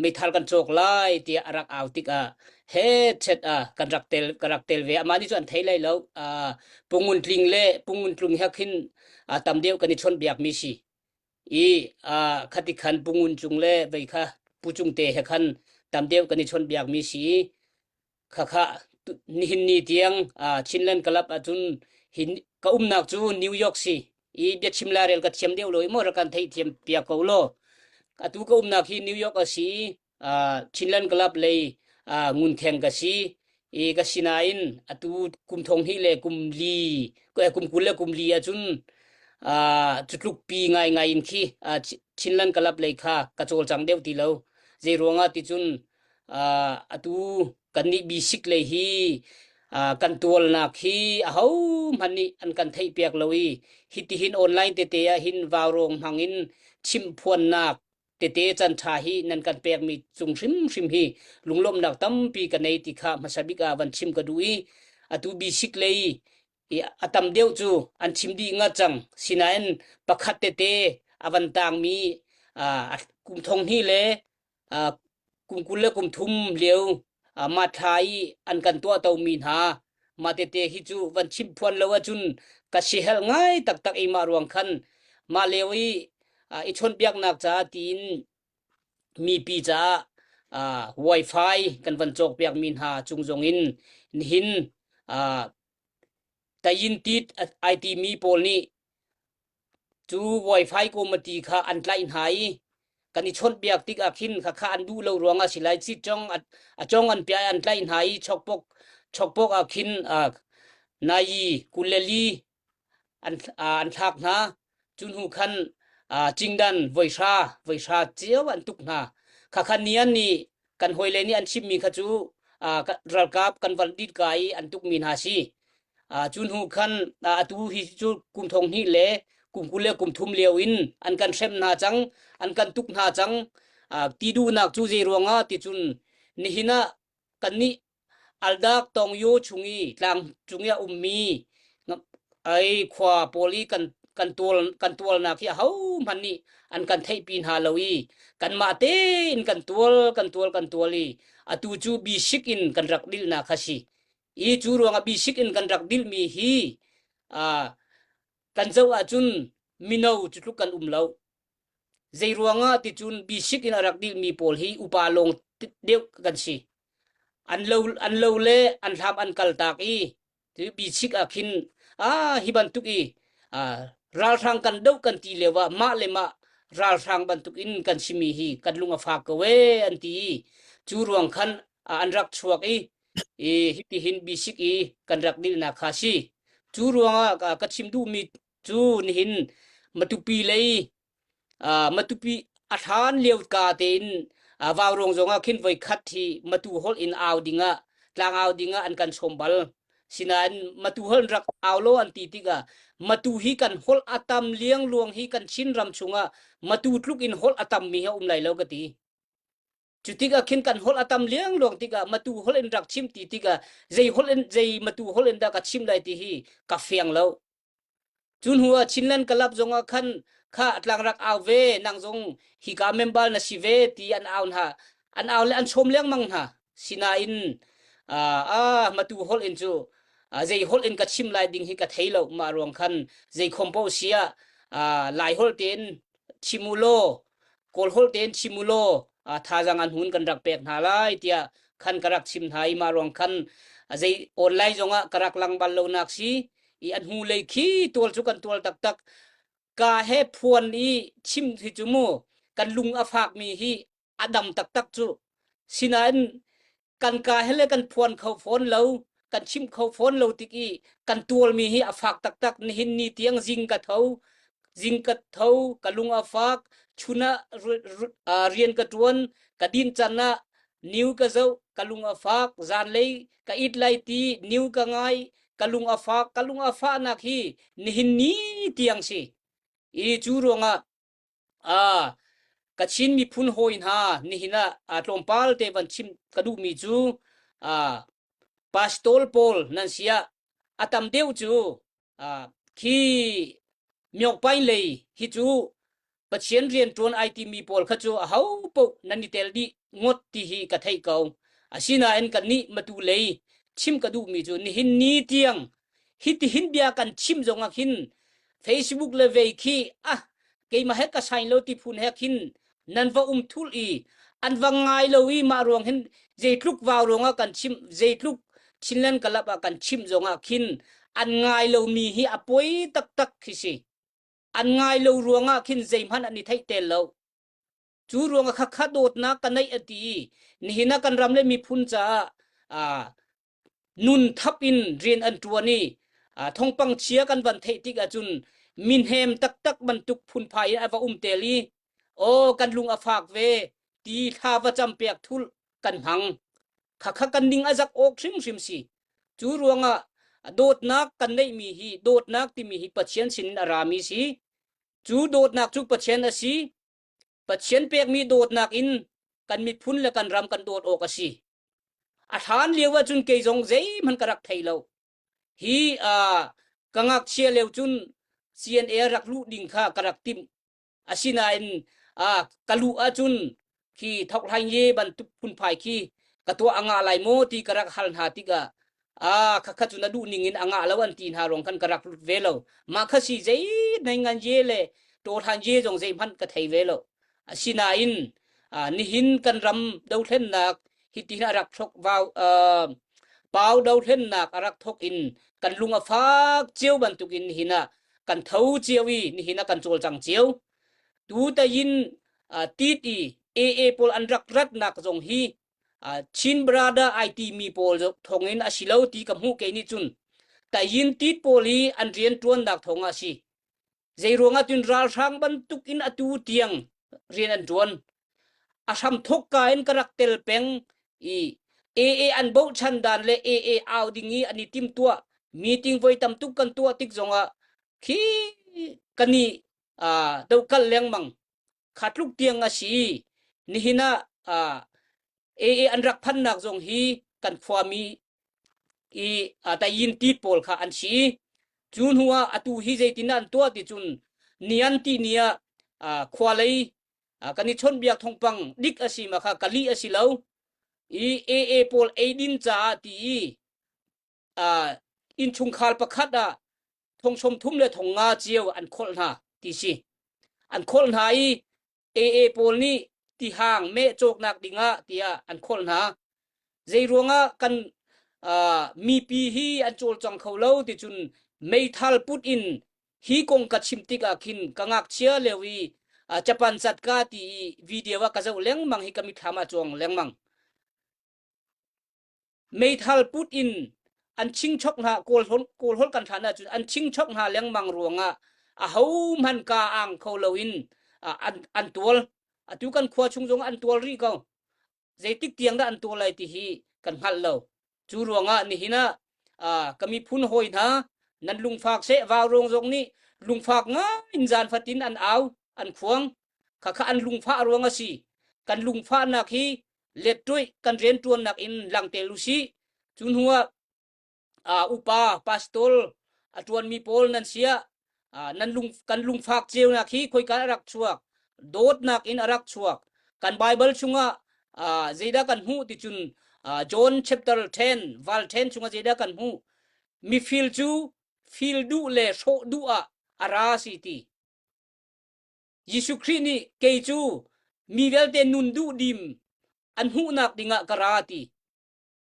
meithal kan cawk lai tiah a rak au tikah he chet a kan rak tel ka rak tel ve amah nih cu an thei lai lo pungun tling le pungun tlung he khin tam deuh kan i chawnh biak mi si i khati khan pungun cung le vei kha pu cung te he khan tam deuh kan i chawnh biak mi si Khakha nihin ni tiang Chinland Club ahcun hin ka umnak cu New York si i biachim lairel ka thiam deuh lo i maw rak kan theihthiam piak ko law. Atu ka umnak hi New York a si Chinland Club lei ngunkheng ka si i ka sinain atu kum thong hnih le kum li kum 20 le kum li ahcun cutluk pi ngaingai in khi Chinland Club lei kha ka cawlcang deuh ti lo. Zei ruangah ti cun Uh, atu kannih bisik lei hi uh, kan tualnak hi aho hmanh nih an kan theih piak lo i hitihin online tete ah hin vaurawng hmang in chimhphuannak tete can ṭha hi nan kan pekmi cung hrimhrim hi lunglawmhnak tampi ka nei ti kha hmasa bik ah van chim ka duh i atu bisik lei i a tam deuh cu an chim dih ngat cang sinain pakhat tete a van tangmi uh, kum thong hnih le kum 20 le kum thum lio mah thla i an kan tuah tomi hna mah tete hi cu van chimh phuan lo ahcun ka sihelh ngai taktak i mah ruang khan mah lio i i chawnhbiaknak caah tiin mipi caah wifi kan van cawkpiakmi hna cung zong in nihin tayin tit ai timi pawl nih Cu wifi committee kha an tlaih hna i kan i chawnhbiak tik ah khin khakha an duh lo ruangah si lai ci cong a cong an piah i an tlaih hna i chokpok chokpok ah khin nayi 24 an an thlak hna cu hnu khan cingdan voihra voihra cio an tuk hna khakha ni an nih kan hawile nih an chimmi kha cu ralkap kan van dit ka i an tukmi hna si. Cu hnu khan atu hi cu kum thong hnih le kum 20 le kum thum lio in an kan hrem hna cang an kan tuk hna cang ti duhnak cu zei ruangah ti cun nihin ah kannih Aldak Tongyo chung i tlang cung i a ummi ai khua pawl i kan kan tual kan tualnak hi ahohmanh nih an kan theihpi hna lo i kanmah tein kan tual kan tual kan tual i atu cu bisik in kan rak dilnak kha si i cu ruangah bisik in kan rak dilmi hi uh, kan zoh ahcun mino cu tluk kan um lo Zei ruangah ticun bisik in a rak dilmi pawl hi upa lawng deuh kan si. An lo, an lo le an hlam an kaltak i tu bisik ah khin ah hi bantuk i ah, ralhrang kan doh kan ti lio ah mah le mah ralhrang bantuk in kan simi hi kan lung a fak ko ee an ti i cu ruang khan ah, an rak chuak i i hitihin bisik i kan rak dilnak kha si. Cu ruangah ka, ka chim duhmi Cu nihin Matupi lei uh, Matupi a hlan lio ka tein uh, Vaurawng zong ah khin voi khat hi Matu holh in au dingah tlang au dingah an kan sawm bal. Sinain Matu holh rak au lo an ti tikah Matu hi kan holh a tam liang luang hi kan Chin ram chungah Matu tluk in holh a tam mi hi a um lai lo ka ti. Cu tikah khin kan holh a tam liangluang tikah matu holh in rak chim ti tikah zei holh in zei matu holh in dah ka chim lai ti hi ka fiang lo. Cu hnu ah Chinland Club zong ah khan kha tlang rak au ve nang zong hika member na si ve ti an au hna. An au le an sawm lengmang hna. Sinain ah matu holh in cu zei holh in ka chim lai ding hi ka thei lo mah ruang khan zei khom paoh si ah Lai holh tein chim u law Kawl holh tein chim u law thazaang an hun kan rak pek hna lai tiah khan ka rak chim hna i mah ruang khan zei online zongah ka rak lang bal lonak si i an hnu lei khi tual cu kan tual taktak ka he phuan i chim hi cu mu kan lung a fak mi hi a dam taktak cu sinain kan ka he le kan phuan kho fawn lo kan chim kho fawn lo tik i kan tualmi hi a fak taktak nihin ni tiang zing ka tho zing ka tho ka lung a fak chun ah rian ka tuan ka din can ah new ka zoh ka lung a fak zanlei ka it lai ti new ka ngai ka lung a fak ka lung a fahnak hi nihin ni tiang si i cu ruangah Ah, Kachin miphun hawi hna nihin ah ah tlawmpal te van chim ka duhmi cu ah pastor pawl nan si ah a tam deuh cu ah khi Myokpain lei hi cu Pathian rian ṭuan ai timi pawl kha cu aho paoh nan i tel dih ngawt ti hi ka theih ko. Asinain kannih Matu lei chim ka duhmi cu nihin ni tiang hitihin bia kan chim zong ah khin Facebook le vei khi ah keimah he ka sign lo ti phun he khin nan va um thul i an va ngai lo i mah ruang hin zeitluk vau ruang ah kan chim zeitluk Chinland Club ah kan chim zong ah khin an ngai lo mi hi a poi taktak khi si an ngai lo ruang ah khin zeihmanh an i theih tel lo Cu ruangah khakha dawtnak ka neih a ti i nihin ah kan ram le miphun caah ah nun thap in rian an ṭuan i ah thawngpang chia kan van theih tik ahcun minhem taktak bantuk phunphai in a va um tel i aw kan lung a fak ve ti thla va cam piak thulh kan hmang. Khakha kan ning a zak awk hrimhrim si. Cu ruangah dawtnak kan neihmi hi dawtnak timi hi Pathian sinin a rami si. Cu dawtnak cu Pathian a si. Pathian pekmi dawtnak in kan miphun le kan ram kan dawt awk a si. A hlan lio ahcun kei zong zeihmanh ka rak thei lo. Hi uh, ka ngakchia lio cun CNA rak luh ding kha ka rak timh. Asinain uh, ka luh ahcun khi thok hlaing ye bantuk phunphai khi ka tuah a ngah lai maw ti ka rak hal hna tikah ah khakha cu na duh ning in a ngah lo an ti hna ruang khan ka rak lut ve lo mah kha si zei nei ngan ye le to hlan ye zong zei hmanh ka thei ve lo asinain nihin kan ram dothlennak hitin a rak thok vau pau dothlennak a rak thok in kan lung a fak cio bantukin nihin ah kan tho cio i nihin ah kan cawlcang cio tu tayin tit i AA pawl an rak ratnak zong hi Chin brother ai timi pawl thawngin a si lo ti ka hmuh kei nih cun tayin tit pawl hi an rian ṭuannak thawng ah a si. Zei ruangah cun ralhrang bantuk in atu tiang rian an ṭuan. A hram thawk ka in ka rak tel peng i AA an bochan dan le AA au ding i an i timtuah meeting voi tam tuk kan tuah tik zongah khi kan i dohkalh lengmang kha tluk tiang a si i nihin ah AA an rak phannak zong hi kan khuami i tayin tit pawl kha an si i cu hnu ah atu hi zeitin an tuah ti cun nian ti ni ah khua lei kan i chawnhbiak thawngpang dik a si ma kha kali a si lo i AA pawl eidin caah ti i innchungkhar pakhat ah thong sawm thum le thong nga cio an kholh hna ti si. An kholh hna i AA pawl nih tihang meh cawknak dingah tiah an kholh hna. Zei ruangah kan uh, mipi hi an cawlcang kho lo ti cun meithal put in hi kong ka chim tikah khin ka ngakchia lio i uh, Japan chatka ti i video ah ka zoh lengmang hi ka mithlam ah cuang lengmang. Meithal put in an chingchok hna kawlhawl kawlhawl kan hlan ahcun an chingchok hna lengmang ruangah ahohmanh ka ang kho loin an an tual atu kan khua chung zong an tual rih ko zeitik tiang dah an tual lai ti hi kan hngal lo cu ruangah nihin ah ka miphun hawi hna nan lungfak seh vaurawng zong nih lungfak ngai in zan fatin an au an khuang khakha an lungfah ruang a si kan lungfahnak hi lettuih kan rianṭuannak in langtel u sih. Cu hnu ah uh, upa pastor a ṭuanmi pawl nan siah uh, nan lung kan lungfak ceunak hi khoika a rak chuak dawtnak in a rak chuak kan Bible chungah uh, zeidah kan hmuh ti cun uh, John chapter 10 val 10 chungah zeidah kan hmuh mifil cu fil duh le hrawh duh ah a ra si ti Jesuh Khrih nih kei cu mi vialte nun duh dim an hmuhnak dingah ka ra ti.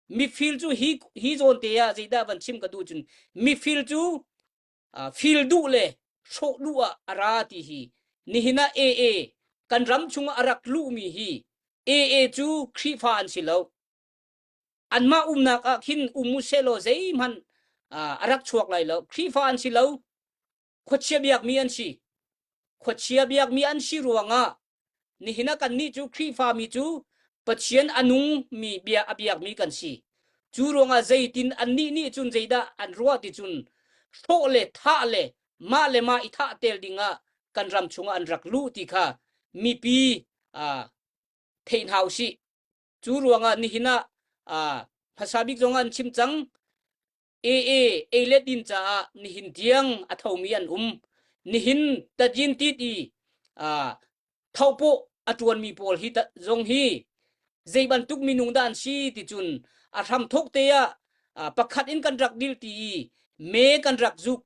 Mifil cu hi hi zawn te ah zeidah van chim ka duh cun mifil cu uh, fil duh le hrawh duh ah a ra ti hi nihin ah AA kan ram chungah a rak luhmi hi AA cu Khrihfa an si lo. Anmah umnak ah khin um u sehlaw zeihmanh uh, a rak chuak lai lo. Khrihfa an si lo. Khuachia biakmi an si. Khuachia biakmi an si ruangah nihin ah kannih cu Khrihfami cu Pathian a nungmi bia a biakmi kan si. Cu ruangah zeitin annih nih cun zeidah an ruah ti cun hrawh le thah le mah le mah i thah tel dingah kan ram chungah an rak luh ti kha mipi uh, thei hna usih. Cu ruangah nihin ah uh, hmasa bik zong an chim cang AA ei le din caah nihin tiang a thomi an um. Nihin tajin tit i uh, thopaw a ṭuanmi pawl hi zong hi zei bantuk minung dah an si ti cun a hramthok te ah uh, pakhat in kan rak dil ti i me kan rak zuk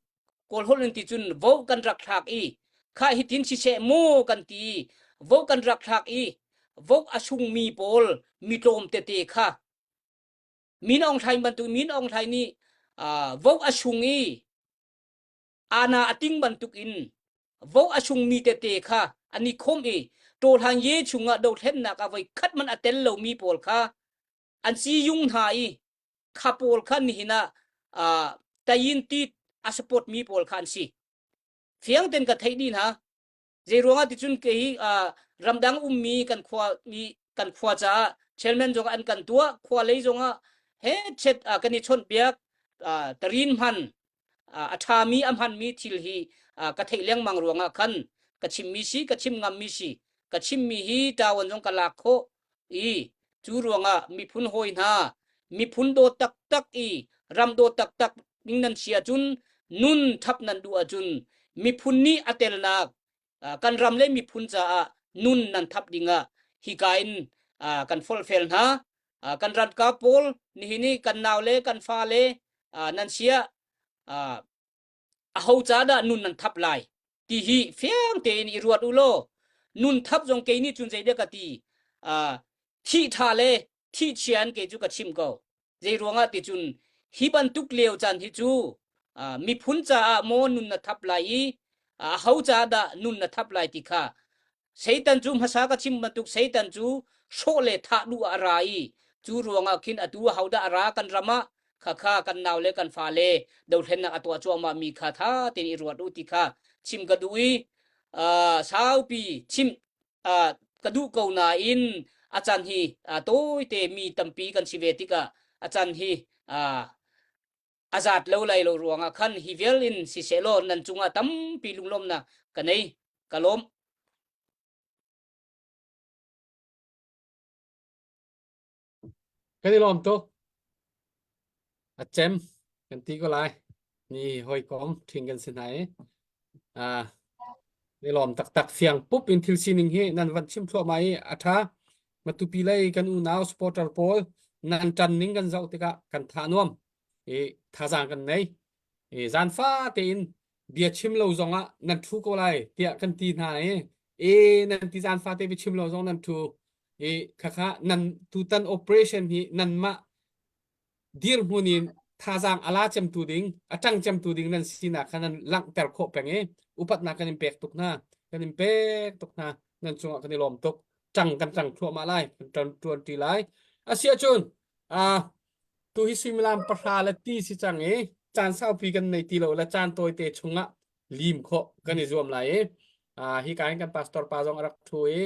kawlholh in ti cun vo kan rak thlak i kha hitin siseh mu kan ti i vo kan rak thlak i vo a sungmi pawl mi tlawm tete kha Min Aung Hlaing bantuk Min Aung Hlaing nih uh, vo a sung i ana a ting bantuk in vo a sungmi tete kha an i khom i tawhlan ye chungah dothlennak ah voi khat man a tel lomi pawl kha an si yung hna i kha pawl kha nihin ah uh, tayin ti a support mi pawl kha an si fiang ten ka theih dih hna Zei ruangah ticun kei uh, ramdang ummi kan khua mi kan khua caah chairman zong an kan tuah khua lei zongah he chet uh, kan i chawnhpiak uh, tarin hman uh, a ṭhami a hmanmi thil hi uh, ka theih lengmang ruangah khan ka chimmi si ka chim ngammi si ka chimmi hi ṭawan zong ka lak khawh i cu ruangah miphun hawi hna miphun dawt taktak i ram dawt taktak ning nan si ahcun nun thap nan duh ahcun miphun nih a telnak kan ram le miphun caah nun nan thap dingah hika in kan folfel hna kan ralkap pawl nihin i kan nau le kan fa le nan sia aho ca dah nun nan thap lai ti hi fiang tein i ruat u law nun thap zong kei nih cun zeidah ka ti thih ṭha le thih chia in kei cu ka chim ko zei ruangah ti cun hi bantuk lio caan hi cu miphun caah maw nun na thap lai i aho caah dah nun na thap lai ti kha Satan cu hmasa ka chim bantuk Satan cu hrawh le thah duh ah a ra i cu ruangah khin atu ahodah a ra kan ram ah khakha kan nau le kan fale dothlennak a tuah cuahmah mi kha tha tein i ruat u ti kha chim ka duh i uh, saupi chim uh, ka duh ko nain a chan hi uh, tawite mi tampi kan si ve tikah a chan hi uh, A zat lo lai lo ruangah khan hi vial in sisehlaw nan cungah tampi lunglawmnak ka nei. Ka lawm. Kan i lawm tuk. A cem kan ti ko lai. Ni hawikom ṭhing kan si hna i. Ah, ni lawm taktak fiang pup in thil sining hi nan van chim thluahmah i a ṭha. Matupi lei kan unau supporter pawl nan ṭan ning kan zoh tikah kan tha nuam. I thazaang kan nei. I zaanfa tein bia chim lo zongah nan ṭhu ko lai tiah kan ti hna i e nan ti zaan fate bia chim lo zong nan ṭhu i khakha nan tutan operation hi nanmah dirhmun in thazaang ala cemtu ding a ṭang cemtu ding nan sinak kha nan langhter khawh peng i upatnak kan in pek tuk hna kan in pek tuk hna nan cungah kan i lawm tuk ṭang kan ṭang thluahmah lai kan ṭan ṭuan ṭi lai asiahcun ah Tu hi suimilam pahra le ti si cang i caan saupi kan nei ti lo le caan tawite chungah lim khawh kan i zuam lai i uh, hi ka in kan pastor pa zong a rak thu i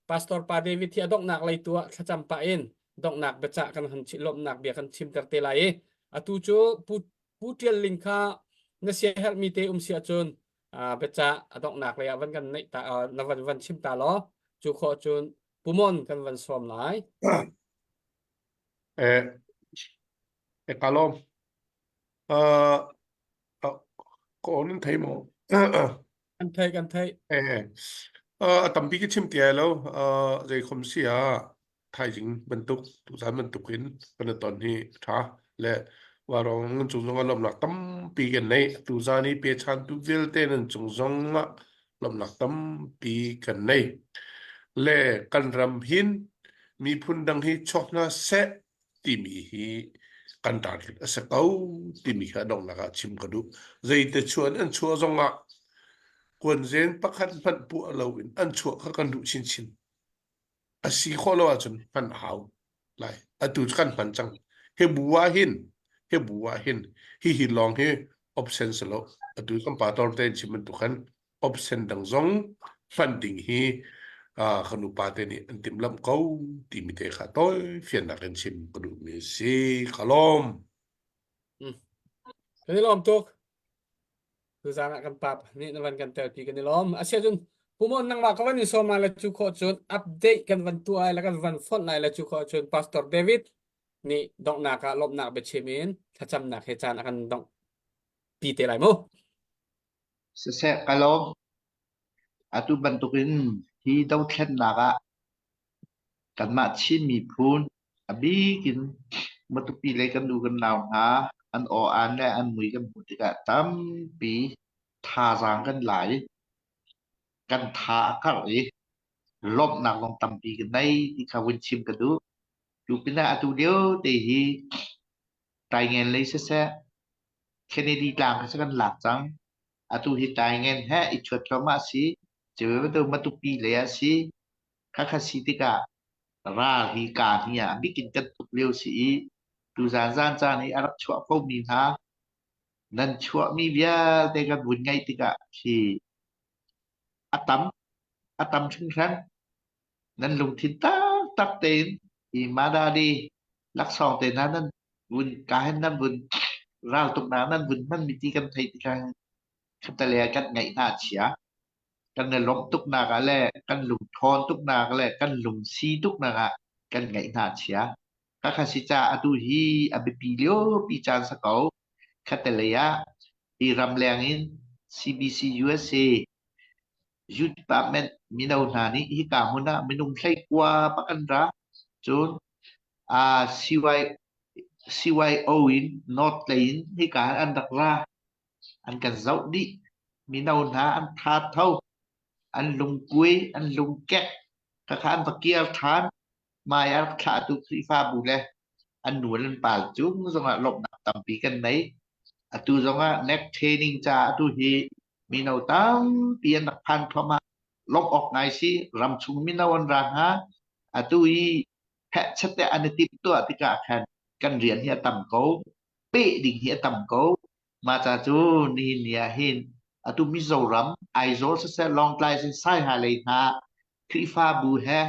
pastor pa David hi a donghnak lei tu ah thlacam pah in donghnak biacah kan han lawmhnak bia kan chimter te lai i atu cu pu pu Tial Ling kha na sia herhmi te um si ahcun uh, biacah a donghnak lei ah van kan neih ta uh, na van van chim ta law cu khawh cun pumon kan van sawm lai. Eh, eh ka lawm. Uh, uh, ka aw nan thei maw? Kan thei kan thei. Eh, uh, a tampi ka chim ti ai lo. Uh, zei khom si ah thaizing bantuk tuzan bantuk in kan i ton hi a ṭha le warong nan cung zong ah lawmhnak tampi kan nei. Tuzan i pechantu vialte nan cung zong ah lawmhnak tampi kan nei. Le kan ram hin miphun dang hi chuak hna seh timi hi kan ralrin a si ko timi kha donghnak ah chim ka duh. Zeite chuan an chuah zongah kuanzen pakhat hmanh puah loin an chuah kha kan duh chinchin. A si khawh lo ahcun hman a hau lai. Atu cu kan hman cang. Hi bu ah hin, hi bu ah hin, hihi lawng hi option si lo. Atu kan pastor te in chim bantuk khan option dang zong hman ding hi uh, kan upa te nih an timhlamh ko timi te kha tawi fiannak in chim ka duhmi a si. Ka lawm. Mm. Kan i lawm tuk. Tuzaan ah kan pa nih na van kan telpi kan i lawm. Asiahcun Pumon nangmah ka van in sawm lai le cu khawh cun update kan van tuah lai le kan van fonh lai le cu khawh cun Pastor David nih donghnak ah lawmhnak biachim in thlacamnak he caan a kan dongh pi te lai mu. Siseh ka lawm. Atu bantukin hi dothlennak ah kanmah Chin miphun a bik in Matupi lei kan nu kan nau hna an aw-aan le an mui kan hmuh tikah tampi thazaang kan la i kan tha a karh i lawmhnak zong tampi kan nei ti kha vun chim ka duh. Cu pinah atu lio te hi Taingen lei siseh Kennedy tlang kha kan lak cang. Atu hi Taingen he i chuat thluahmah a si. Cu bantuk Matupi lei ah si. Khakha si tikah ral hi kaa hni ah a bik in kan tuk lio si i tuzaan zaan caan i a rak chuah komi hna nan chuahmi vialte kan vun ngaih tikah khi a tam a tam hringhran. Nan lungthin taktak tein hi Madadi laksawng te hna nan vun ka hin nan vun raltuknak nan vun hmanmi ti kan theih tikah khattelei ah kan ngaih hna a chia. Kan i lawmh tuknak ah le kan lungṭhawn tuknak le kan lungsi tuknak ah kan ngaih hna a chia. Khakha si caah atu hi a biapi liopi caan si ko. Khattelei ah hi ramleng in CBC USA Youth Department mino hna nih hika hmun ah minung 19 bak an ra. Cun uh, CY, CYO in North lei in hika an rak ra. An kan zoh dih. Mino hna an tha tho. An lungkui, an lungkek. Khakha an va kir ṭhan. Mai a rak thlahtu Khrihfabu le an nu le an pa cung zongah lawmhnak tampi kan nei. Atu zongah neck training ca atu hi mino tampi an rak phan thluahmah. Lawmh awk ngai si. Ramchung mino an ra hnga. Atu i hehchet te an i timhtuah tikah khan kan rian hi a tam ko. Peh ding hi a tam ko. Mah ca cu nihin ni ah hin atu Mizoram, Aizawl siseh, Lawngtlai siseh, Saiha lei hna Khrihfabu he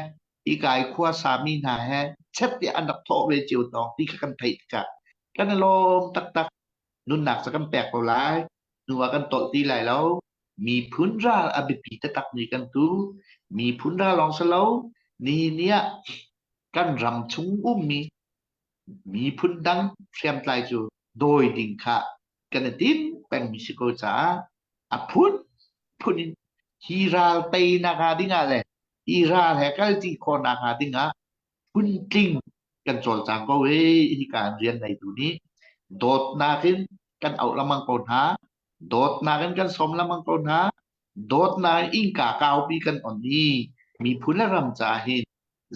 hika i khua sami hna he chet tiah an rak thawh ve cio tawng ti kha kan theih tikah kan i lawm taktak. Nunnak cu kan pek ko lai. Hnu ah kan tolh ti lai lo. Miphun ral a biapi taktakmi kan tu. Miphun ral lawng si lo. Nihin ni ah kan ram chung ummi miphun dang hriamtlai cu dawi ding kha kan i tim pengmi si ko caah a phunphun in hi ral teinak hnga ding ah le hi ral he kalṭi khawhnak hnga ding ah phuntling kan cawlcang ko i hika in rian ngeitu nih dawtnak in kan auh lengmang ko hna dawtnak in kan sawm lengmang ko hna dawtnak in innka kaupi kan on i miphun le ram caah hin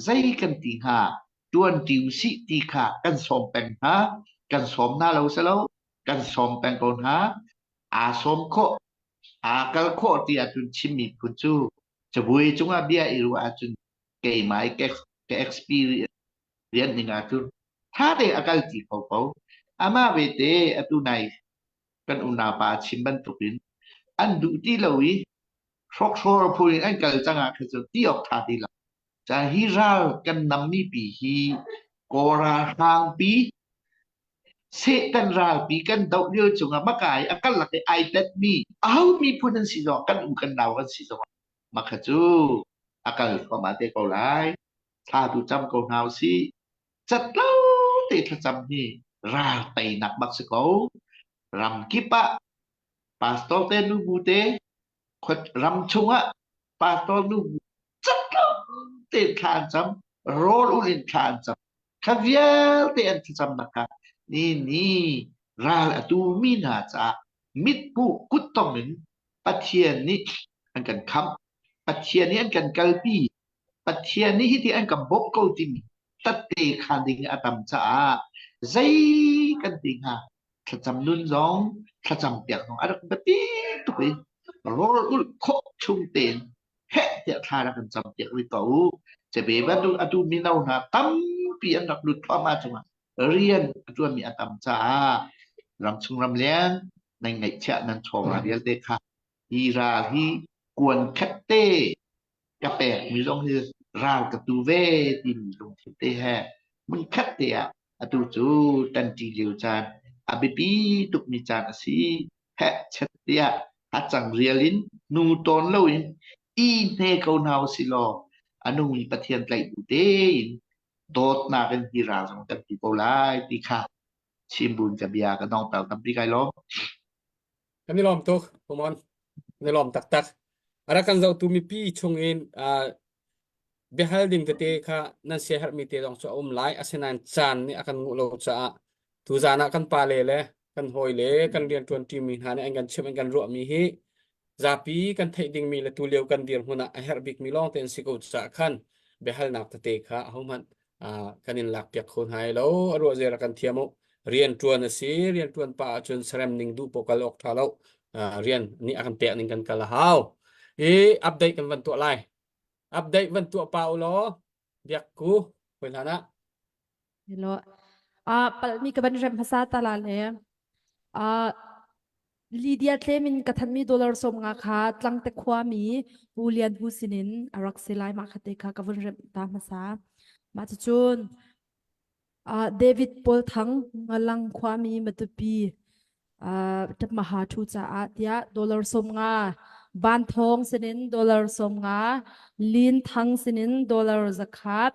zei kan ti hnga ṭuanṭi usih ti kha kan sawm peng hna kan sawm hna lo si lo kan sawm peng ko hna aa sawm khawh aa kal khawh ti ahcun Chin miphun cu cabuai cungah bia i ruah ahcun keimah i ka experience rian ning ahcun ṭha tein a kal ti kho ko. Amah bete atu nai kan unau pa a chim bantukin an duh ti lo i hrokhrawl phun in an kal cang ah khan cun ti awk ṭha ti lo. Caan hi ral kan nammi pi hi Kawl ralhrangpi Satan ralpi kan doh lio cungah maka i a karlak i ai tetmi aho miphun an si zong kan u kan nau kan si zong makha cu a kal thluahmah te ko lai. Thla tu cam ko hna usih. Cat lo te thlacam hi ral teinak bak si ko. Ram kip ah pastor te nubu te ram chungah pastor nubu cat lo te thla an cam rawl ul in thla an cam kha vialte an thlacamnak kha ni ni ral a tu mi hna caah mithmuh kuttong in Pathian nih an kan khamh Pathian nih an kan kalpi Pathian nih hiti an kan bawmh ko timi tatte khan ding a tam caah zei kan ti hnga thlacam nun zong thlacam piak zong a rak biapi tuk i rawl ulh khawh chung tein heh tiah thla rak kan cam piak rih ko u. Cebe bantuk atu mino hna tampi an rak lut thluahmah cungah rian a ṭuanmi a tam caah ramchung ramleng nan ngeihchiah nan chawva vialte kha hi ral hi kuan khat te ka pekmi zong hi ral ka tu ve timi lungthin te he hmunkhat te ah atu cu ṭanṭi lio caan a biapi tukmi caan a si. Heh chet tiah a cang rial in nu tawn loin i hne ko hna usih law a nungmi Pathian tlaih bu tein dawtnak in hi ral zong kan ti ko lai ti kha Chimbun ka bia ka dongter tampi kai lawm. Kan i lawm tuk, Pumon. Kan i lawm taktak. A rak kan zohtu mipi chung in biahal ding tete kha nan siaherhmi te zong cu a um lai. Asinain caan nih a kan nguh lo caah tuzaan ah kan pale le kan hawile kan rianṭuan ṭimi hna nih an kan chimh an kan ruahmi hi zapi kan theih dingmi le tulio kan dirhmun ah a herh bikmi lawng te an si ko caah khan biahalnak tete kha ahohmanh kan in lakpiak kho hna lo a ruah zia kan thiam u rian ṭuan a si rian ṭuan pa ahcun sarem ning duh paoh kal awk ṭha lo rian nih a kan pek ning kan kal a hau i update kan van tuah lai update van tuah pa u law biak ku hoi hlan ah Hello. Ah palmi ka van rem hmasa ta la le. Ah Lydia tlem in ka thanmi dollar 50 kha Tlangte khuami Pu Lian Hu sinin a rak si lai mah khate kha ka vun remh ta hmasa. Mah cucun uh, David Paul Thang Ngalang khuami Matupi uh, Maha Thu caah tiah dollar 50 Van Thong sinin dollar 50 Lin Thang sinin dollar 100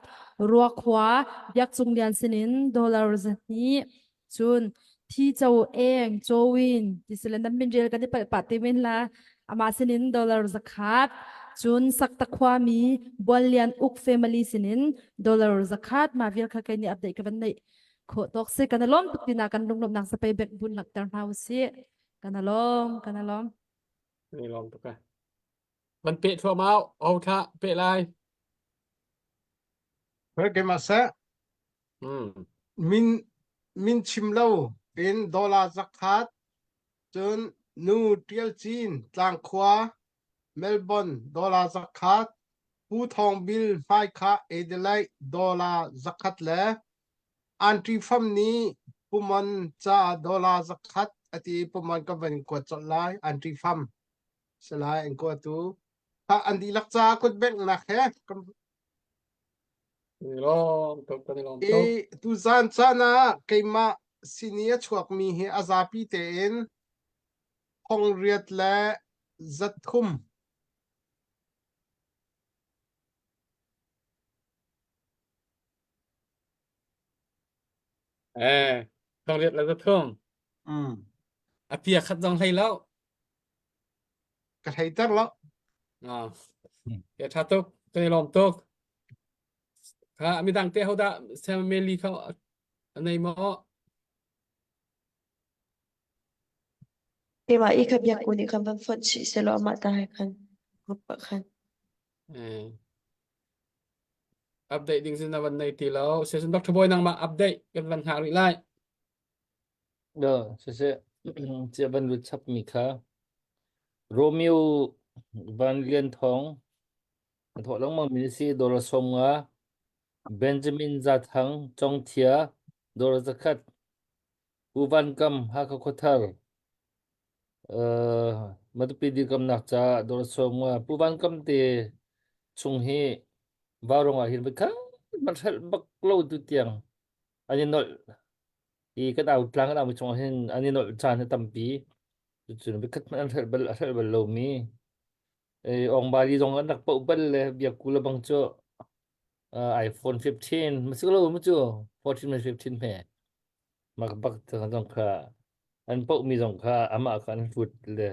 Ruakhua Biak Cung Lian sinin dollar 200 Cun thi cho eng chowin ti sile nan min rel kan i palh pah te men la amah sinin dollar 100 cun sakta khuami Buallian uk family sinin dollar 100 ma vial kha kai ni update ka van nei khawh tawk si kan lawm tuk tina kan lunglawmhnak sapei bek bun lakter hna usih kan lawm kan lawm Ni lawm tuk eh. Van peh thluahmah au thla peh lai. Hoi keimah seh. Min min chim lo in dollar 100 cun nu Ṭial Cin Tlangkhua Melbourne dollar 100 Pu Thawng Bil Hmaikhah Adelaide dollar 100 le Aunty Fam nih Pumon caah dollar 100 a ti i Pumon ka van kuat colh lai Aunty Fam si lai an kuatu. Ha an dihlak caah kut benghnak he Lawm tuk kan i lawm tuk. I tuzaan caan ah keimah sin i a chuakmi hi a zapi tein thong riat le 300. Eh, thong riat le 300. Mm. A pia khat zong hlei lo. Ka hlei ter lo. Ah. Ke tha tuk, kan i lawm tuk. Kha midang te hodah Sam Meli kha a nei maw? Keimah i kha biakku nih khan van fonh chih sehlaw amah ta he khan group ah khan. Eh. Update ding sin na van nei ti lo. Season Dr. Boy nangmah update kan van hngak rih lai. Do siseh cia van lut chap mi kha Romeo Van Lian Thawng a thawh lengmang mi si dollar 50 Benjamin Za Thang Cong Thia dollar 100 Pu Van Kam Hakha Khuathar uh, Matupi dirkamnak ca dollar 50 Pu Van Kam te chung hi Vaurong ah hin kha man hrelh bak lo tu tiang an i nolh i kan au tlang kan au mi chungah hin an i nolh caan hi tampi cucun vikhat hmanh an hrelh bal a hrelh bal lomi ong bali zong an rak poh bal le biakku le bang cu iPhone 15 ma si lo mu cu 14 ma 15 he mak bak zong kha an poh mi zong kha amah kha an hlut le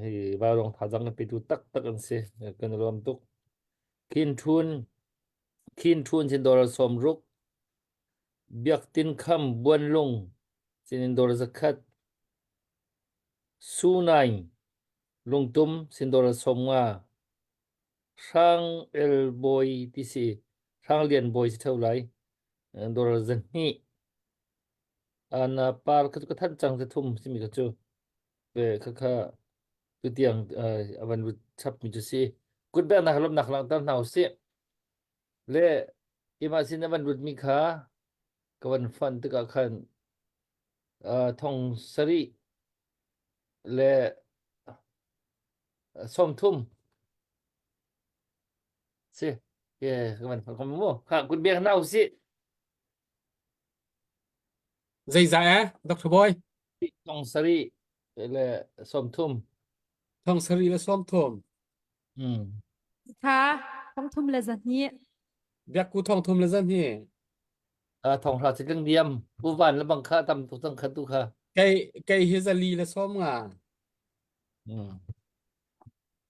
hi vaurong thazang kan petu tak tak an si kan lawm tuk khin thun khin thun sin dollar 60 Biak Tin Kham Buanlung sinin dollar 100 Su Naing Lungtum sin dollar 50 Hrang El Bawi ti si Hrang Lian Bawi si theo lai dollar 200 ana par kha ka thanh cang thum simi kha cu ve kha kha tutiang avan chap mi cu si kut nak lomnak langhter hna usih Le keimah sin a van rutmi kha ka van fanh tikah khan uh, thong sarih le 30 si ke ka van fanh mu kha kut biak hna usih Zeizah eh, Dr. Boy? Thong sarih le 30. Thong sarih le 30. Mm. Kha thong thum le 200. Biakku thong thum le 200. Uh, thong hra chikang diam. Pu van le bang kha tam tuk tang kha tu kha. Kei kei hi zali le 50. Mm.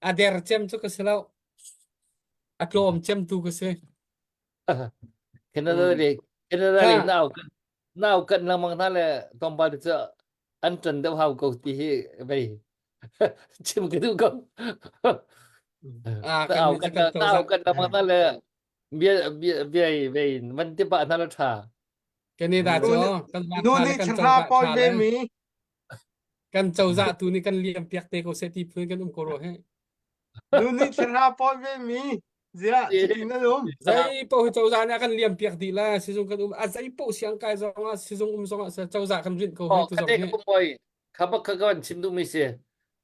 A der cem cu ka si lo. A tlawm cem tu ka si. Canada le Canada le nau nau kan lengmang hna le tlawmpal te cu an ṭan deuh hau ko ti hi vei chim ka duh ko. Ah, Nau kan nau kan lengmang hna le bia bia bia vei van ti pah hna la ṭha. Canada cu kan Nu nih chahra pawi ve mi. Kan cozah tu nih kan liam piak te ko seh ti phun kan um ko ro he. Nu nih thlarau pawi ve mi ziah cutin nan um. Zei paoh hi cozah nih a kan liam piak dih la sizung kan um a zei paoh siang kai zong ah sizung um zong ah cozah kan rinh ko hi tu zong hi. Moi kha bak kha ka van chim duh mi si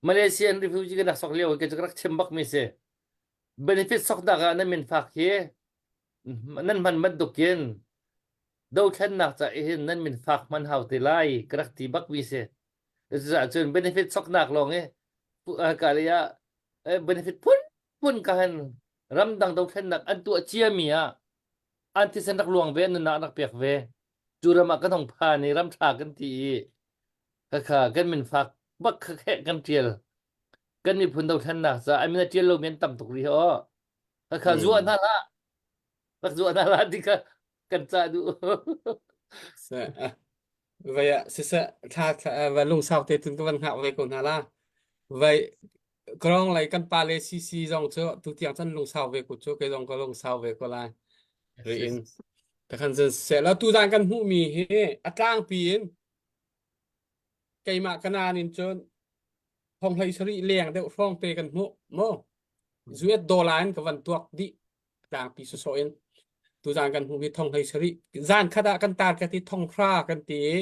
Malaysian refugee kan rak sok lio ke rak chim bak mi si benefit sok nak ah nan min fak hi nan hman bantukin dothlennak ca hin nan min fak hman hau te lai ka rak ti bak mi si Cucaah cun benefit soknak lawng i ka lei ah benefit phunphun ka han ramdang dothlennak an tuah ciami ah an thisen rak luang ve nunnak rak pek ve cu ram ah kan hong phan i ram ṭha kan ti i khakha kan min fak bak kha kheh kan ṭial kan miphun dothlennak ca an min a ṭial lomi an tam tuk rih aw khakha zuah hna hlah rak zuah hna hlah ti kha kan cah duh Vai ah siseh thla thla va lungsau te tun ka van hngak ve ko hna la. Vai krong lei kan pa le CC zong cu tu tiang chan lungsau ve ko cu kei zong ka lungsau ve ko lai. Ri in. Takhan cun seh la tu zan kan hmuh mi hi a tlangpi in keimah kanan in cun thong hlei sarih leng deuh hrawng te kan hmuh mo US dollar in ka van tuak dih tlangpi sawsawh in tuzan kan hmuhmi thong hlei sarih zan khat ah kan target i thong hra kan ti i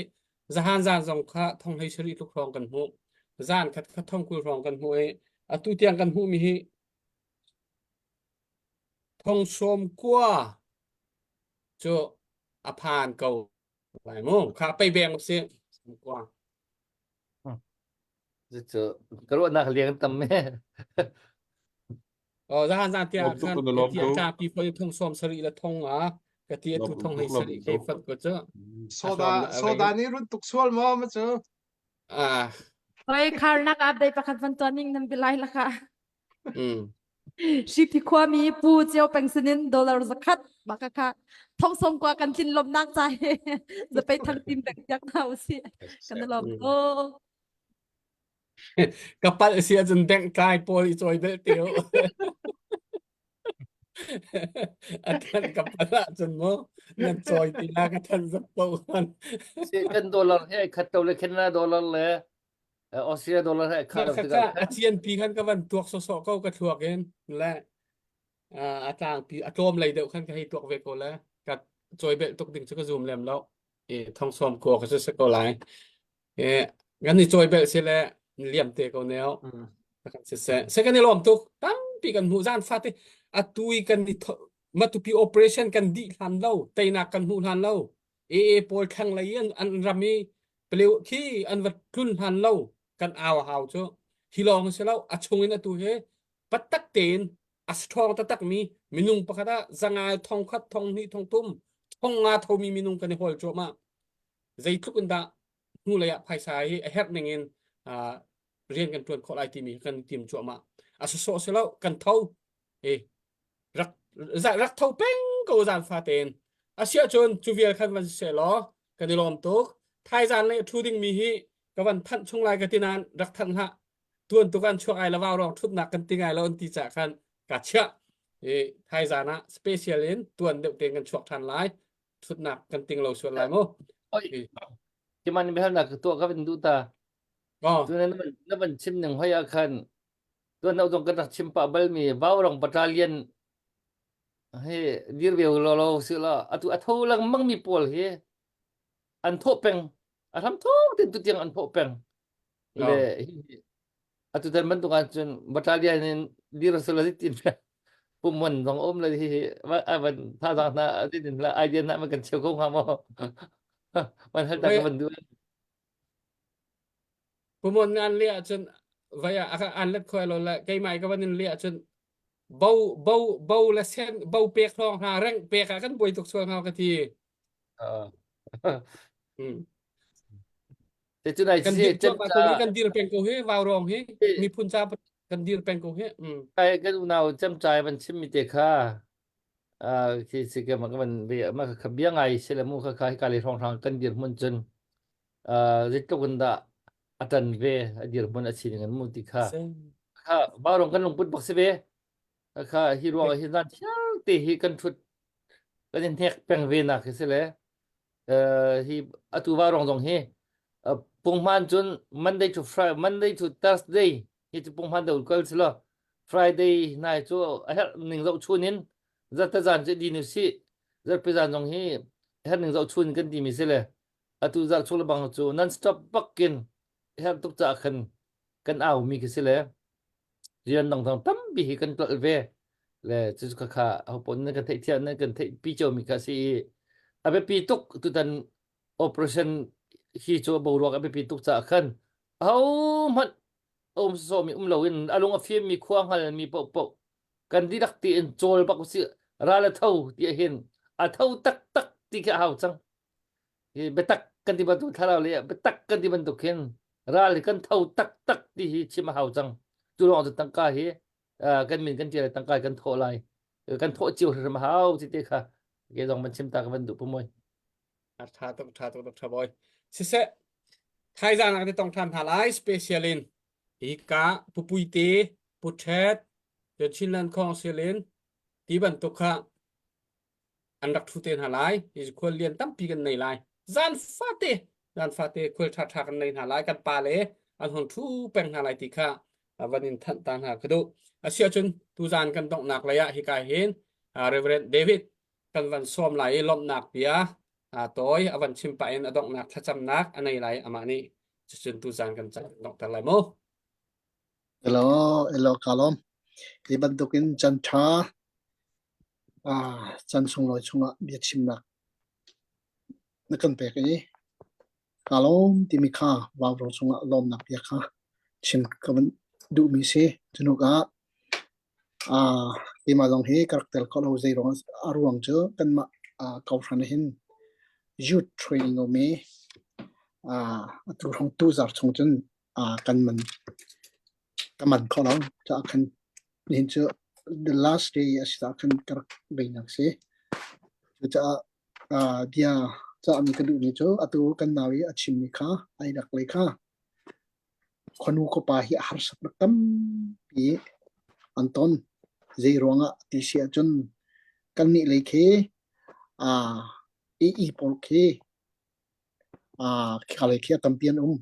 zahan zan zong kha thong hlei sarih tluk hrawng kan hmuh zan khat kha thong 20 hrawng kan hmuh i atu tiang kan hmuhmi hi thong 90 cu a phan ko. Lai mu kha pei beng si. Kwa. Cu ka ruahnak liang tam me. Oh zahan zan tia Lawm tuk khan kan lawm tia tuk. cha pi foi thong som sari la thong a ka ti Lawm tu thong tuk hei lawm sari khei tuk. fat ko chu. Soda soda nih run tuk sual maw ma cu? Ah. Hoi kharnak update pakhat van tuan ning nan bilai laka. Mm. Hripi khuami Pu Cio Peng sinin dollar zakhat baka kha thong som kwa kan tlin lomnak ca he zapei thang tim pek tiak hna usih kan lom ko. Ka palh si ahcun bank tlai pawl i cawi bel te u. A than ka palh ahcun mu nan cawi ti la ka than zap po han. Kan dollar he khat to le Canada dollar le Australia dollar he khat lo tikah a cian pi khan ka van tuak sawsawh ko ka thluak in le a tlang pi a tlawm lei deuh khan ka hei tuak ve ko le ka cawi bel tuk ding cu ka zum lem lo. I thong som kua ka cu si ko lai. E kan i cawi bel si le liam te ko neo. Kan si se. Se kan i lawm tuk. Tampi kan hmuh zan fate atu i kan i matupi operation kan dih hlan lo teinak kan hmuh hlan lo AA pawl thlang lei an an ram i paleu khi an va tlun hlan lo kan au hau cu hi lawng si lo a chung in atu he patak tein a strong taktak mi minung pakhat ah zangai thong khat thong hnih thong thum thong nga thomi minung kan i hawl cuahmah zeitluk in dah hnulei ah phaisa hi a herh ning in rian kan tuan khawh lai timi kan tim cuahmah a sawsawh si lo kan tho e rak rak tho peng ko zan fa tein asiah cun cu vial khan van se law kan i lawm tuk thaizan le thu ding mi hi ka van thanh chung lai ka ti nain rak thanh hlah tuan tuk an chuak ai lavau rong thutnak kan ti ngai lo an ti ca khan ka chiah i thaizan ah special in tuan deuh tein kan chuak than lai thutnak kan ting lo sual lai mu. Oi. Kiman bihal nak tuah ka van duh ta. Oh. Tu na na van chim ning hoi ah khan tuan no zong kan rak chim pah bal mi Vaurong battalion hi dir ve lo lo si la atu a tho lengmang mi pawl hi an thawh peng a hram thawk tin tu tiang an thawh peng le hi atu tan bantuk ah cun battalion in dir sala tin pumon zong um le hi van thazaang hna tin la idea na man kan cheu ko hnga maw man hal ta ka van du pumon an le ahcun vai ah an let khoi lo le keimai ka van in le ahcun bo bo bo le sen bo pek hlong hna reng pek ah kan buai tuk sual hnga ka ti Te cu nai Kan si dir cem cuahmah ca ko hi kan dir peng ko hi vaurong hi miphun ca kan dir peng ko hi. Mm. Kai kan unau cem cai van chim mi te kha ah khi si ke ma ka van ve ma kha bia ngai se le mu kha kha ka le hrong hrang kan dir mun cun ah zeitluk in dah a tan ve a dir mun a si ning an mu ti kha kha vaurong kan lungput bak si ve kha hi ruang hi zan thial te hi kan thut kan in hnek peng ve nak hi si le hi atu va rong zong hi punghman cun Monday to Friday Monday to Thursday hi cu punghman deuh kal si lo Friday nai cu a herh ning zoh chun in zarhte zan cu din si zarhpi zan zong hi herh ning zoh chun kan ti mi si le atu zarh chung le bang cu non stop bakin herh tuk ca khan kan au mi khi si le rian dangdang tampi hi kan tlolh ve le cucu kha kha hopon nan kan theih thiam nan kan theih pi cio mi kha si i a biapi tuk tutan operation hi cu boruak a biapi tuk caah khan ahohmanh a um sawmi um loin a lung a fim mi khua hngal mi paohpaoh kan dihlak tiin cawl bak usih ral a tho ti hin a tho taktak ti khi a hau cang hi biatak kan ti bantuk thlarau le biatak kan ti bantuk hin ral hi kan tho taktak ti hi chim a hau cang cu lawng cu tangka hi kan min kan ṭial tangka kan thawh lai kan thawh cio hrim a hau ti te kha ke zong van chim ta ka van duh pu moi a tha tuk tha tuk tha boy siseh thaizang nak te tong than hna lai special in hi ka pupui te puthet Chinland Council in ti bantuk kha an rak ṭhu te hna lai. Hi khual lian tampi kan nei lai. Zan fate zan fate khual ṭhaṭha kan nei hna lai. Kan pa le an hong ṭhu peng hna lai ti kha van in thanh ta hna ka duh. Asiahcun tuzan kan donghnak lei ah hika hin Reverend David kan van sawm lai i lawmhnak bia tawi a van chim pah in a donghnak thlacamnak a nei lai amah nih cucun tuzan kan donghter lai mu. Hello, hello ka lawm. Hi bantukin chan ṭha Caan sunglawi chungah biachimnak. na kan pek i kaa lawm timi kha vaurawng cungah lawmnak bia kha chim ka van duhmi si. Cunuk ah uh, keimah zong hi ka rak tel kho lo zei ruang a ruang cu kanmah uh, kohhran hin youth training um i uh, atu hrawng tu zar chung cun uh, kan man ka man kho lo caah khan nihin cu the last day a si caah khan ka rak beinak si. Cucaah uh, bia cahmi ka duhmi cu atu kan nau i a chimmi kha ai rak lei kha khuanu khuapa hi a harsatnak tampi an ton. Zei ruangah ti si ahcun kannih lei khi uh, EE pawl khi uh, khika lei khi a tampi an um.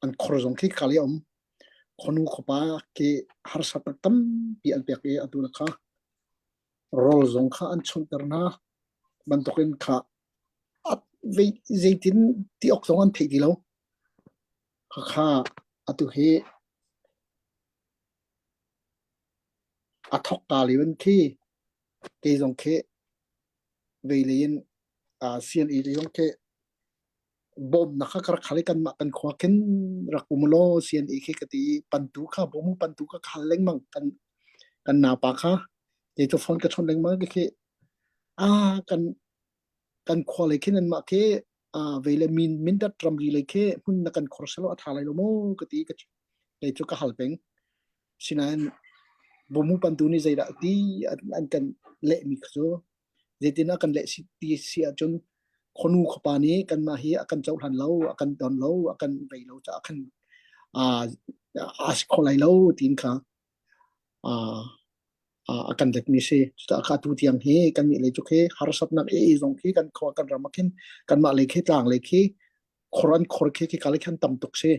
An khor zong khi khika lei a um. Khuanu khuapa khi harsatnak tampi an pek i atu na kha rawl zong kha an chunhter hna bantukin kha zeitin ti awk zong an theih ti lo. Khakha atu hi a thok ta lio in khi kei zong khi vei lei in CNA lei zong khi bawmnak kha ka rak hal i kanmah kan khua khin rak um law CNA khi ka ti i pantu kha bawm u pantu kha ka hal lengmang kan kan naupa kha kei cu phone ka chawnh lengmang khi ah kan kan khua lei khin anmah khi ah vei le min mindat ramri lei khi hmun na kan khor selo a tha lai lo maw ka ti ka kei cu ka hal peng sinain bawmu pantu nih zeidah ti an, an kan lehmi kha cu Zeitin a kan leh ti si ahcun khuanu khuapa nih kanmah hi a kan cohlan lo, a kan don lo, a kan vei lo caah khan aa aa si kho lai lo tiin kha aa a kan letmi si. Cucaah kha atu tiang hi kannih lei cu khi harsatnak i zong khi kan khua kan ram ah khin kanmah lei khi tlang lei khi khor an khor khi khi ka lei khan tam tuk si.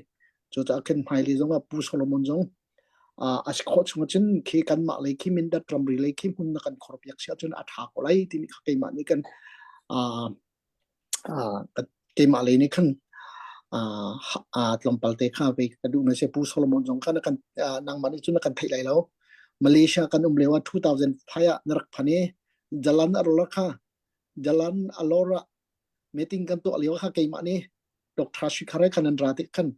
Cucaah khin hmailei zong ah Pu Solomon zong a si khawh chung ahcun khi kanmah lei khi Mindat ramri lei khi hmun na kan khor piak si ahcun a ṭha ko lai timi kha keimah nih kan keimah lei nih khan tlawmpal te kha ve ka duh na si Pu Solomon zong kha na kan nangmah nih cun na kan theih lai lo Malaysia kan um lio ah 2005 ah na rak phan i Jalan Alor kha Jalan Alor ah meeting kan tuah lio kha keimah nih Dr. Shikhare khan an ra tik khan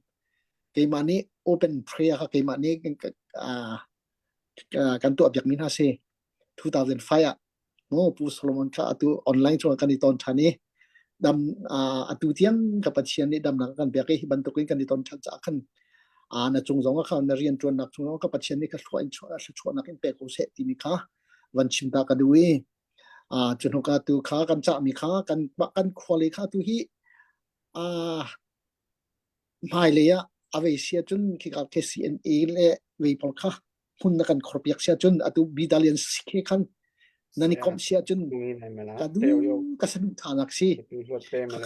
keimah nih open prayer kha keimah nih kan tuah piakmi hna si 2005 ah no Pu Solomon kha atu online chung kan i ton than i dam atu tiang ka Pathian nih damnak kan pek i hi bantukin kan i ton than caah khan na cung zong kha na rian tuannak chung zong ka Pathian nih ka thlua in chuahnak in pe ko seh timi kha van chim ta ka duh i cu hnu ka tu kha kan cahmi kha kan kan khua le kha tu hi hmailei ah a vei si ahcun khika KCNA le vei pawl kha hmun na kan khor piak si ahcun atu Bidalian si khan nan i komh si ahcun ka du ka saduhthahnak si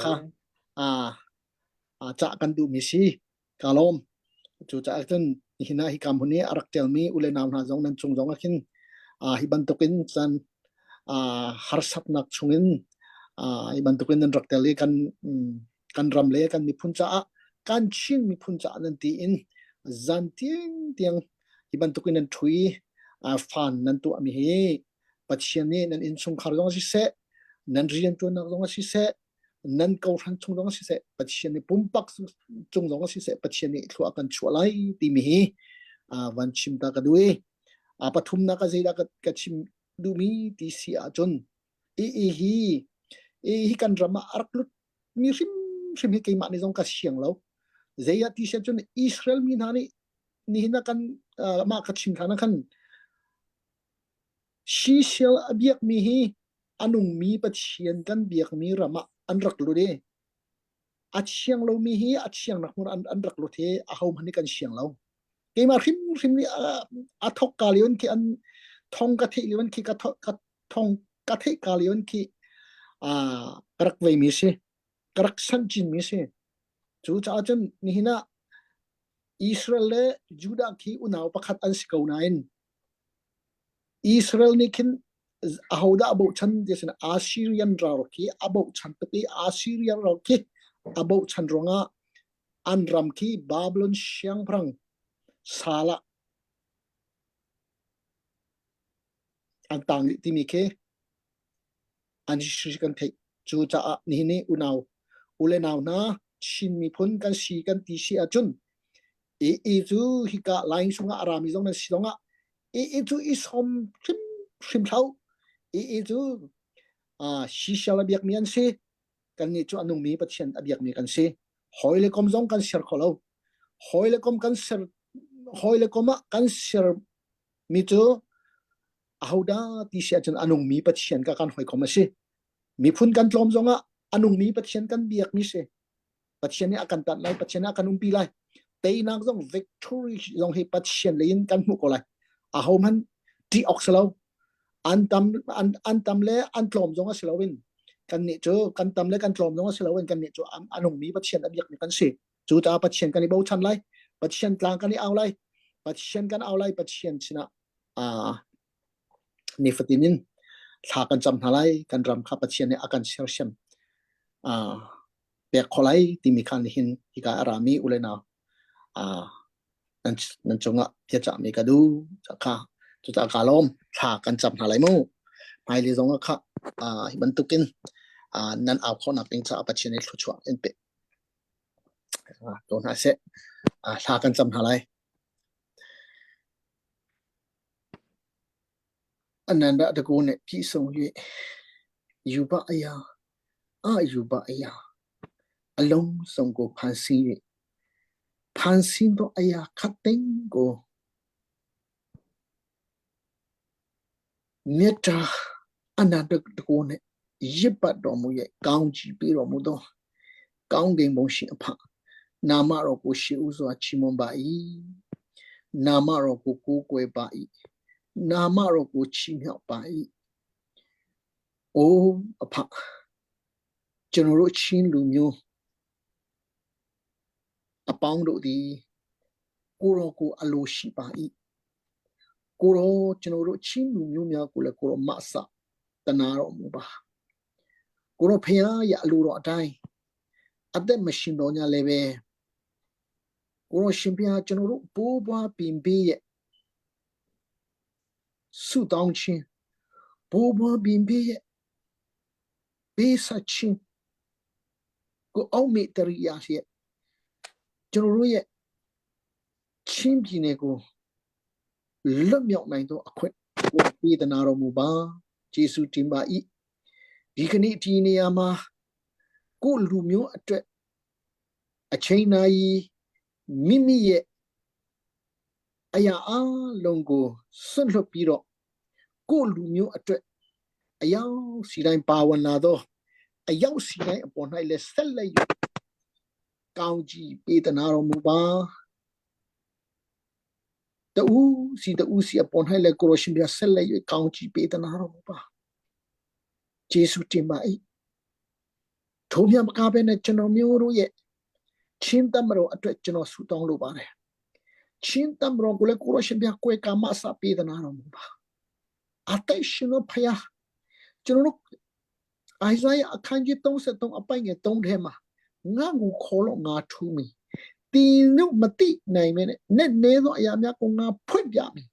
kha cah kan duhmi si Ka lawm. Cucaah cun nihin ah hika hmun i a rak ṭialmi u le nau hna zong nan cung zong ah khin hi bantukin caan harsatnak chungin hi bantukin nan rak tel i kan kan ram le kan miphun caah kan Chin miphun caah nan ti in zan tiang tiang hi bantukin nan ṭhu i fan nan tuahmi hi Pathian nih nan innchungkhar zong siseh nan rianṭuannak zong siseh nan kohhran chung zong siseh Pathian nih pumpak cung zong siseh Pathian nih thlua kan chuah lai timi hi van chim ta ka duh i pathumnak a zeidah ka chim duhmi ti si ahcun i i hi i hi kan ram ah a rak lut mi hrimhrim hi keimah nih zong ka siang lo zei ah ti si ahcun Israel mi hna nih nihin ah kan mah ka chim hlan ah khan Sisial a biakmi hi a nungmi Pathian kan biakmi ram ah an rak lut i a thiang lomi hi a thiangnak hmun an, an rak lut hi ahohmanh nih kan siang lo. Keimah hrimhrim nih a, a thok ka lio in khi an thong ka theih lio in khi ka, ka thong ka theih ka lio in khi a ka rak veimi si ka rak sanh chinmi si cu caah cun nihin ah Israel le Judah khi unau pakhat an si ko nain Israel nih khin ahodah a bochan ti sin Assyrian ral khi a bochan tuk i Assyrian ral khi a bochan ruangah an ram khi Babylon siangpahrang sal ah an tang dih timi khi an history kan theih. Cu caah nihin ni unau. U le nau hna Chin miphun kan si kan ti si ahcun i cu hika line chungah a rami zong nan si zongah i cu i sawm hrim hrim hlah i cu sisial a biakmi an si kannih cu a nungmi Pathian a biakmi kan si hawi le kom zong kan ser kho lo hawi le kom kan ser hawi le kom ah kan ser mi cu ahodah ti si ahcun a nungmi Pathian ka kan hawikom a si miphun kan tlawm zongah a nungmi Pathian kan biakmi si Pathian nih a kan tanh lai Pathian nih a kan umpi lai teinak zong victory zong hi Pathian lei in kan hmuh ko lai aho hmanh ṭih awk si lo an tam an, an tam le an tlawm zong a si loin kan nih cu kan tam le kan tlawm zong a si loin kan nih cu a nungmi Pathian a biakmi kan si cu caah Pathian kan i bochan lai Pathian tlang kan i au lai Pathian kan au lai Pathian sinah uh, nifatin in thla kan cam hna lai kan ram kha Pathian nih a kan sersiam uh, pek kho lai timi kha nihin hika a rami u le nau uh, nan, nan cungah biacahmi ka duh kha cucaah ka lawm thla kan cam hna lai mu hmailei zong ah kha uh, hi bantukin uh, nan au khawhnak ding caah Pathian nih thluachuah in pe uh, ko hna seh uh, thla kan cam hna lai အနန္တတကုနှင့်ပြည့်စုံ၍ရူပအရာအရူပအရာအလုံးစုံကိုဖန်ဆင်း၍ဖန်ဆင်းသောအရာခပ်သိမ်းကိုမေတ္တာအနန္တတကုနှင့်ရစ်ပတ်တော်မူ၍ကောင်းချီးပေးတော်မူသောကောင်းကင်ဘုံရှင်အဖနာမတော်ကိုရှေးဥစွာချီးမွမ်းပါ၏နာမတော်ကိုကိုးကွယ်ပါ၏နာမတော်ကိုချီးမြှောက်ပါ၏အိုးအဖကျွန်တော်တို့ချင်းလူမျိုးအပေါင်းတို့သည်ကိုရောကိုအလိုရှိပါ၏ကိုရောကျွန်တော်တို့ချင်းလူမျိုးများကိုလည်းကိုရောမဆတနာတော်မူပါကိုရောဖခင်ရဲ့အလိုတော်အတိုင်းအသက်မရှင်တော်ညာလည်းပဲကိုရောရှင်ဖခင်ကျွန်တော်တို့ဘိုးဘွားပင်ပေးရဲ့ဆုတောင်းခြင်းဘိုးဘွားပင်ပေးရဲ့ပေးဆက်ခြင်းကိုအောက်မေ့တရိယာရဲ့ကျွန်တော်တို့ရဲ့ချင်းပြည်နယ်ကိုလွတ်မြောက်နိုင်သောအခွင့်ကိုပေးသနာတော်မူပါယေရှုတင်ပါ၏ဒီကနေ့ဒီနေရာမှာကိုလူမျိုးအတွက်အချိန်နာရီမိမိရဲ့အရာအလုံးကိုစွန့်လွတ်ပြီးတော့ကိုလူမျိုးအတွက်အယောက်စီတိုင်းပါဝင်လာသောအယောက်စီတိုင်းအပေါ်၌လည်းဆက်လက်၍ကောင်းကြီးပေးသနာတော်မူပါတူစီတူစီအပေါ်၌လည်းကိုရရှင်ပြဆက်လက်၍ကောင်းကြီးပေးသနာတော်မူပါဂျေစုတင်ပါ၏ထိုမြတ်မကားပဲနဲ့ကျွန်တော်မျိုးတို့ရဲ့ချင်းတမတော်အတွက်ကျွန်တော်ဆုတောင်းလိုပါတယ်ချင်းတမတော်ကိုလည်းကိုရရှင်ပြကွယ်ကာမဆပေးသနာတော်မူပါအသက်ရှင်တော်ဖယားကျွန်တော်တို့အိုင်ဇာယအခန်းကြီး33အပိုင်ငယ်3ထဲမှာငါ့ကိုခေါ်လို့ငါထူးမည်တင်တို့မတိနိုင်မဲနဲ့နဲ့နဲသောအရာများကိုငါဖွင့်ပြမည်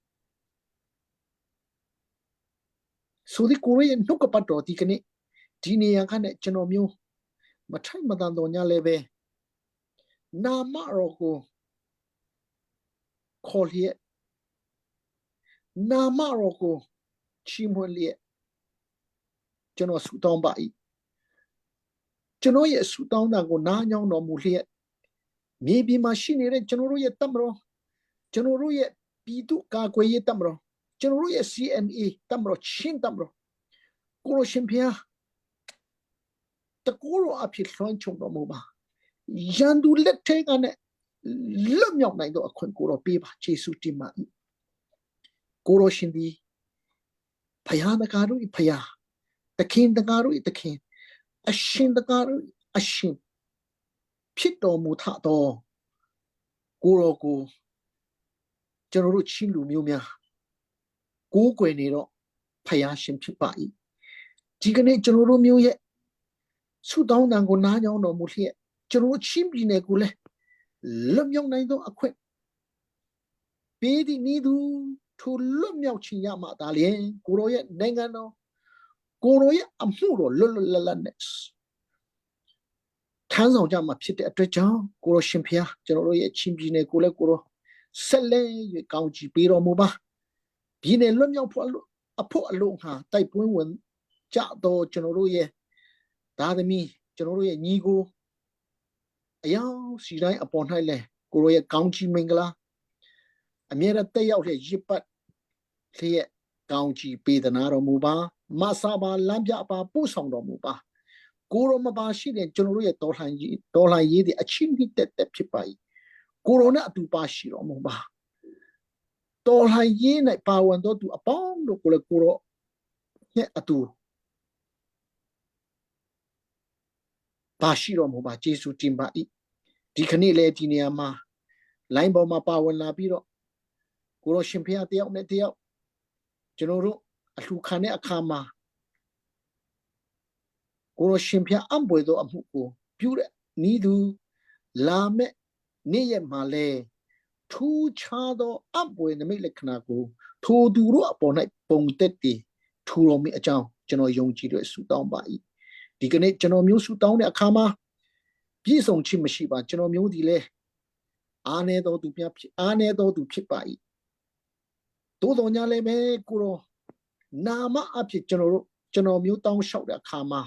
ဆိုဒီကိုရဲ့နှုတ်ကပတ်တော်ဒီကနေ့ဒီနေရာကနဲ့ကျွန်တော်မျိုးမထိုက်မတန်တော်ညာလည်းပဲနာမတော်ကိုခေါ်လျက်နာမတော်ကိုချီးမွမ်းလျက်ကျွန်တော်ဆုတောင်းပါ၏ကျွန်တော်ရဲ့ဆုတောင်းတာကိုနားညောင်းတော်မူလျက်မြေပြင်မှာရှိနေတဲ့ကျွန်တော်တို့ရဲ့တပ်မတော်ကျွန်တော်တို့ရဲ့ပြည်သူ့ကာကွယ်ရေးတပ်မတော်ကျွန်တော်တို့ရဲ့ CNA တပ်မတော်ချင်းတပ်မတော်ကိုရရှင်ဖျားတကူရောအဖြစ်လွှမ်းခြုံတော်မူပါရန်သူလက်ထဲကနဲ့လွတ်မြောက်နိုင်သောအခွင့်ကိုတော့ပေးပါယေရှုတင်ပါ၏ကိုရရှင်သည်ဖယားတကားတို့၏ဖယားသခင်တကားတို့၏သခင်အရှင်တကားတို့အရှင်ဖြစ်တော်မူထသောကိုရောကိုကျွန်တော်တို့ချင်းလူမျိုးများကိုးကွယ်နေတော့ဖယားရှင်ဖြစ်ပါ၏ဒီကနေ့ကျွန်တော်တို့မျိုးရဲ့ဆုတောင်းတန်ကိုနားညောင်းတော်မူလျက်ကျွန်တော်ချင်းပြည်နယ်ကိုလည်းလွတ်မြောက်နိုင်သောအခွင့်ပေးသည့်ဤသူထိုလွတ်မြောက်ခြင်းရမှသာလျှင်ကိုရောရဲ့နိုင်ငံတော်ကိုရောရဲ့အမှုတော်လွတ်လွတ်လပ်လပ်နဲ့ ထမ်းဆောင်ကြမှာဖြစ်တဲ့အတွက်ကြောင့်ကိုရောရှင်ဖျားကျွန်တော်တို့ရဲ့ချင်းပြည်နယ်ကိုလည်းကိုရောဆက်လက်၍ကောင်းချီးပေးတော်မူပါပြည်နယ်လွတ်မြောက်ဖို့အဖို့အလို့ဟာတိုက်ပွဲဝင်ကြတော့ကျွန်တော်တို့ရဲ့သားသမီးကျွန်တော်တို့ရဲ့ညီကိုအယောင်စီတိုင်းအပေါ်၌လဲကိုရောရဲ့ကောင်းချီးမင်္ဂလာအမြဲတမ်းတက်ရောက်တဲ့ရစ်ပတ်လျက်ကောင်းချီးပေးသနာတော်မူပါမဆာပါလမ်းပြပါပို့ဆောင်တော်မူပါကိုရောမပါရှိတဲ့ကျွန်တော်တို့ရဲ့တော်လှန်ရေးတော်လှန်ရေးတွေအချင်းနှစ်တက်တက်ဖြစ်ပါ၏ကိုရောနဲ့အတူပါရှိတော်မူပါတော်လှန်ရေး၌ပါဝင်တော်သူအပေါင်းတို့ကိုလည်းကိုရောနဲ့အတူပါရှိတော်မူပါကျေးဇူးတင်ပါ၏ဒီခနေ့လေဒီနေရာမှာ line ပေါ်မှာပါဝင်လာပြီးတော့ကိုရောရှင်ဖျားတယောက်နဲ့တယောက်ကျွန်တော်တို့အလှခံတဲ့အခါမှာကိုရောရှင်ဖျားအံပွေသောအမှုကိုပြုတဲ့ဤသူလာမဲ့နေ့ရက်မှာလဲထူးခြားသောအပွေနမိတ်လက္ခဏာကိုထိုသူတို့အပေါ်၌ပုံသက်တည်ထူတော်မူအကြောင်းကျွန်တော်ယုံကြည်လို့ဆုတောင်းပါ၏ဒီကနေ့ကျွန်တော်မျိုးဆုတောင်းတဲ့အခါမှာပြည့်စုံခြင်းမရှိပါကျွန်တော်မျိုးဒီလဲအားနေတော်သူများဖြစ်အားနေတော်သူဖြစ်ပါ၏သို့တော်ညာလည်းပဲကိုရောနာမအဖြစ်ကျွန်တော်တို့ကျွန်တော်မျိုးတောင်းလျှောက်တဲ့အခါမှာ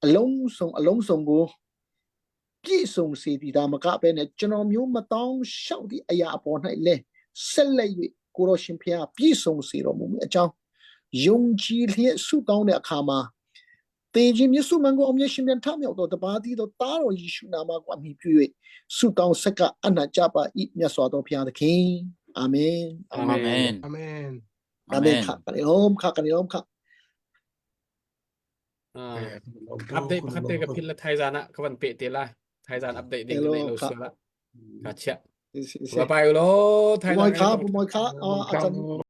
အလုံးစုံအလုံးစုံကိုပြည့်စုံစေသည်ဒါမကပဲနဲ့ကျွန်တော်မျိုးမတောင်းလျှောက်သည့်အရာအပေါ်၌လဲဆက်လက်၍ကိုရောရှင်ဖျားပြည့်စုံစေတော်မူမည်အကြောင်းယုံကြည်လျက်ဆုတောင်းတဲ့အခါမှာတေခြင်းမြတ်စုမန်ကိုအမြဲရှင်ပြန်ထမြောက်တော်တပါးသည်သောသားတော်ယေရှုနာမကိုအမိပြု၍ဆုတောင်းဆက်ကအနကြပါ၏မြတ်စွာသောဘုရားသခင်အာမင်အာမင်အာမင်အာမင်ခကနိလောခကနိလောခ update pakhat te ka phil la thaizan ah ka van pe te lai thaizan update ding ka nei lo sual ah ka chia bye bye lo thaizan ခါပူမခါအာအချန်။